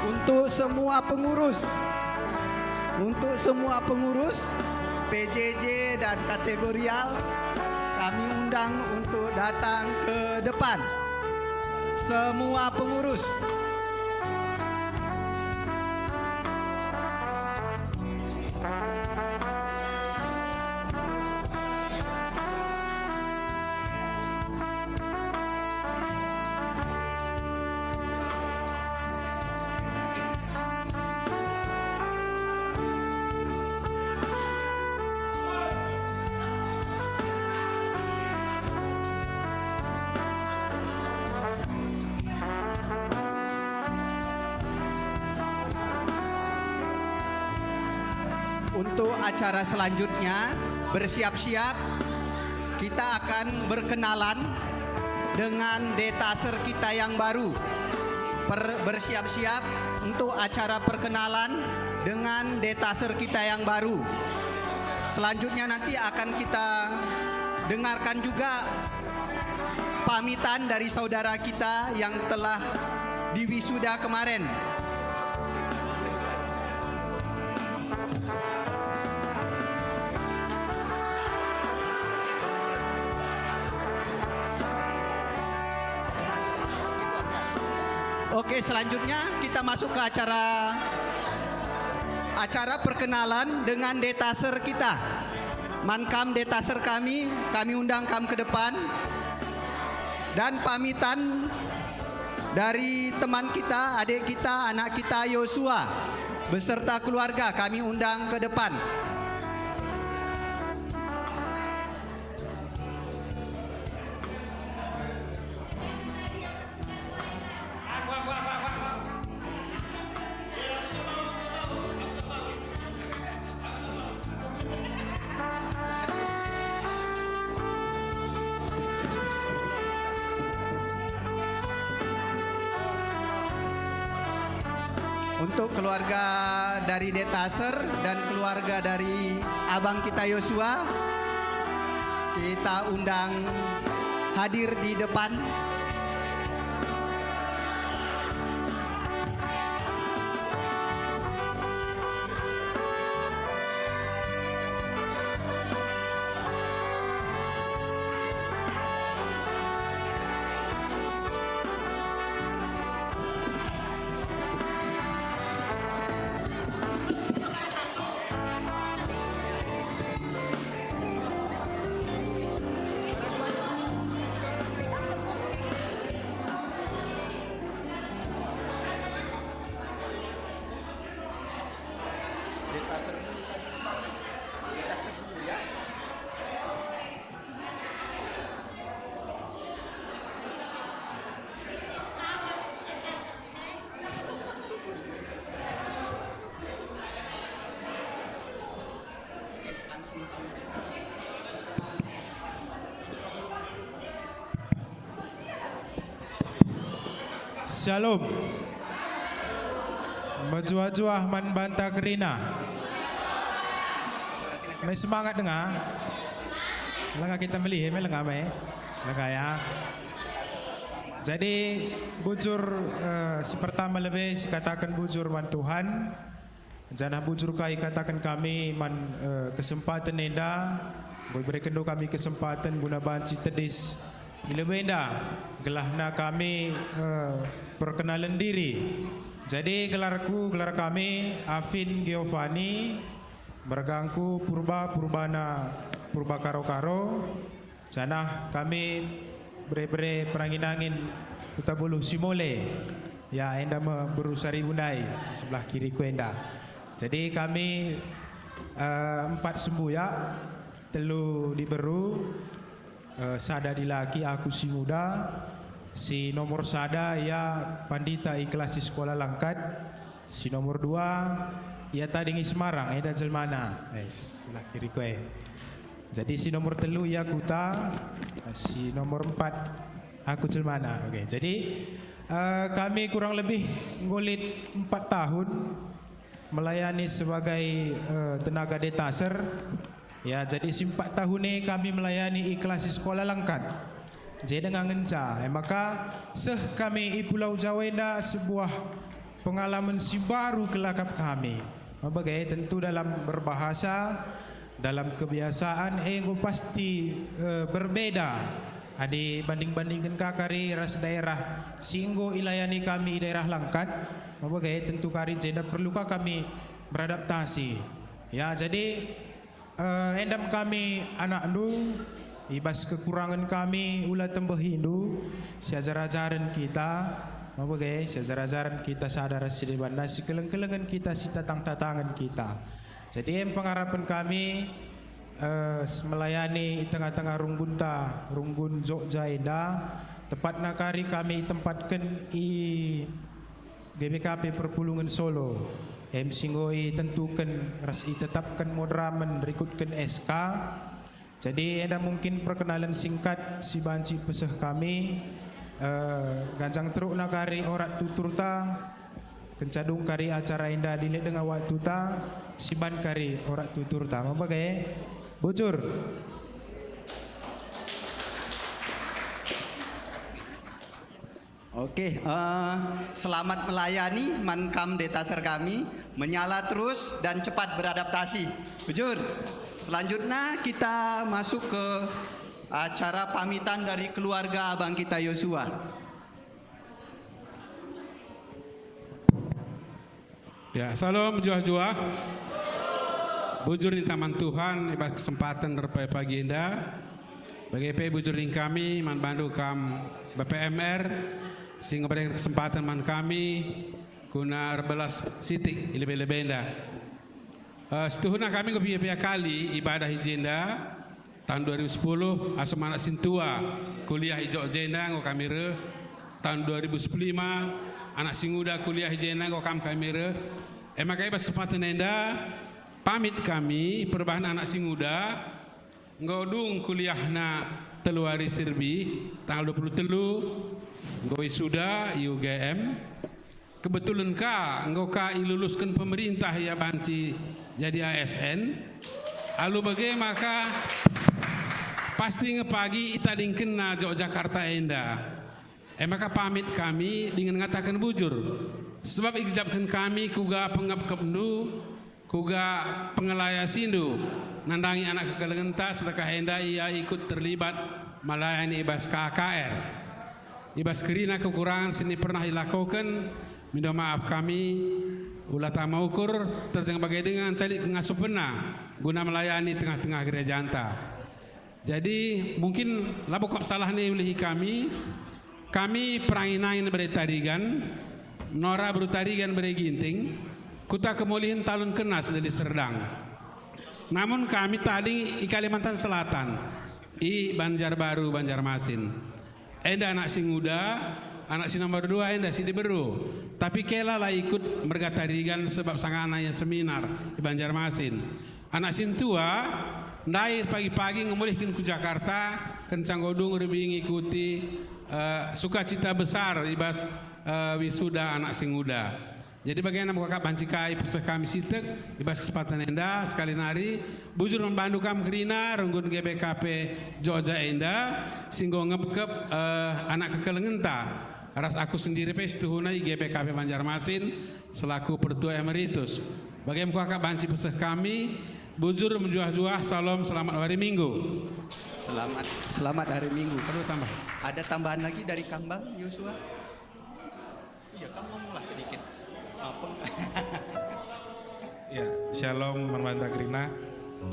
Untuk semua pengurus, untuk semua pengurus P J J dan kategorial, kami undang untuk datang ke depan. Semua pengurus. Untuk acara selanjutnya, bersiap-siap, kita akan berkenalan dengan detaser kita yang baru. Per-, bersiap-siap untuk acara perkenalan dengan detaser kita yang baru. Selanjutnya nanti akan kita dengarkan juga pamitan dari saudara kita yang telah diwisuda kemarin. Oke, selanjutnya kita masuk ke acara, acara perkenalan dengan detaser kita. Man kam Detaser kami, kami undang kam ke depan. Dan pamitan dari teman kita, adik kita, anak kita Yosua beserta keluarga kami undang ke depan. Untuk keluarga dari Detaser dan keluarga dari abang kita Yosua, kita undang hadir di depan. Shalom. Mejuah-juah man banta kerina. Me semangat denga. Lenga kita melihe, me lenga me. Lenga ya. Jadi bujur, eh, si pertama lebe sikataken bujur man Tuhan. Janah bujur ka ikataken kami man, eh, kesempaten enda, enggo iberekenndu kami kesempaten guna banci tedis i lebe enda, gelahna kami, eh, perkenalen diri. Jadi gelarku, gelar kami Afin Giovanni, mergangku Purba, Purbana Purba Karo-Karo. Janah kami bere-bere perangin-angin Kuta Buluh Simole, ya, enda me beru Saribu ndai, si sebelah kiriku enda. Jadi kami, eh, empat sembuyak, telu diberu, eh, sada dilaki, aku si nguda, si nomor sada ia pandita i kelas si sekolah langkat, si nomor dua ia tading i Semarang, enda jelmana. Eh, sebelah kiriku e. Jadi si nomor telu ia Kuta, si nomor empat aku jelmana. Oke, jadi, eh, kami kurang lebih enggo lit empat tahun melayani sebagai, eh, tenaga detaser. Ya, jadi si empat tahun e kami melayani i kelas si sekolah langkat. Jadi denga ngenca, e maka seh kami i Pulau Jawa enda sebuah pengalaman si baru kelakap kami. Maka bage tentu dalam berbahasa, dalam kebiasaan, eh, enggo pasti, eh, berbeda. Adi banding-bandingken ka kari ras daerah si enggo ilayani kami i daerah langkat, maka bage tentu kari jenda perlu ka kami beradaptasi. Ya, jadi, eh, endam kami anakndu, i bas kekurangen kami ula tembehindu, siajar-ajaren kita, maka bage siajar-ajaren kita sada ras si debanna, sikeleng-kelengen kita, sitatang-tatangen kita. Jadi em pengarapen kami, eh, melayani i tengah-tengah runggunta, runggun Jogja enda, tepatna kari kami tempatken i G B K P Perpulungen Solo, em si enggo itentuken ras itetapken moderamen rikutken S K. Jadi enda mungkin perkenalen singkat si banci peseh kami, eh, ganjang terukna kari orat tuturta, kenca dung kari acara enda dilit denga waktuta, siban kari orat tuturta. Maka bage, bujur. Oke, eh, selamat melayani man kam detaser kami, menyala terus dan cepat beradaptasi. Bujur. Selanjutnya kita masuk ke acara pamitan dari keluarga abang kita Yosua. Ya, salam juah-juah. Bujur ninta man Tuhan i bas kesempaten erpagi-pagi enda. Bage pe bujur nina kami man bandu kam B P M R, si enggo bere kesempaten man kami guna erbelas sitik i lebe-lebe enda. Eh, situhuna kami enggo piga-piga kali ibadah i jenda. Tahun dua ribu sepuluh, asum anak sintua kuliah i Jogja enda enggo kami reh. Tahun dua ribu sepuluh lima, anak singuda kuliah i jenda enggo kam kami reh. E maka i bas kesempatan enda, pamit kami perbahan anak singuda, enggo dung kuliahna telu wari si rbi, tanggal dua puluh telu, enggo wisuda i U G M. Kebetulen ka, enggo ka ilulusken pemerintah ia banci jadi A S N. Alu bage maka pasti nge pagi itadingkenna Jogjakarta enda. E maka pamit kami dingen ngataken bujur, sebab igejapken kami kuga pengepkepndu, kuga pengelayasindu nandangi anak kekelengenta sedekah enda ia ikut terlibat melayani i bas K K R. I bas kerina kekurangan si pernah ilakoken, mindo maaf kami, ula tama ukur, terjeng bage denga ncalik ngasupenna guna melayani tengah-tengah gerejanta. Jadi, mungkin labo kap salah ni ulihi kami, kami Perangin-angin bere Tarigan, Nora beru Tarigan bere Ginting, Kuta Kemulihen Talun Kenas dari Serdang. Namun kami tading i Kalimantan Selatan, i Banjarbaru, Banjarmasin. Enda anak si nguda, anak si nomor dua enda si diberu. Tapi kela la ikut merga Tarigan sebab sangana ia seminar i Banjarmasin. Anak sintua, ndai pagi-pagi ngemulihken ku Jakarta, kenca enggo dung rbi ngikuti, eh, sukacita besar i bas, eh, wisuda anak si nguda. Jadi bagenda me kakak banci kai peseh kami sitik i bas kesempatan enda, sekali nari, bujur man bandu kam kerina runggun G B K P Jogja enda, si enggo ngepkep, eh, anak kekelengenta, ras aku sendiri pe situhuna i G B K P Banjarmasin, selaku Pertua Emeritus. Bage me kakak banci peseh kami, bujur mejuah-juah, salom, selamat hari Minggu. Selamat, selamat hari Minggu. Perlu tambah? Ada tambahan lagi dari Kambang, Yosua? Iya, kamu ngomonglah sedikit. Apa? Ya, shalom, Marmanta Kerina.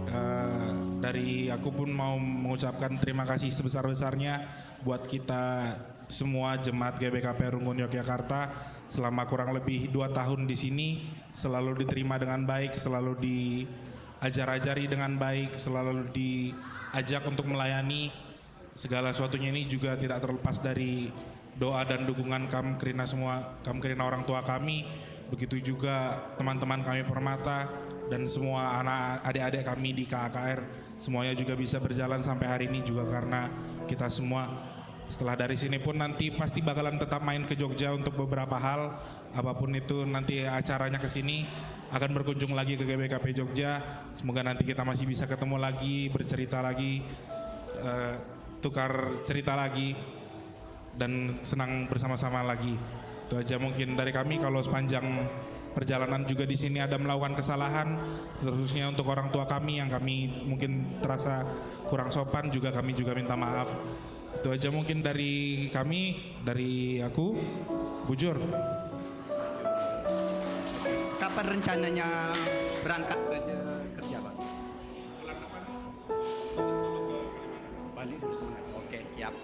Eh, dari aku pun mau mengucapkan terima kasih sebesar-besarnya buat kita semua jemaat G B K P Runggun Yogyakarta. Selama kurang lebih dua tahun di sini, selalu diterima dengan baik, selalu diajar-ajari dengan baik, selalu diajak untuk melayani. Segala sesuatunya ini juga tidak terlepas dari doa dan dukungan kam kerina semua, kam kerina orang tua kami, begitu juga teman-teman kami Permata dan semua anak adik-adik kami di K K R, semuanya juga bisa berjalan sampai hari ini juga karena kita semua. Setelah dari sini pun nanti pasti bakalan tetap main ke Jogja untuk beberapa hal, apapun itu nanti acaranya ke sini, akan berkunjung lagi ke G B K P Jogja. Semoga nanti kita masih bisa ketemu lagi, bercerita lagi, eh, tukar cerita lagi, dan senang bersama-sama lagi. Itu aja mungkin dari kami. Kalau sepanjang perjalanan juga di sini ada melakukan kesalahan, khususnya untuk orang tua kami yang kami mungkin terasa kurang sopan, juga kami juga minta maaf. Itu aja mungkin dari kami, dari aku, bujur. Kapan rencananya berangkat kerja, kerja, Bang? Balik. Oke, siap.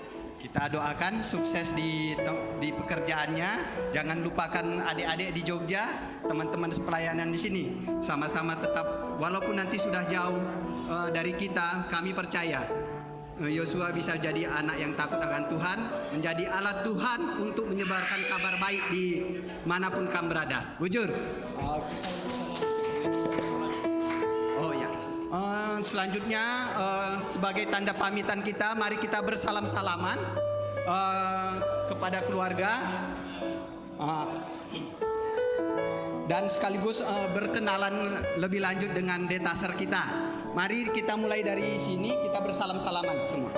Kita doakan sukses di te-, di pekerjaannya. Jangan lupakan adik-adik di Jogja, teman-teman sepelayanan di sini. Sama-sama tetap, walaupun nanti sudah jauh, eh, dari kita, kami percaya, eh, Yosua bisa jadi anak yang takut akan Tuhan, menjadi alat Tuhan untuk menyebarkan kabar baik di manapun kam berada. Bujur? Oh ya. Eh, selanjutnya, eh, sebagai tanda pamitan kita, mari kita bersalam-salaman, eh, kepada keluarga. Ah, dan sekaligus, eh, berkenalan lebih lanjut dengan detaser kita. Mari kita mulai dari sini, kita bersalam-salaman semua.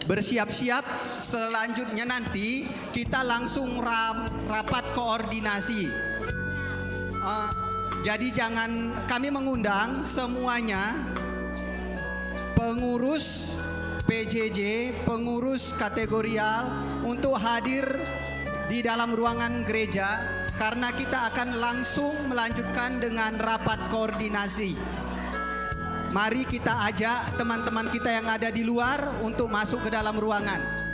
Bersiap-siap, selanjutnya nanti kita langsung ra-, rapat koordinasi. Eh, jadi jangan, kami mengundang semuanya, pengurus P J J, pengurus kategorial untuk hadir di dalam ruangan gereja, karena kita akan langsung melanjutkan dengan rapat koordinasi. Mari kita ajak teman-teman kita yang ada di luar untuk masuk ke dalam ruangan.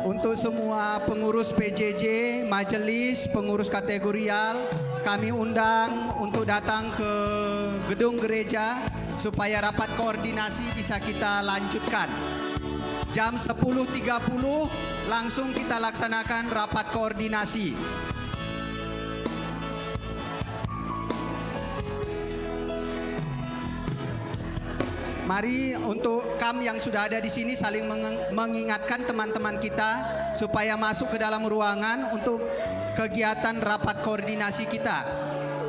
Untuk semua pengurus P J J, majelis, pengurus kategorial, kami undang untuk datang ke gedung gereja supaya rapat koordinasi bisa kita lanjutkan. Jam sepuluh tiga puluh langsung kita laksanakan rapat koordinasi. Mari untuk kam yang sudah ada di sini saling menge-, mengingatkan teman-teman kita supaya masuk ke dalam ruangan untuk kegiatan rapat koordinasi kita.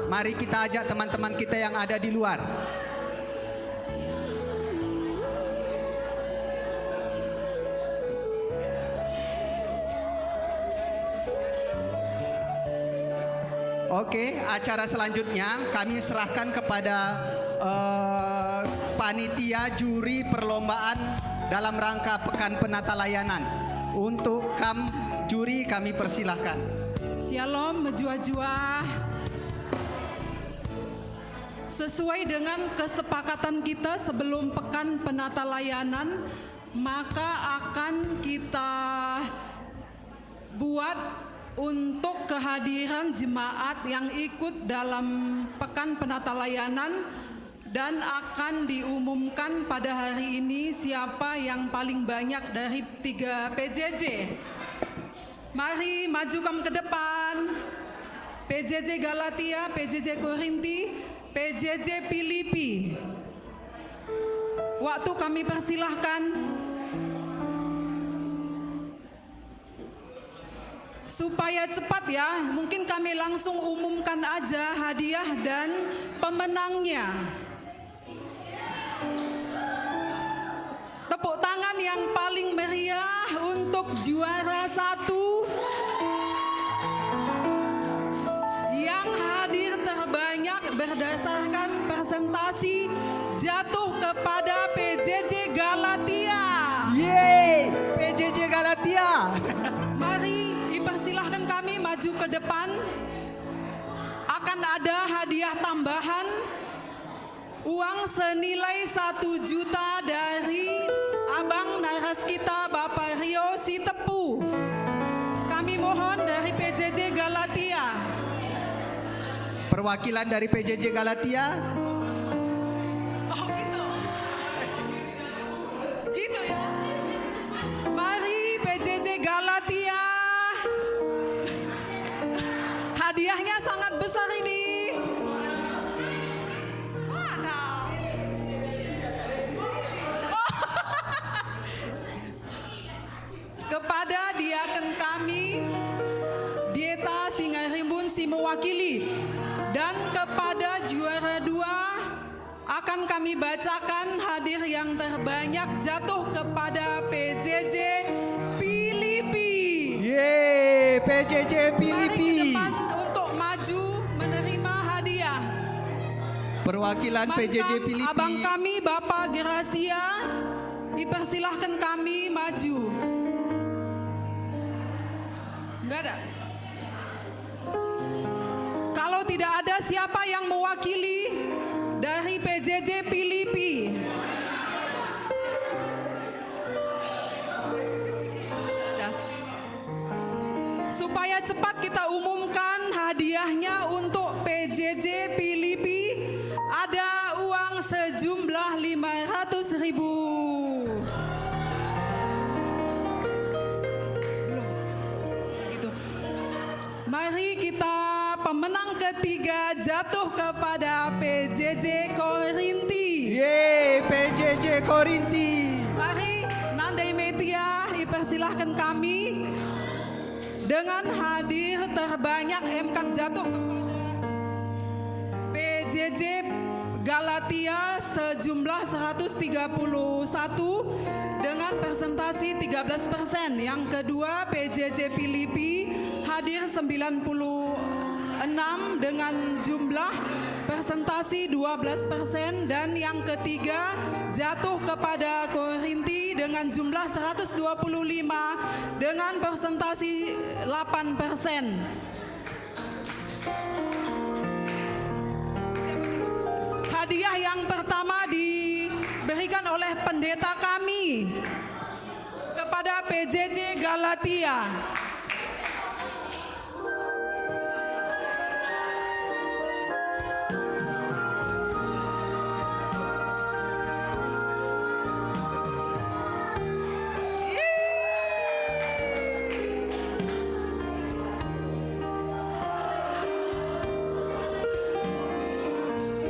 Mari kita ajak teman-teman kita yang ada di luar. Oke, acara selanjutnya kami serahkan kepada, eh, panitia juri perlombaan dalam rangka Pekan Penata Layanan. Untuk kam juri kami persilahkan. Syalom, mejuah-juah. Sesuai dengan kesepakatan kita sebelum Pekan Penata Layanan, maka akan kita buat untuk kehadiran jemaat yang ikut dalam Pekan Penata Layanan, dan akan diumumkan pada hari ini siapa yang paling banyak dari tiga P J J. Mari maju kam ke depan. P J J Galatia, P J J Korinti, P J J Filipi. Waktu kami persilahkan. Supaya cepat ya, mungkin kami langsung umumkan aja hadiah dan pemenangnya. Tepuk tangan yang paling meriah untuk juara satu yang hadir terbanyak berdasarkan persentasi jatuh kepada P J J Galatia. Yeay, P J J Galatia. Mari, dipersilahkan kami maju ke depan. Akan ada hadiah tambahan. Uang senilai satu juta dari Abang Naras kita, Bapak Rio Sitepu. Kami mohon dari P J J Galatia. Perwakilan dari P J J Galatia. Oh, gitu. Gitu ya. Mari P J J Galatia. Hadiahnya sangat besar ini. Mana? Oh. Kepada diaken kami, Dieta Singarimbun si mewakili, dan kepada juara dua, Akan kami bacakan hadiah yang terbanyak jatuh kepada P J J Pilipi. Yeay, P J J Mari ke Pilipi. Depan untuk maju menerima hadiah. Perwakilan Mantan P J J Pilipi. Abang kami, Bapak Gracia, dipersilahkan kami maju. Enggak ada. Kalau tidak ada, siapa yang mewakili dari P J J Pilipi? Ada. Supaya cepat kita umumkan hadiahnya untuk P J J Pilipi, ada uang sejumlah lima ratus ribu. Belum. Gitu. Mari kita, pemenang ketiga jatuh kepada P J J Korinti. Yeay, P J J Korinti. Mari, Nandai Metia, dipersilahkan kami dengan hadiah terbanyak Emkap jatuh kepada P J J Galatia sejumlah seratus tiga puluh satu dengan persentase tiga belas persen. Yang kedua, P J J Pilipi hadir sembilan puluh enam dengan jumlah persentase dua belas persen, dan yang ketiga jatuh kepada Korinti dengan jumlah seratus dua puluh lima dengan persentase delapan persen. Hadiah yang pertama diberikan oleh pendeta kami kepada P J J Galatia.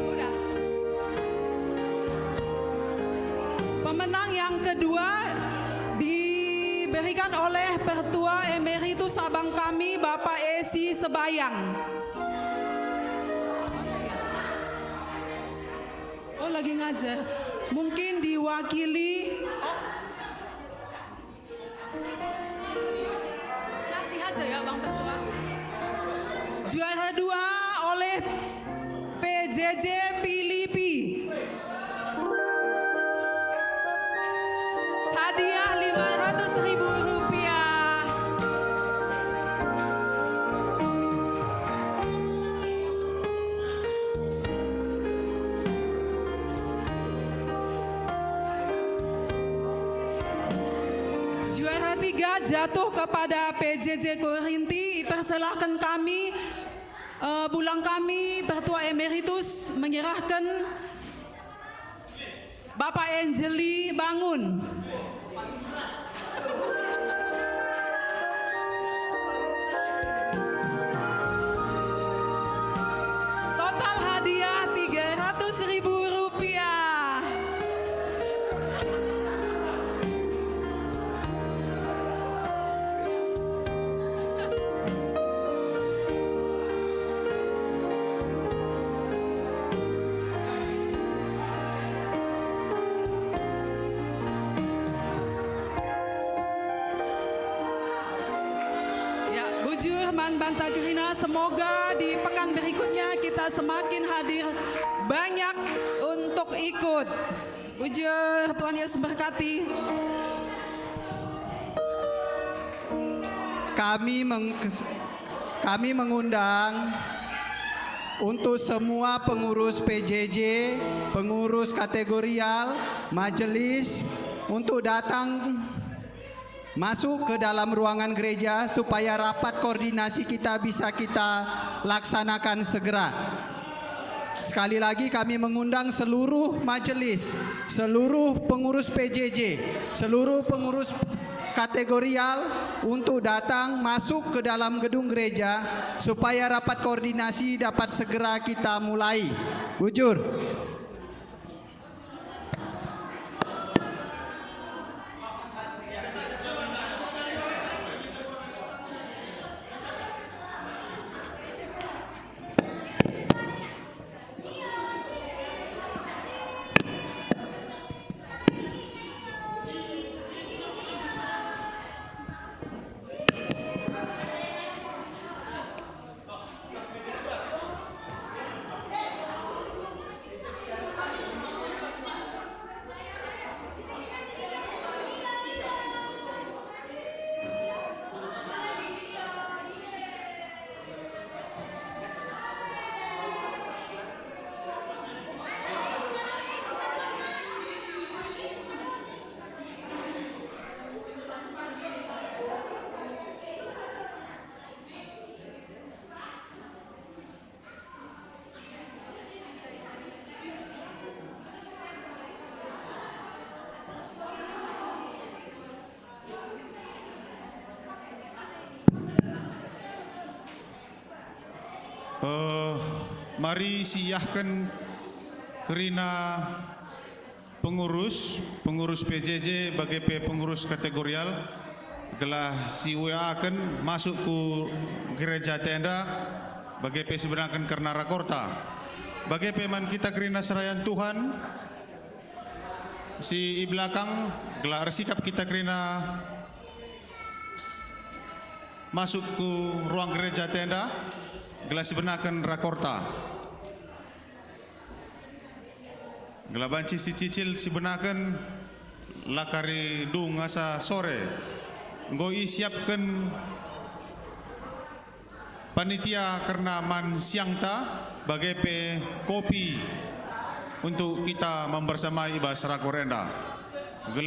Udah. Pemenang yang kedua diberikan oleh Pertua Emeritus abang kami, Bapak Esi Sebayang. Oh, lagi ngajar. Mungkin diwakili, oh. Kasih aja ya, Bang Pertua. Juara dua oleh P J J Pilipi. Hadiah lima ratus ribu rupiah. Juara tiga jatuh kepada P J J Korinti. Persilahkan kami, eh, bulang kami, Pertua Emeritus, menyerahkan Bapak Angeli Bangun. Total hadiah tiga ratus ribu rupiah. Ya, bujur man banta kerina, semoga di pekan berikutnya kita semakin hadir banyak untuk ikut. Bujur, Tuhan Yesus berkati. Kami meng-, kami mengundang untuk semua pengurus P J J, pengurus kategorial, majelis, untuk datang masuk ke dalam ruangan gereja supaya rapat koordinasi kita bisa kita laksanakan segera. Sekali lagi, kami mengundang seluruh majelis, seluruh pengurus P J J, seluruh pengurus kategorial untuk datang masuk ke dalam gedung gereja supaya rapat koordinasi dapat segera kita mulai. Bujur. Mari siiahken kerina pengurus, pengurus P J J, bage pe pengurus kategorial, gelah siuyaken masuk ku gereja tenda, bage pe sibenaken kerna rakorta. Bage pe man kita kerina serayan Tuhan, si i belakang, gelah ersikap kita kerina masuk ku ruang gereja tenda, gelah sibenaken rakorta. Gelah banci sicicil sibenaken la kari dung asa sore. Enggo isiapken panitia kerna man siangta, bage pe kopi untuk kita membersamai i bas rakor enda. Gelah